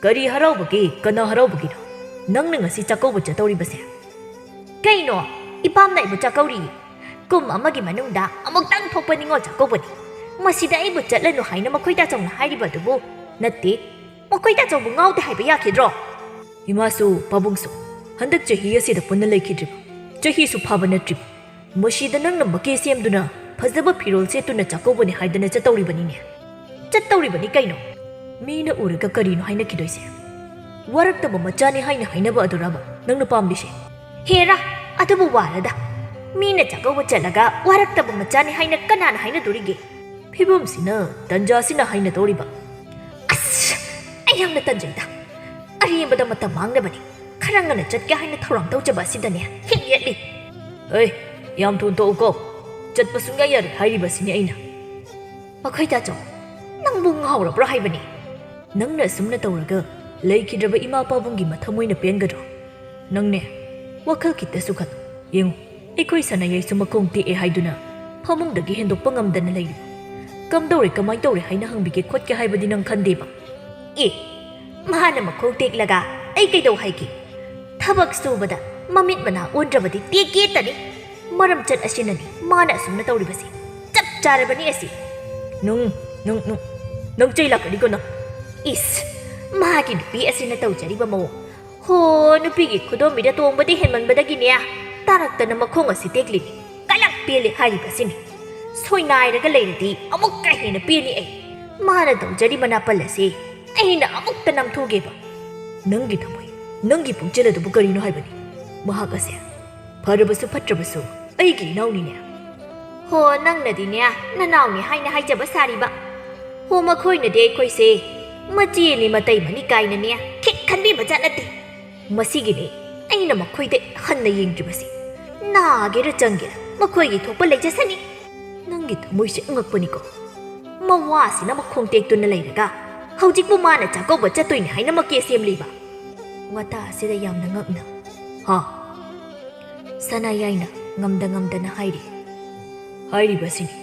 ꯀꯔꯤ ꯍꯔꯥꯎꯕꯒꯦ, ꯀꯅꯥ ꯍꯔꯥꯎꯕꯒꯤꯅꯣ ꯅꯪꯅ ꯉꯁꯤ ꯆꯥꯛꯀꯧꯕ ꯆꯠꯇꯧꯔꯤꯕꯁꯦ?" "ꯀꯩꯅꯣ? ꯏꯄꯥꯝꯅ ꯑꯩꯕꯨ ꯆꯥꯛꯀꯧꯔꯤ꯫ ꯀꯨꯝ ꯑꯃꯒꯤ ꯃꯅꯨꯡꯗ ꯑꯃꯨꯛꯇꯪ ꯊꯣꯛꯄ ꯅꯤꯉꯣꯜ ꯆꯥꯛꯀꯧꯕꯅꯤ꯫ ꯃꯁꯤꯗ ꯑꯩꯕꯨ ꯆꯠꯂꯅꯨ ꯍꯥꯏꯅ ꯃꯈꯣꯏ ꯇꯥꯆꯧꯅ ꯍꯥꯏꯔꯤꯕ ꯑꯗꯨꯕꯨ ꯅꯠꯇꯦ꯫ ꯃꯈꯣꯏ ꯇꯥꯆꯧꯕꯨ ꯉꯥꯎꯗꯦ ꯍꯥꯏꯕ ꯌꯥꯈꯤꯗ꯭ꯔꯣ?" "ꯏꯃꯥꯁꯨ ꯄꯥꯕꯨꯡꯁꯨ ꯍꯟꯗꯛ ꯆꯍꯤ ꯑꯁꯤꯗ ꯄꯨꯟꯅ ꯂꯩꯈꯤꯗ꯭ꯔꯤꯕ, ꯆꯍꯤꯁꯨ ꯐꯥꯕ ꯅꯠꯇ꯭ꯔꯤꯕ, ꯃꯁꯤꯗ ꯅꯪꯅ ꯃꯀꯦ ꯁꯦꯝꯗꯨꯅ ꯐꯖꯕ ꯐꯤꯔꯣꯜ ꯁꯦꯠꯇꯨꯅ ꯆꯥꯛꯀꯧꯕꯅꯤ ꯍꯥꯏꯗꯅ ꯆꯠꯇꯧꯔꯤꯕꯅꯤꯅꯦ꯫" "ꯆꯠꯇꯧꯔꯤꯕꯅꯤ ꯀꯩꯅꯣ?" "ꯃꯤꯅ ꯎꯔꯒ ꯀꯔꯤꯅꯣ ꯍꯥꯏꯅꯈꯤꯗꯣꯏꯁꯦ? ꯋꯥꯔꯛꯇꯕ ꯃꯆꯥꯅꯤ ꯍꯥꯏꯅ ꯍꯥꯏꯅꯕ ꯑꯗꯨꯔꯕ ꯅꯪꯅ ꯄꯥꯝꯂꯤꯁꯦ?" ꯍꯦꯔꯥ, ꯑꯗꯨꯕꯨ ꯋꯥꯔꯗ꯫ ꯃꯤꯅ ꯆꯥꯛꯀꯧꯕ ꯆꯠꯂꯒ ꯋꯥꯔꯛꯇꯕ ꯃꯆꯥꯅꯤ ꯍꯥꯏꯅ ꯀꯅꯥꯅ ꯍꯥꯏꯅꯗꯣꯔꯤꯒꯦ? ꯐꯤꯕꯝꯁꯤꯅ ꯇꯟꯖꯥꯁꯤꯅ ꯍꯥꯏꯅꯗꯧꯔꯤꯕ꯫ ꯑꯁ, ꯑꯩ ꯌꯥꯝꯅ ꯇꯟꯖꯩꯗ꯫ ꯑꯔꯦꯝꯕꯗ ꯃꯇꯝ ꯃꯥꯡꯅꯕꯅꯤ꯫ ꯈꯔ ꯉꯟꯅ ꯆꯠꯀꯦ ꯍꯥꯏꯅ ꯊꯧꯔꯥꯡ ꯇꯧꯖꯕ ꯑꯁꯤꯗꯅꯦ ꯍꯦꯛ ꯌꯦꯠꯂꯤ꯫ ꯑꯦ, ꯌꯥꯝ ꯊꯨꯅ ꯊꯣꯛꯎꯀꯣ꯫ ꯆꯠꯄ ꯁꯨꯡꯌꯥ ꯌꯥꯔꯦ ꯍꯥꯏꯔꯤꯕꯁꯤꯅꯤ ꯑꯩꯅ꯫ ꯃꯈꯣꯏ ꯇꯥꯆꯧ, ꯅꯪꯕꯨ ꯉꯥꯎꯔꯕ꯭ꯔꯥ ꯍꯥꯏꯕꯅꯤ? ꯅꯪꯅ ꯑꯁꯨꯝꯅ ꯇꯧꯔꯒ ꯂꯩꯈꯤꯗ꯭ꯔꯕ ꯏꯃꯥ ꯄꯥꯕꯨꯡꯒꯤ ꯃꯊꯃꯣꯏꯅ ꯄꯦꯟꯒꯗ꯭ꯔꯣ? ꯅꯪꯅꯦ, ꯋꯥꯈꯜ ꯈꯤꯇꯁꯨ ꯈꯜꯂꯨ꯫ ꯌꯦꯡꯉꯨ, ꯑꯩꯈꯣꯏ ꯁꯅꯥꯌꯥꯏꯁꯨ ꯃꯈꯣꯡ ꯇꯦꯛꯑꯦ ꯍꯥꯏꯗꯨꯅ ꯐꯃꯨꯡꯗꯒꯤ ꯍꯦꯟꯗꯣꯛꯄ ꯉꯝꯗꯅ ꯂꯩꯔꯤ꯫ ꯀꯝꯗꯧꯔꯦ, ꯀꯃꯥꯏ ꯇꯧꯔꯦ ꯍꯥꯏꯅ ꯍꯪꯕꯤꯒꯦ ꯈꯣꯠꯀꯦ ꯍꯥꯏꯕꯗꯤ ꯅꯪ ꯈꯟꯗꯦꯕ? ꯑꯦ, ꯃꯥꯅ ꯃꯈꯣꯡ ꯇꯦꯛꯂꯒ ꯑꯩ ꯀꯩꯗꯧ ꯍꯥꯏꯒꯦ? ꯊꯕꯛ ꯁꯨꯕꯗ ꯃꯃꯤꯠ ꯃꯅꯥ ꯑꯣꯟꯗ꯭ꯔꯕꯗꯤ ꯇꯦꯛꯀꯦꯇꯅꯤ꯫ ꯃꯔꯝ ꯆꯠ ꯑꯁꯤꯅꯅꯤ ꯃꯥꯅ ꯑꯁꯨꯝꯅ ꯇꯧꯔꯤꯕꯁꯤ꯫ ꯆꯞ ꯆꯥꯔꯕꯅꯤ ꯑꯁꯤ꯫ ꯅꯨꯡ, ꯅꯨꯡ, ꯅꯨꯡ, ꯅꯪ ꯆꯩ ꯂꯥꯛꯀꯅꯤꯀꯣ ꯅꯪ꯫ ꯏꯁ, ꯃꯥꯒꯤ ꯅꯨꯄꯤ ꯑꯁꯤꯅ ꯇꯧꯖꯔꯤꯕ ꯃꯑꯣꯡ꯫ ꯍꯣ, ꯅꯨꯄꯤꯒꯤ ꯈꯨꯗꯣꯝꯕꯤꯗ ꯇꯣꯡꯕꯗꯤ ꯍꯦꯟꯃꯟꯕꯗꯒꯤꯅꯦ, ꯇꯥꯔꯛꯇꯅ ꯃꯈꯣꯡ ꯑꯁꯤ ꯇꯦꯛꯂꯤꯅꯤ꯫ ꯀꯂꯛ ꯄꯦꯜꯂꯤ ꯍꯥꯏꯔꯤꯕꯁꯤꯅꯤ꯫ ꯁꯣꯏꯅꯥꯏꯔꯒ ꯂꯩꯔꯗꯤ ꯑꯃꯨꯛꯀ ꯍꯦꯟꯅ ꯄꯦꯟꯅꯤ ꯑꯩ꯫ ꯃꯥꯅ ꯇꯧꯖꯔꯤ ꯃꯅꯥꯄꯜ ꯑꯁꯤ ꯑꯩꯅ ꯑꯃꯨꯛꯇ ꯅꯝꯊꯣꯛꯒꯦꯕ꯫ ꯅꯪꯒꯤ ꯊꯃꯣꯏ, ꯅꯪꯒꯤ ꯄꯨꯛꯆꯦꯜ ꯑꯗꯨꯕꯨ ꯀꯔꯤꯅꯣ ꯍꯥꯏꯕꯅꯤ? ꯃꯍꯥꯛ ꯑꯁꯦ ꯐꯔꯕꯁꯨ ꯐꯠꯇ꯭ꯔꯕꯁꯨ ꯑꯩꯒꯤ ꯏꯅꯥꯎꯅꯤꯅꯦ꯫ ꯍꯣ, ꯅꯪꯅꯗꯤꯅꯦ ꯅꯅꯥꯎꯅꯤ ꯍꯥꯏꯅ ꯍꯥꯏꯖꯕ ꯁꯥꯔꯤꯕ꯫ ꯍꯣ, ꯃꯈꯣꯏꯅꯗꯤ ꯑꯩꯈꯣꯏꯁꯦ ꯃꯆꯦꯅꯤ ꯃꯇꯩꯃꯅꯤ ꯀꯥꯏꯅꯅꯦ ꯈꯤꯛ ꯈꯟꯕꯤꯕ ꯖꯥꯠ ꯅꯠꯇꯦ꯫ ꯃꯁꯤꯒꯤꯅꯤ ꯑꯩꯅ ꯃꯈꯣꯏꯗ ꯍꯟꯅ ꯌꯦꯡꯗ꯭ꯔꯤꯕꯁꯤ꯫ ꯅꯥꯒꯦꯔ ꯆꯪꯒꯦꯔ ꯃꯈꯣꯏꯒꯤ ꯊꯣꯛꯄ ꯂꯩꯖꯁꯅꯤ꯫ ꯅꯪꯒꯤ ꯊꯃꯣꯏꯁꯦ ꯑꯉꯛꯄꯅꯤꯀꯣ꯫ ꯃꯋꯥꯁꯤꯅ ꯃꯈꯣꯡ ꯇꯦꯛꯇꯨꯅ ꯂꯩꯔꯒ ꯍꯧꯖꯤꯛꯄꯨ ꯃꯥꯅ ꯆꯥꯛꯀꯧꯕ ꯆꯠꯇꯣꯏꯅꯤ ꯍꯥꯏꯅ ꯃꯀꯦ ꯁꯦꯝꯂꯤꯕ꯫ ꯋꯥꯇꯥ ꯑꯁꯤꯗ ꯌꯥꯝꯅ ꯉꯛꯅ, ꯍꯥ? ꯁꯅꯥꯌꯥꯏꯅ ꯉꯝꯗ ꯉꯝꯗꯅ ꯍꯥꯏꯔꯤ꯫ ꯍꯥꯏꯔꯤꯕꯁꯤꯅꯤ,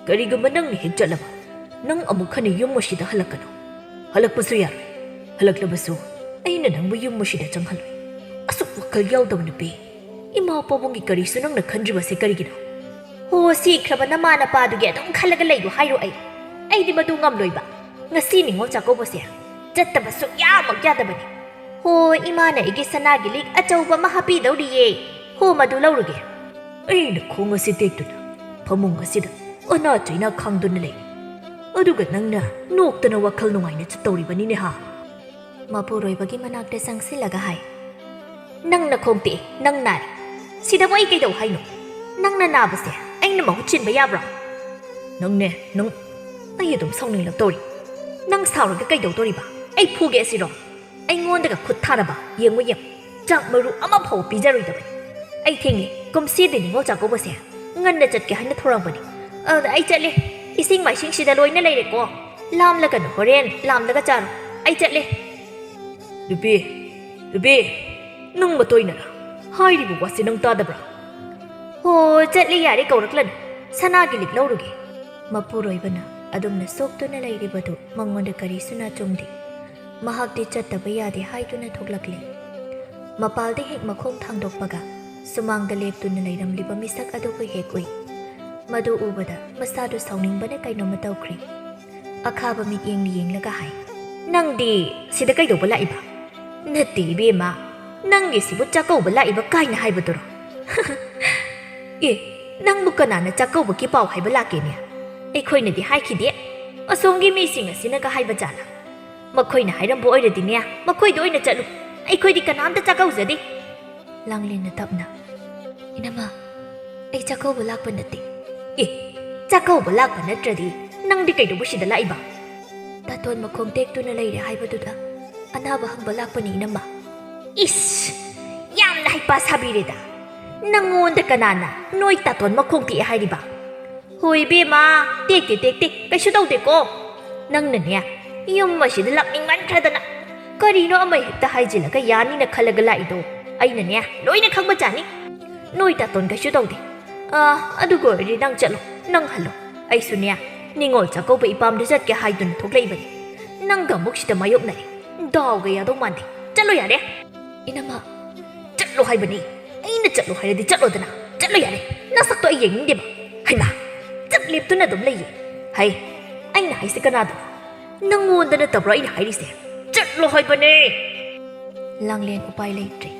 ꯀꯔꯤꯒꯨꯝꯕ ꯅꯪꯅ ꯍꯦꯛ ꯆꯠꯂꯕ, ꯅꯪ ꯑꯃꯨꯛ ꯍꯟꯅ ꯌꯨꯝ ꯑꯁꯤꯗ ꯍꯜꯂꯛꯀꯅꯨ꯫ ꯍꯜꯂꯛꯄꯁꯨ ꯌꯥꯔꯣꯏ꯫ ꯍꯜꯂꯛꯂꯕꯁꯨ ꯑꯩꯅ ꯅꯪꯕꯨ ꯌꯨꯝ ꯑꯁꯤꯗ ꯆꯪꯍꯜꯂꯣꯏ꯫ ꯑꯁꯨꯛ ꯋꯥꯈꯜ ꯌꯥꯎꯗꯕ ꯅꯨꯄꯤ, ꯏꯃꯥ ꯄꯥꯕꯨꯡꯒꯤ ꯀꯔꯤꯁꯨ ꯅꯪꯅ ꯈꯟꯗ꯭ꯔꯤꯕꯁꯦ ꯀꯔꯤꯒꯤꯅꯣ? ꯍꯣ, ꯁꯤꯈ꯭ꯔꯕ ꯅꯃꯥ ꯅꯄꯥꯗꯨꯒꯤ ꯑꯗꯨꯝ ꯈꯜꯂꯒ ꯂꯩꯌꯨ ꯍꯥꯏꯔꯣ ꯑꯩ? ꯑꯩꯗꯤ ꯃꯗꯨ ꯉꯝꯂꯣꯏꯕ꯫ ꯉꯁꯤ ꯅꯤꯉꯣꯜ ꯆꯥꯛꯀꯧꯕꯁꯦ ꯆꯠꯇꯕ ꯁꯨꯛꯌꯥꯃꯛ ꯌꯥꯗꯕꯅꯤ꯫ ꯍꯣ, ꯏꯃꯥꯅ ꯑꯩꯒꯤ ꯁꯅꯥꯒꯤ ꯂꯤꯛ ꯑꯆꯧꯕ ꯑꯃ ꯍꯥꯞꯄꯤꯗꯧꯔꯤꯌꯦ꯫ ꯍꯣ, ꯃꯗꯨ ꯂꯧꯔꯨꯒꯦ꯫ ꯑꯩꯅ ꯈꯣꯡ ꯑꯁꯤ ꯇꯦꯛꯇꯨꯅ ꯐꯃꯨꯡ ꯑꯁꯤꯗ ꯑꯣꯟꯅ ꯇꯩꯅ ꯈꯥꯡꯗꯨꯅ ꯂꯩ꯫ ꯑꯗꯨꯒ ꯅꯪꯅ ꯅꯣꯛꯇꯅ ꯋꯥꯈꯜ ꯅꯨꯡꯉꯥꯏꯅ ꯆꯠꯇꯧꯔꯤꯕꯅꯤꯅꯦ ꯍꯥ? ꯃꯄꯨꯔꯣꯏꯕꯒꯤ ꯃꯅꯥꯛꯇ ꯆꯪꯁꯤꯜꯂꯒ ꯍꯥꯏ꯫ "ꯅꯪ ꯅꯈꯣꯡ ꯇꯦꯛꯑꯦ, ꯅꯪ ꯅꯥꯔꯦ꯫ ꯁꯤꯗꯕꯨ ꯑꯩ ꯀꯩꯗꯧ ꯍꯥꯏꯅꯣ? ꯅꯪꯅ ꯅꯥꯕꯁꯦ ꯑꯩꯅ ꯃꯍꯨꯠ ꯁꯤꯟꯕ ꯌꯥꯕ꯭ꯔꯣ?" "ꯅꯪꯅꯦ, ꯅꯪ, ꯑꯩ ꯑꯗꯨꯝ ꯁꯥꯎꯅꯤꯡꯂꯛꯇꯧꯔꯤ꯫ ꯅꯪ ꯁꯥꯎꯔꯒ ꯀꯩꯗꯧꯗꯣꯔꯤꯕ? ꯑꯩ ꯐꯨꯒꯦ ꯑꯁꯤꯔꯣ? ꯑꯩꯉꯣꯟꯗꯒ ꯈꯨꯠ ꯊꯥꯔꯕ ꯌꯦꯡꯉꯨ, ꯌꯦꯡꯉꯨ, ꯆꯥꯛ ꯃꯔꯨ ꯑꯃꯐꯥꯎ ꯄꯤꯖꯔꯣꯏꯗꯕꯅꯤ꯫ ꯑꯩ ꯊꯦꯡꯉꯦ, ꯀꯨꯝꯁꯤꯗꯤ ꯅꯤꯉꯣꯜ ꯆꯥꯛꯀꯧꯕꯁꯦ ꯉꯟꯅ ꯆꯠꯀꯦ ꯍꯥꯏꯅ ꯊꯧꯔꯝꯕꯅꯤ꯫ ꯑꯗ ꯑꯩ ꯆꯠꯂꯦ꯫ ꯏꯁꯤꯡ ꯃꯥꯏꯁꯤꯡꯁꯤꯗ ꯂꯣꯏꯅ ꯂꯩꯔꯦꯀꯣ꯫ ꯂꯥꯝꯂꯒꯅꯨ, ꯍꯣꯔꯦꯟ ꯂꯥꯝꯂꯒ ꯆꯥꯔꯣ꯫ ꯑꯩ ꯆꯠꯂꯦ꯫" "ꯅꯨꯄꯤ, ꯅꯨꯄꯤ, ꯅꯪ ꯃꯇꯣꯏꯅꯔ? ꯍꯥꯏꯔꯤꯕ ꯋꯥꯁꯦ ꯅꯪ ꯇꯥꯗꯕ꯭ꯔꯥ?" "ꯍꯣ, ꯆꯠꯂꯦ, ꯌꯥꯔꯦ, ꯀꯧꯔꯛꯂꯅꯨ꯫ ꯁꯅꯥꯒꯤ ꯂꯤꯛ ꯂꯧꯔꯨꯒꯦ꯫" ꯃꯄꯨꯔꯣꯏꯕꯅ ꯑꯗꯨꯝꯅ ꯁꯣꯛꯇꯨꯅ ꯂꯩꯔꯤꯕꯗꯨ ꯃꯉꯣꯟꯗ ꯀꯔꯤꯁꯨ ꯅꯥꯆꯨꯡꯗꯦ꯫ ꯃꯍꯥꯛꯇꯤ ꯆꯠꯇꯕ ꯌꯥꯗꯦ ꯍꯥꯏꯗꯨꯅ ꯊꯣꯛꯂꯛꯂꯦ꯫ ꯃꯄꯥꯜꯗ ꯍꯦꯛ ꯃꯈꯣꯡ ꯊꯥꯡꯗꯣꯛꯄꯒ ꯁꯨꯃꯥꯡꯗ ꯂꯦꯞꯇꯨꯅ ꯂꯩꯔꯝꯂꯤꯕ ꯃꯤꯁꯛ ꯑꯗꯨꯕꯨ ꯍꯦꯛ ꯎꯏ꯫ ꯃꯗꯨ ꯎꯕꯗ ꯃꯁꯥꯗꯨ ꯁꯥꯎꯅꯤꯡꯕꯅ ꯀꯩꯅꯣꯝꯃ ꯇꯧꯈ꯭ꯔꯦ꯫ ꯑꯈꯥꯕ ꯃꯤꯠꯌꯦꯡꯅ ꯌꯦꯡꯂꯒ ꯍꯥꯏ, "ꯅꯪꯗꯤ ꯁꯤꯗ ꯀꯩꯗꯧꯕ ꯂꯥꯛꯏꯕ?" "ꯅꯠꯇꯦ ꯏꯕꯦꯝꯃ, ꯅꯪꯒꯤꯁꯤꯕꯨ ꯆꯥꯛꯀꯧꯕ ꯂꯥꯛꯏꯕ ꯀꯥꯏꯅ ꯍꯥꯏꯕꯗꯨꯔꯣ?" "ꯑꯦ, ꯅꯪꯕꯨ ꯀꯅꯥꯅ ꯆꯥꯛꯀꯧꯕꯒꯤ ꯄꯥꯎ ꯍꯥꯏꯕ ꯂꯥꯛꯀꯦꯅꯦ? ꯑꯩꯈꯣꯏꯅꯗꯤ ꯍꯥꯏꯈꯤꯗꯦ꯫ ꯑꯁꯣꯝꯒꯤ ꯃꯤꯁꯤꯡ ꯑꯁꯤꯅꯒ ꯍꯥꯏꯕ ꯖꯥꯠꯂ? ꯃꯈꯣꯏꯅ ꯍꯥꯏꯔꯝꯕ ꯑꯣꯏꯔꯗꯤꯅꯦ, ꯃꯈꯣꯏꯗ ꯑꯣꯏꯅ ꯆꯠꯂꯨ꯫ ꯑꯩꯈꯣꯏꯗꯤ ꯀꯅꯥꯝꯇ ꯆꯥꯛꯀꯧꯖꯗꯦ꯫" ꯂꯥꯡꯂꯦꯟꯅ ꯇꯞꯅ, "ꯏꯅꯝꯃ, ꯑꯩ ꯆꯥꯛꯀꯧꯕ ꯂꯥꯛꯄ ꯅꯠꯇꯦ꯫" "ꯑꯦ, ꯆꯥꯛꯀꯧꯕ ꯂꯥꯛꯄ ꯅꯠꯇ꯭ꯔꯗꯤ ꯅꯪꯗꯤ ꯀꯩꯗꯧꯕ ꯁꯤꯗ ꯂꯥꯛꯏꯕ?" "ꯇꯥꯇꯣꯟ ꯃꯈꯣꯡ ꯇꯦꯛꯇꯨꯅ ꯂꯩꯔꯦ ꯍꯥꯏꯕꯗꯨꯗ ꯑꯅꯥꯕ ꯍꯪꯕ ꯂꯥꯛꯄꯅꯤ, ꯏꯅꯝꯃ꯫" "ꯏꯁ, ꯌꯥꯝꯅ ꯍꯩꯄꯥ ꯁꯥꯕꯤꯔꯦꯗ꯫ ꯅꯪꯉꯣꯟꯗ ꯀꯅꯥꯅ ꯅꯣꯏ ꯇꯥꯇꯣꯟ ꯃꯈꯣꯡ ꯇꯦꯛꯑꯦ ꯍꯥꯏꯔꯤꯕ?" "ꯍꯣꯏ ꯏꯕꯦꯝꯃ, ꯇꯦꯛꯇꯦ, ꯇꯦꯛꯇꯦ, ꯀꯩꯁꯨ ꯇꯧꯗꯦꯀꯣ꯫ ꯅꯪꯅꯅꯦ, ꯌꯨꯝ ꯑꯁꯤꯗ ꯂꯥꯛꯅꯤꯡꯃꯟꯈ꯭ꯔꯗꯅ ꯀꯔꯤꯅꯣ ꯑꯃ ꯍꯦꯛꯇ ꯍꯥꯏꯖꯤꯜꯂꯒ ꯌꯥꯅꯤꯅ ꯈꯜꯂꯒ ꯂꯥꯛꯏꯗꯣ꯫ ꯑꯩꯅꯅꯦ, ꯂꯣꯏꯅ ꯈꯪꯕ ꯖꯥꯠꯅꯤ꯫ ꯅꯣꯏ ꯇꯥꯇꯣꯟ ꯀꯩꯁꯨ ꯇꯧꯗꯦ꯫ ꯑꯥ, ꯑꯗꯨꯒ ꯑꯣꯏꯔꯗꯤ ꯅꯪ ꯆꯠꯂꯣ, ꯅꯪ ꯍꯜꯂꯣ꯫ ꯑꯩꯁꯨꯅꯦ, ꯅꯤꯉꯣꯜ ꯆꯥꯛꯀꯧꯕ ꯏꯄꯥꯝꯗ ꯆꯠꯀꯦ ꯍꯥꯏꯗꯨꯅ ꯊꯣꯛꯂꯛꯏꯕꯅꯤ꯫ ꯅꯪꯒ ꯑꯃꯨꯛ ꯁꯤꯗ ꯃꯥꯌꯣꯛꯅꯔꯦ꯫ ꯗꯥꯎꯒ ꯌꯥꯗꯧ ꯃꯥꯟꯗꯦ꯫ ꯆꯠꯂꯣ ꯌꯥꯔꯦ꯫" "ꯏꯅꯝꯃ, ꯆꯠꯂꯣ ꯍꯥꯏꯕꯅꯤ꯫ ꯑꯩꯅ ꯆꯠꯂꯣ ꯍꯥꯏꯔꯗꯤ ꯆꯠꯂꯣꯗꯅ꯫ ꯆꯠꯂꯣ ꯌꯥꯔꯦ꯫ ꯅꯁꯛꯇꯣ ꯑꯩ ꯌꯦꯡꯅꯤꯡꯗꯦꯕ꯫" "ꯍꯩꯃꯥ, ꯆꯠ ꯂꯦꯞꯇꯨꯅ ꯑꯗꯨꯝ ꯂꯩꯌꯦ꯫ ꯍꯩ, ꯑꯩꯅ ꯍꯥꯏꯁꯦ ꯀꯅꯥꯗꯅꯣ? ꯅꯪꯉꯣꯟꯗ ꯅꯠꯇꯕ꯭ꯔꯣ ꯑꯩꯅ ꯍꯥꯏꯔꯤꯁꯦ? ꯆꯠꯂꯣ ꯍꯥꯏꯕꯅꯦ!" ꯂꯥꯡꯂꯦꯟ ꯎꯄꯥꯏ ꯂꯩꯇ꯭ꯔꯦ꯫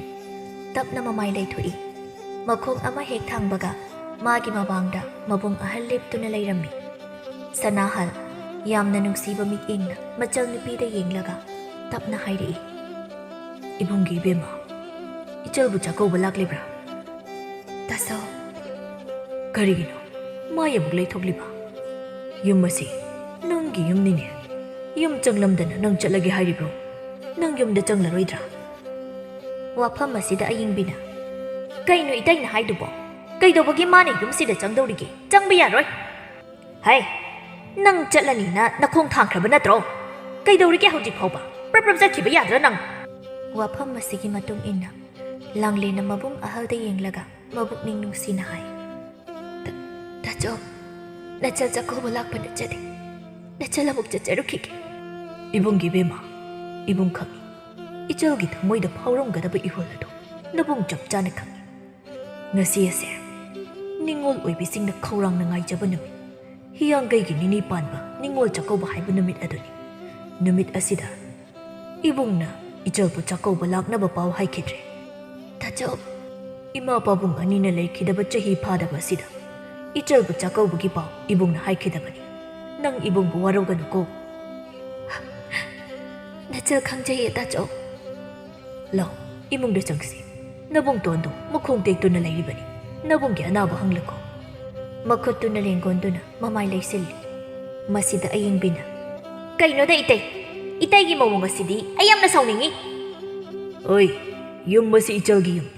ꯇꯞꯅ ꯃꯃꯥꯏ ꯂꯩꯊꯣꯛꯏ꯫ ꯃꯈꯣꯡ ꯑꯃ ꯍꯦꯛ ꯊꯥꯡꯕꯒ ꯃꯥꯒꯤ ꯃꯃꯥꯡꯗ ꯃꯕꯨꯡ ꯑꯍꯜ ꯂꯦꯞꯇꯨꯅ ꯂꯩꯔꯝꯃꯤ꯫ ꯁꯅꯥꯍꯜ ꯌꯥꯝꯅ ꯅꯨꯡꯁꯤꯕ ꯃꯤꯠꯌꯦꯡꯅ ꯃꯆꯜ ꯅꯨꯄꯤꯗ ꯌꯦꯡꯂꯒ ꯇꯞꯅ ꯍꯥꯏꯔꯛꯏ, "ꯏꯕꯨꯡꯒꯤ ꯏꯕꯦꯝꯃ, ꯏꯆꯜꯕꯨ ꯆꯥꯛꯀꯧꯕ ꯂꯥꯛꯂꯤꯕ꯭ꯔꯥ? ꯇꯥꯆꯧ꯫ ꯀꯔꯤꯒꯤꯅꯣ ꯃꯥ ꯑꯃꯨꯛ ꯂꯩꯊꯣꯛꯂꯤꯕ? ꯌꯨꯝ ꯑꯁꯤ ꯅꯪꯒꯤ ꯌꯨꯝꯅꯤꯅꯦ꯫ ꯌꯨꯝ ꯆꯪꯂꯝꯗꯅ ꯅꯪ ꯆꯠꯂꯒꯦ ꯍꯥꯏꯔꯤꯕ꯭ꯔꯣ? ꯅꯪ ꯌꯨꯝꯗ ꯆꯪꯂꯔꯣꯏꯗ꯭ꯔꯥ? ꯋꯥꯐꯝ ꯑꯁꯤꯗ ꯑꯌꯤꯡꯕꯤꯅ, "ꯀꯩꯅꯣ ꯏꯇꯩꯅ ꯍꯥꯏꯗꯨꯕꯣ? ꯀꯩꯗꯧꯕꯒꯤ ꯃꯥꯅ ꯌꯨꯝꯁꯤꯗ ꯆꯪꯗꯧꯔꯤꯒꯦ? ꯆꯪꯕ ꯌꯥꯔꯣꯏ!" "ꯍꯩ, ꯅꯪ ꯆꯠꯂꯅꯤꯅ ꯅꯈꯣꯡ ꯊꯥꯡꯈ꯭ꯔꯕ ꯅꯠꯇ꯭ꯔꯣ? ꯀꯩꯗꯧꯔꯤꯒꯦ ꯍꯧꯖꯤꯛ ꯐꯥꯎꯕ? ꯄ꯭ꯔꯞ ꯄ꯭ꯔꯞ ꯆꯠꯈꯤꯕ ꯌꯥꯗ꯭ꯔꯥ ꯅꯪ?" ꯋꯥꯐꯝ ꯑꯁꯤꯒꯤ ꯃꯇꯨꯡ ꯏꯟꯅ ꯂꯥꯡꯂꯦꯟꯅ ꯃꯕꯨꯡ ꯑꯍꯜꯗ ꯌꯦꯡꯂꯒ ꯃꯕꯨꯛꯅꯤꯡ ꯅꯨꯡꯁꯤꯅ ꯍꯥꯏ, "ꯇ-, ꯇꯥꯆꯧ, ꯅꯆꯜ ꯆꯥꯛꯀꯧꯕ ꯂꯥꯛꯄ ꯅꯠꯆꯗꯦ꯫ ꯅꯆꯜ ꯑꯃꯨꯛ ꯆꯠꯆꯔꯨꯈꯤꯒꯦ꯫" "ꯏꯕꯨꯡꯒꯤ ꯏꯕꯦꯝꯃ, ꯏꯕꯨꯡ ꯈꯪꯏ꯫ ꯏꯆꯜꯒꯤ ꯊꯃꯣꯏꯗ ꯐꯥꯎꯔꯝꯒꯗꯕ ꯏꯍꯨꯜ ꯑꯗꯨ ꯅꯕꯨꯡ ꯆꯞ ꯆꯥꯅ ꯈꯪꯏ꯫ ꯉꯁꯤ ꯑꯁꯦ ꯅꯤꯡꯉꯣꯜ ꯑꯣꯏꯕꯤꯁꯤꯡꯅ ꯈꯧꯔꯥꯡꯅ ꯉꯥꯏꯖꯕ ꯅꯨꯃꯤꯠ, ꯍꯤꯌꯥꯡꯒꯩꯒꯤ ꯅꯤꯅꯤ ꯄꯥꯟꯕ ꯅꯤꯡꯉꯣꯜ ꯆꯥꯛꯀꯧꯕ ꯍꯥꯏꯕ ꯅꯨꯃꯤꯠ ꯑꯗꯨꯅꯤ꯫ ꯅꯨꯃꯤꯠ ꯑꯁꯤꯗ ꯏꯕꯨꯡꯅ ꯏꯆꯜꯕꯨ ꯆꯥꯛꯀꯧꯕ ꯂꯥꯛꯅꯕ ꯄꯥꯎ ꯍꯥꯏꯈꯤꯗ꯭ꯔꯦ꯫ ꯇꯥꯆꯧ, ꯏꯃꯥ ꯄꯥꯕꯨꯡ ꯑꯅꯤꯅ ꯂꯩꯈꯤꯗꯕ ꯆꯍꯤ ꯐꯥꯗꯕ ꯑꯁꯤꯗ ꯏꯆꯜꯕꯨ ꯆꯥꯛꯀꯧꯕꯒꯤ ꯄꯥꯎ ꯏꯕꯨꯡꯅ ꯍꯥꯏꯈꯤꯗꯕꯅꯤ꯫ ꯅꯪ ꯏꯕꯨꯡꯕꯨ ꯋꯥꯔꯧꯒꯅꯨꯀꯣ꯫" "ꯅꯆꯜ ꯈꯪꯖꯩꯌꯦ, ꯇꯥꯆꯧ꯫" "ꯂꯥꯎ, ꯏꯃꯨꯡꯗ ꯆꯪꯁꯤ꯫ ꯅꯕꯨꯡ ꯇꯣꯟꯗꯣ ꯃꯈꯣꯡ ꯇꯦꯛꯇꯨꯅ ꯂꯩꯔꯤꯕꯅꯤ꯫ ꯅꯕꯨꯡꯒꯤ ꯑꯅꯥꯕ ꯍꯪꯂꯀꯣ꯫" ꯃꯈꯨꯠꯇꯨꯅ ꯂꯦꯡꯒꯣꯟꯗꯨꯅ ꯃꯃꯥꯏ ꯂꯩꯁꯤꯜꯂꯤ꯫ ꯃꯁꯤꯗ ꯑꯌꯤꯡꯕꯤꯅ, "ꯀꯩꯅꯣꯗ ꯏꯇꯩ? ꯏꯇꯩꯒꯤ ꯃꯑꯣꯡ ꯑꯁꯤꯗꯤ ꯑꯩ ꯌꯥꯝꯅ ꯁꯥꯎꯅꯤꯡꯉꯤ꯫" "ꯑꯣꯏ, ꯌꯨꯝ ꯑꯁꯤ ꯏꯆꯜꯒꯤ ꯌꯨꯝ꯫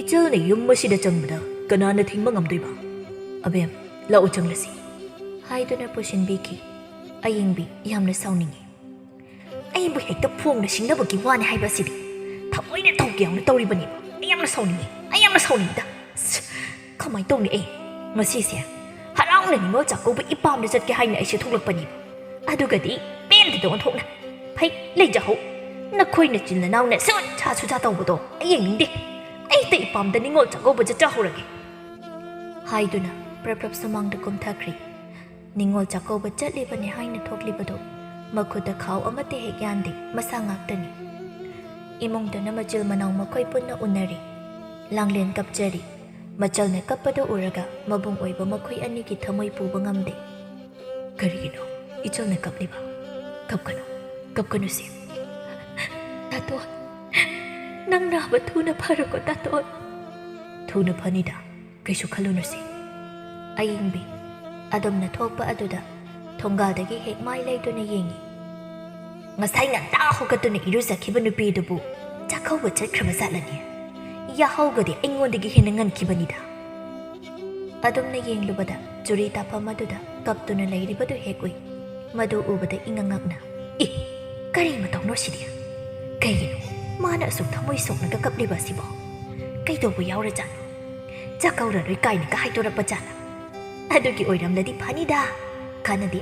ꯏꯆꯜꯅ ꯌꯨꯝ ꯑꯁꯤꯗ ꯆꯪꯕꯗ ꯀꯅꯥꯅ ꯊꯤꯡꯕ ꯉꯝꯗꯣꯏꯕ? ꯑꯕꯦꯝ, ꯂꯥꯛꯎ ꯆꯪꯂꯁꯤ꯫" ꯍꯥꯏꯗꯨꯅ ꯄꯨꯁꯤꯟꯕꯤꯈꯤ꯫ ꯑꯌꯤꯡꯕꯤ ꯌꯥꯝꯅ ꯁꯥꯎꯅꯤꯡꯉꯤ꯫ "ꯑꯩꯕꯨ ꯍꯦꯛꯇ ꯐꯣꯡꯅ ꯁꯤꯡꯅꯕꯒꯤ ꯋꯥꯅꯤ ꯍꯥꯏꯕ ꯑꯁꯤꯗꯤ ꯊꯃꯣꯏꯅ ꯇꯧꯒꯦ ꯌꯥꯎꯅ ꯇꯧꯔꯤꯕꯅꯦꯕ꯫ ꯑꯩ ꯌꯥꯝꯅ ꯁꯥꯎꯅꯤꯡꯉꯤ, ꯑꯩ ꯌꯥꯝꯅ ꯁꯥꯎꯅꯤꯡꯉꯤꯗ꯫ ꯁ, ꯀꯃꯥꯏꯅ ꯇꯧꯅꯤ ꯑꯩ? ꯉꯁꯤꯁꯦ ꯍꯔꯥꯎꯅ ꯅꯤꯉꯣꯜ ꯆꯥꯛꯀꯧꯕ ꯏꯄꯥꯝꯗ ꯆꯠꯀꯦ ꯍꯥꯏꯅ ꯑꯩꯁꯦ ꯊꯣꯛꯂꯛꯄꯅꯦꯕ꯫ ꯑꯗꯨꯒꯗꯤ ꯄꯦꯟꯗꯦꯗ ꯑꯣꯟꯊꯣꯛꯅ꯫ ꯐꯩ, ꯂꯩꯖꯍꯧ꯫ ꯅꯈꯣꯏ ꯅꯆꯤꯟ ꯅꯅꯥꯎꯅ ꯁꯨꯠ ꯁꯥ ꯁꯨꯠ ꯁꯥ ꯇꯧꯕꯗꯣ ꯑꯩ ꯌꯦꯡꯅꯤꯡꯗꯦ꯫ ꯑꯩ ꯍꯦꯛꯇ ꯏꯄꯥꯝꯗ ꯅꯤꯉꯣꯜ ꯆꯥꯛꯀꯧꯕ ꯆꯠꯆꯍꯧꯔꯒꯦ꯫" ꯍꯥꯏꯗꯨꯅ ꯄ꯭ꯔꯞ ꯄ꯭ꯔꯞ ꯁꯨꯃꯥꯡꯗ ꯀꯨꯝꯊꯈ꯭ꯔꯤ꯫ ꯅꯤꯉꯣꯜ ꯆꯥꯛꯀꯧꯕ ꯆꯠꯂꯤꯕꯅꯤ ꯍꯥꯏꯅ ꯊꯣꯛꯂꯤꯕꯗꯨ ꯃꯈꯨꯠꯇ ꯈꯥꯎ ꯑꯃꯠꯇ ꯍꯦꯛ ꯌꯥꯟꯗꯦ, ꯃꯁꯥ ꯉꯥꯛꯇꯅꯤ꯫ ꯏꯃꯨꯡꯗꯅ ꯃꯆꯤꯜ ꯃꯅꯥꯎ ꯃꯈꯣꯏ ꯄꯨꯟꯅ ꯎꯅꯔꯤ꯫ ꯂꯥꯡꯂꯦꯟ ꯀꯞꯆꯔꯤ꯫ ꯃꯆꯜꯅ ꯀꯞꯄꯗꯨ ꯎꯔꯒ ꯃꯕꯨꯡ ꯑꯣꯏꯕ ꯃꯈꯣꯏ ꯑꯅꯤꯒꯤ ꯊꯃꯣꯏ ꯄꯨꯕ ꯉꯝꯗꯦ꯫ "ꯀꯔꯤꯒꯤꯅꯣ ꯏꯆꯜꯅ ꯀꯞꯂꯤꯕ? ꯀꯞꯀꯅꯨ, ꯀꯞꯀꯅꯨꯁꯦ꯫" "ꯅꯥꯇꯣꯟ, ꯅꯪ ꯅꯥꯕ ꯊꯨꯅ ꯐꯔꯣꯀꯣ, ꯇꯥꯇꯣꯟ꯫ ꯊꯨꯅ ꯐꯅꯤꯗ, ꯀꯩꯁꯨ ꯈꯜꯂꯨꯅꯨꯁꯦ꯫ ꯑꯌꯤꯡꯕꯤ ꯑꯗꯨꯝꯅ ꯊꯣꯛꯄ ꯑꯗꯨꯗ ꯊꯣꯡꯒꯥꯜꯗꯒꯤ ꯍꯦꯛ ꯃꯥꯏ ꯂꯩꯗꯨꯅ ꯌꯦꯡꯉꯤ꯫ ꯉꯁꯥꯏ ꯉꯟꯇꯥ ꯍꯧꯒꯠꯇꯨꯅ ꯏꯔꯨꯖꯈꯤꯕ ꯅꯨꯄꯤꯗꯨꯕꯨ ꯆꯥꯛꯀꯧꯕ ꯆꯠꯈ꯭ꯔꯕ ꯖꯥꯠꯂꯅꯦ? ꯌꯥꯍꯧꯒꯗꯤ ꯑꯩꯉꯣꯟꯗꯒꯤ ꯍꯦꯟꯅ ꯉꯟꯈꯤꯕꯅꯤꯗ꯫ ꯑꯗꯨꯝꯅ ꯌꯦꯡꯂꯨꯕꯗ ꯆꯨꯔꯤ ꯇꯥꯐꯝ ꯑꯗꯨꯗ ꯀꯞꯇꯨꯅ ꯂꯩꯔꯤꯕꯗꯨ ꯍꯦꯛ ꯎꯏ꯫ ꯃꯗꯨ ꯎꯕꯗ ꯏꯉꯛ ꯉꯛꯅ, "ꯏ, ꯀꯔꯤ ꯃꯇꯧꯅꯣ ꯁꯤꯗꯤ? ꯀꯩꯒꯤꯅꯣ ꯃꯥꯅ ꯑꯁꯨꯛ ꯊꯃꯣꯏ ꯁꯣꯛꯅꯒ ꯀꯞꯂꯤꯕ ꯑꯁꯤꯕꯣ? ꯀꯩꯗꯧꯕ ꯌꯥꯎꯔꯖꯥꯠꯅꯣ? ꯆꯥꯛꯀꯧꯔꯔꯣꯏ ꯀꯥꯏꯅꯒ ꯍꯥꯏꯗꯣꯔꯛꯄ ꯖꯥꯠꯂ? ꯑꯗꯨꯒꯤ ꯑꯣꯏꯔꯝꯂꯗꯤ ꯐꯅꯤꯗ" ꯈꯟꯅꯗꯤ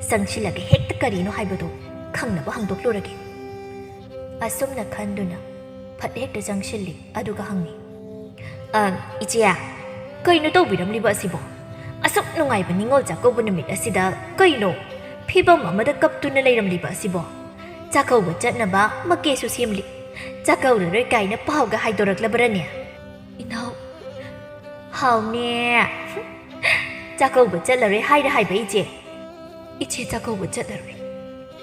ꯆꯪꯁꯤꯜꯂꯒ ꯍꯦꯛꯇ ꯀꯔꯤꯅꯣ ꯍꯥꯏꯕꯗꯣ ꯈꯪꯅꯕ ꯍꯪꯗꯣꯛꯂꯨꯔꯒꯦ꯫ ꯑꯁꯨꯝꯅ ꯈꯟꯗꯨꯅ ꯐꯠ ꯍꯦꯛꯇ ꯆꯪꯁꯤꯜꯂꯤ꯫ ꯑꯗꯨꯒ ꯍꯪꯉꯤ, "ꯑ, ꯏꯆꯦ, ꯀꯩꯅꯣ ꯇꯧꯕꯤꯔꯝꯂꯤꯕ ꯑꯁꯤꯕꯣ? ꯑꯁꯨꯛ ꯅꯨꯡꯉꯥꯏꯕ ꯅꯤꯉꯣꯜ ꯆꯥꯛꯀꯧꯕ ꯅꯨꯃꯤꯠ ꯑꯁꯤꯗ ꯀꯩꯅꯣ ꯐꯤꯕꯝ ꯑꯃꯗ ꯀꯞꯇꯨꯅ ꯂꯩꯔꯝꯂꯤꯕ ꯑꯁꯤꯕꯣ? ꯆꯥꯛꯀꯧꯕ ꯆꯠꯅꯕ ꯃꯀꯦꯁꯨ ꯁꯦꯝꯂꯤ, ꯆꯥꯛꯀꯧꯔꯔꯣꯏ ꯀꯥꯏꯅ ꯄꯥꯎꯒ ꯍꯥꯏꯗꯣꯔꯛꯂꯕ꯭ꯔꯅꯦ?" "ꯏꯅꯥꯎ, ꯍꯥꯎꯅꯦ, ꯆꯥꯛꯀꯧꯕ ꯆꯠꯂꯔꯣꯏ ꯍꯥꯏꯔ ꯍꯥꯏꯕ ꯏꯆꯦ?" "ꯏꯆꯦ ꯆꯥꯛꯀꯧꯕ ꯆꯠꯂꯔꯣꯏ꯫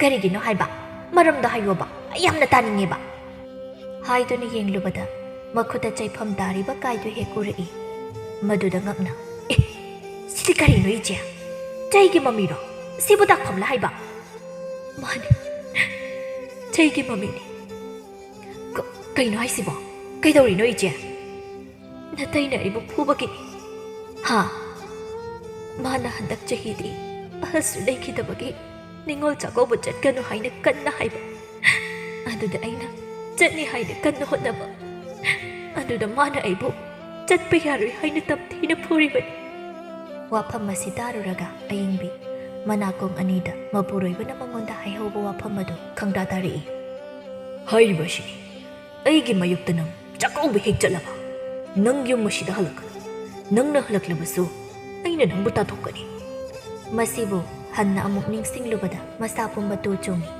ꯀꯔꯤꯒꯤꯅꯣ ꯍꯥꯏꯕ? ꯃꯔꯝꯗꯣ ꯍꯥꯏꯌꯣꯕ, ꯑꯩ ꯌꯥꯝꯅ ꯇꯥꯅꯤꯡꯉꯦꯕ" ꯍꯥꯏꯗꯨꯅ ꯌꯦꯡꯂꯨꯕꯗ ꯃꯈꯨꯠꯇ ꯆꯩꯐꯝ ꯇꯥꯔꯤꯕ ꯀꯥꯏꯗꯨ ꯍꯦꯛ ꯎꯔꯛꯏ꯫ ꯃꯗꯨꯗ ꯉꯛꯅ, "ꯑꯦ, ꯁꯤꯗꯤ ꯀꯔꯤꯅꯣ ꯏꯆꯦ? ꯆꯩꯒꯤ ꯃꯃꯤꯔꯣ? ꯁꯤꯕꯨ ꯗꯥꯛꯐꯝꯂ ꯍꯥꯏꯕ?" "ꯃꯥꯅꯤ, ꯆꯩꯒꯤ ꯃꯃꯤꯅꯤ꯫" "ꯀ-, ꯀꯩꯅꯣ ꯍꯥꯏꯁꯤꯕꯣ? ꯀꯩꯗꯧꯔꯤꯅꯣ ꯏꯆꯦ?" "ꯅꯇꯩꯅ ꯑꯩꯕꯨ ꯐꯨꯕꯒꯤꯅꯤ꯫" "ꯍꯥ?" "ꯃꯥꯅ ꯍꯟꯗꯛ ꯆꯍꯤꯗꯤ ꯑꯍꯜꯁꯨ ꯂꯩꯈꯤꯗꯕꯒꯤ ꯅꯤꯉꯣꯜ ꯆꯥꯛꯀꯧꯕ ꯆꯠꯀꯅꯨ ꯍꯥꯏꯅ ꯀꯟꯅ ꯍꯥꯏꯕ꯫ ꯑꯗꯨꯗ ꯑꯩꯅ ꯆꯠꯅꯤ ꯍꯥꯏꯅ ꯀꯟꯅ ꯍꯣꯠꯅꯕ꯫ ꯑꯗꯨꯗ ꯃꯥꯅ ꯑꯩꯕꯨ ꯆꯠꯄ ꯌꯥꯔꯣꯏ ꯍꯥꯏꯅ ꯇꯝꯊꯤꯅ ꯐꯨꯔꯤꯕꯅꯤ꯫" ꯋꯥꯐꯝ ꯑꯁꯤ ꯇꯥꯔꯨꯔꯒ ꯑꯌꯤꯡꯕꯤ ꯃꯅꯥꯀꯣꯡ ꯑꯅꯤꯗ ꯃꯄꯨꯔꯣꯏꯕꯅ ꯃꯉꯣꯟꯗ ꯍꯥꯏꯍꯧꯕ ꯋꯥꯐꯝ ꯑꯗꯨ ꯈꯪꯗꯥ ꯇꯥꯔꯛꯏ꯫ "ꯍꯥꯏꯔꯤꯕ ꯑꯁꯤꯅꯤ, ꯑꯩꯒꯤ ꯃꯥꯌꯣꯛꯇ ꯅꯪ ꯆꯥꯛꯀꯧꯕ ꯍꯦꯛ ꯆꯠꯂꯕ, ꯅꯪ ꯌꯨꯝ ꯑꯁꯤꯗ ꯍꯜꯂꯛꯀꯅꯨ꯫ ꯅꯪꯅ ꯍꯜꯂꯛꯂꯕꯁꯨ ꯑꯩꯅ ꯅꯪꯕꯨ ꯇꯥꯟꯊꯣꯛꯀꯅꯤ꯫" ꯃꯁꯤꯕꯨ ꯍꯟꯅ ꯑꯃꯨꯛ ꯅꯤꯡꯁꯤꯡꯂꯨꯕꯗ ꯃꯁꯥ ꯄꯨꯝꯕ ꯇꯨ ꯆꯣꯡꯏ꯫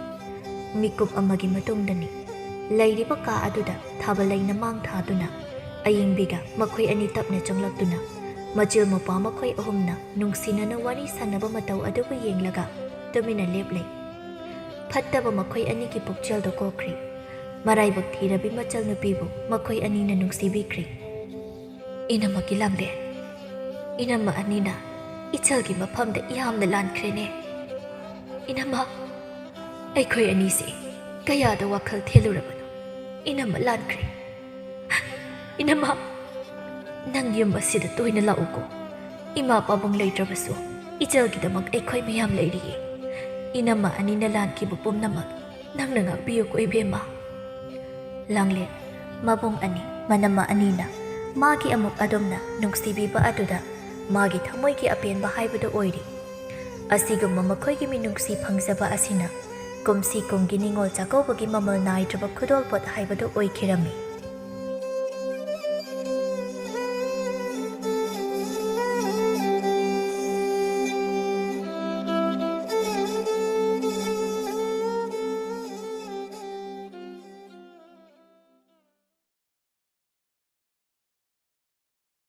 ꯃꯤꯀꯨꯞ ꯑꯃꯒꯤ ꯃꯇꯨꯡꯗꯅꯤ꯫ ꯂꯩꯔꯤꯕ ꯀꯥ ꯑꯗꯨꯗ ꯊꯥꯕꯜꯂꯩꯅ ꯃꯥꯡ ꯊꯥꯗꯨꯅ ꯑꯌꯤꯡꯕꯤꯒ ꯃꯈꯣꯏ ꯑꯅꯤ ꯇꯞꯅ ꯆꯪꯂꯛꯇꯨꯅ ꯃꯆꯤꯜ ꯃꯧꯄ꯭ꯋꯥ ꯃꯈꯣꯏ ꯑꯍꯨꯝꯅ ꯅꯨꯡꯁꯤꯅꯅ ꯋꯥꯔꯤ ꯁꯥꯟꯅꯕ ꯃꯇꯧ ꯑꯗꯨꯕꯨ ꯌꯦꯡꯂꯒ ꯇꯨꯃꯤꯟꯅ ꯂꯦꯞꯂꯦ꯫ ꯐꯠꯇꯕ ꯃꯈꯣꯏ ꯑꯅꯤꯒꯤ ꯄꯨꯛꯆꯦꯜꯗꯣ ꯀꯣꯛꯈ꯭ꯔꯦ꯫ ꯃꯔꯥꯏꯕꯛ ꯊꯤꯔꯕꯤ ꯃꯆꯜ ꯅꯨꯄꯤꯕꯨ ꯃꯈꯣꯏ ꯑꯅꯤꯅ ꯅꯨꯡꯁꯤꯕꯤꯈ꯭ꯔꯦ꯫ ꯏꯅꯝꯃ ꯀꯤꯂꯥꯝꯕꯦꯟ, ꯏꯅꯝꯃ ꯑꯅꯤꯅ ꯏꯆꯜꯒꯤ ꯃꯐꯝꯗ ꯌꯥꯝꯅ ꯂꯥꯟꯈ꯭ꯔꯦꯅꯦ꯫ ꯏꯅꯝꯃ, ꯑꯩꯈꯣꯏ ꯑꯅꯤꯁꯦ ꯀꯌꯥꯗ ꯋꯥꯈꯜ ꯊꯦꯜꯂꯨꯔꯕꯅꯣ꯫ ꯏꯅꯝꯃ ꯂꯥꯟꯈ꯭ꯔꯦ꯫ ꯏꯅꯝꯃ, ꯅꯪ ꯌꯨꯝ ꯑꯁꯤꯗ ꯇꯣꯏꯅ ꯂꯥꯛꯎꯀꯣ꯫ ꯏꯃꯥ ꯄꯥꯕꯨꯡ ꯂꯩꯇ꯭ꯔꯕꯁꯨ ꯏꯆꯜꯒꯤꯗꯃꯛ ꯑꯩꯈꯣꯏ ꯃꯌꯥꯝ ꯂꯩꯔꯤꯌꯦ꯫ ꯏꯅꯝꯃ ꯑꯅꯤꯅ ꯂꯥꯟꯈꯤꯕ ꯄꯨꯝꯅꯃꯛ ꯅꯪꯅ ꯉꯥꯛꯄꯤꯌꯨꯀꯣ ꯏꯕꯦꯝꯃ꯫ ꯂꯥꯡꯂꯦꯟ ꯃꯕꯨꯡ ꯑꯅꯤ ꯃꯅꯝꯃ ꯑꯅꯤꯅ ꯃꯥꯒꯤ ꯑꯃꯨꯛ ꯑꯗꯨꯝꯅ ꯅꯨꯡꯁꯤꯕꯤꯕ ꯑꯗꯨꯗ ꯃꯥꯒꯤ ꯊꯃꯣꯏꯒꯤ ꯑꯄꯦꯟꯕ ꯍꯥꯏꯕꯗꯨ ꯑꯣꯏꯔꯤ꯫ ꯑꯁꯤꯒꯨꯝꯕ ꯃꯈꯣꯏꯒꯤ ꯃꯤꯅꯨꯡꯁꯤ ꯐꯪꯖꯕ ꯑꯁꯤꯅ ꯀꯨꯝꯁꯤ ꯀꯨꯝꯒꯤ ꯅꯤꯉꯣꯜ ꯆꯥꯛꯀꯧꯕꯒꯤ ꯃꯃꯜ ꯅꯥꯏꯗ꯭ꯔꯕ ꯈꯨꯗꯣꯜꯄꯣꯠ ꯍꯥꯏꯕꯗꯨ ꯑꯣꯏꯈꯤꯔꯝꯃꯤ꯫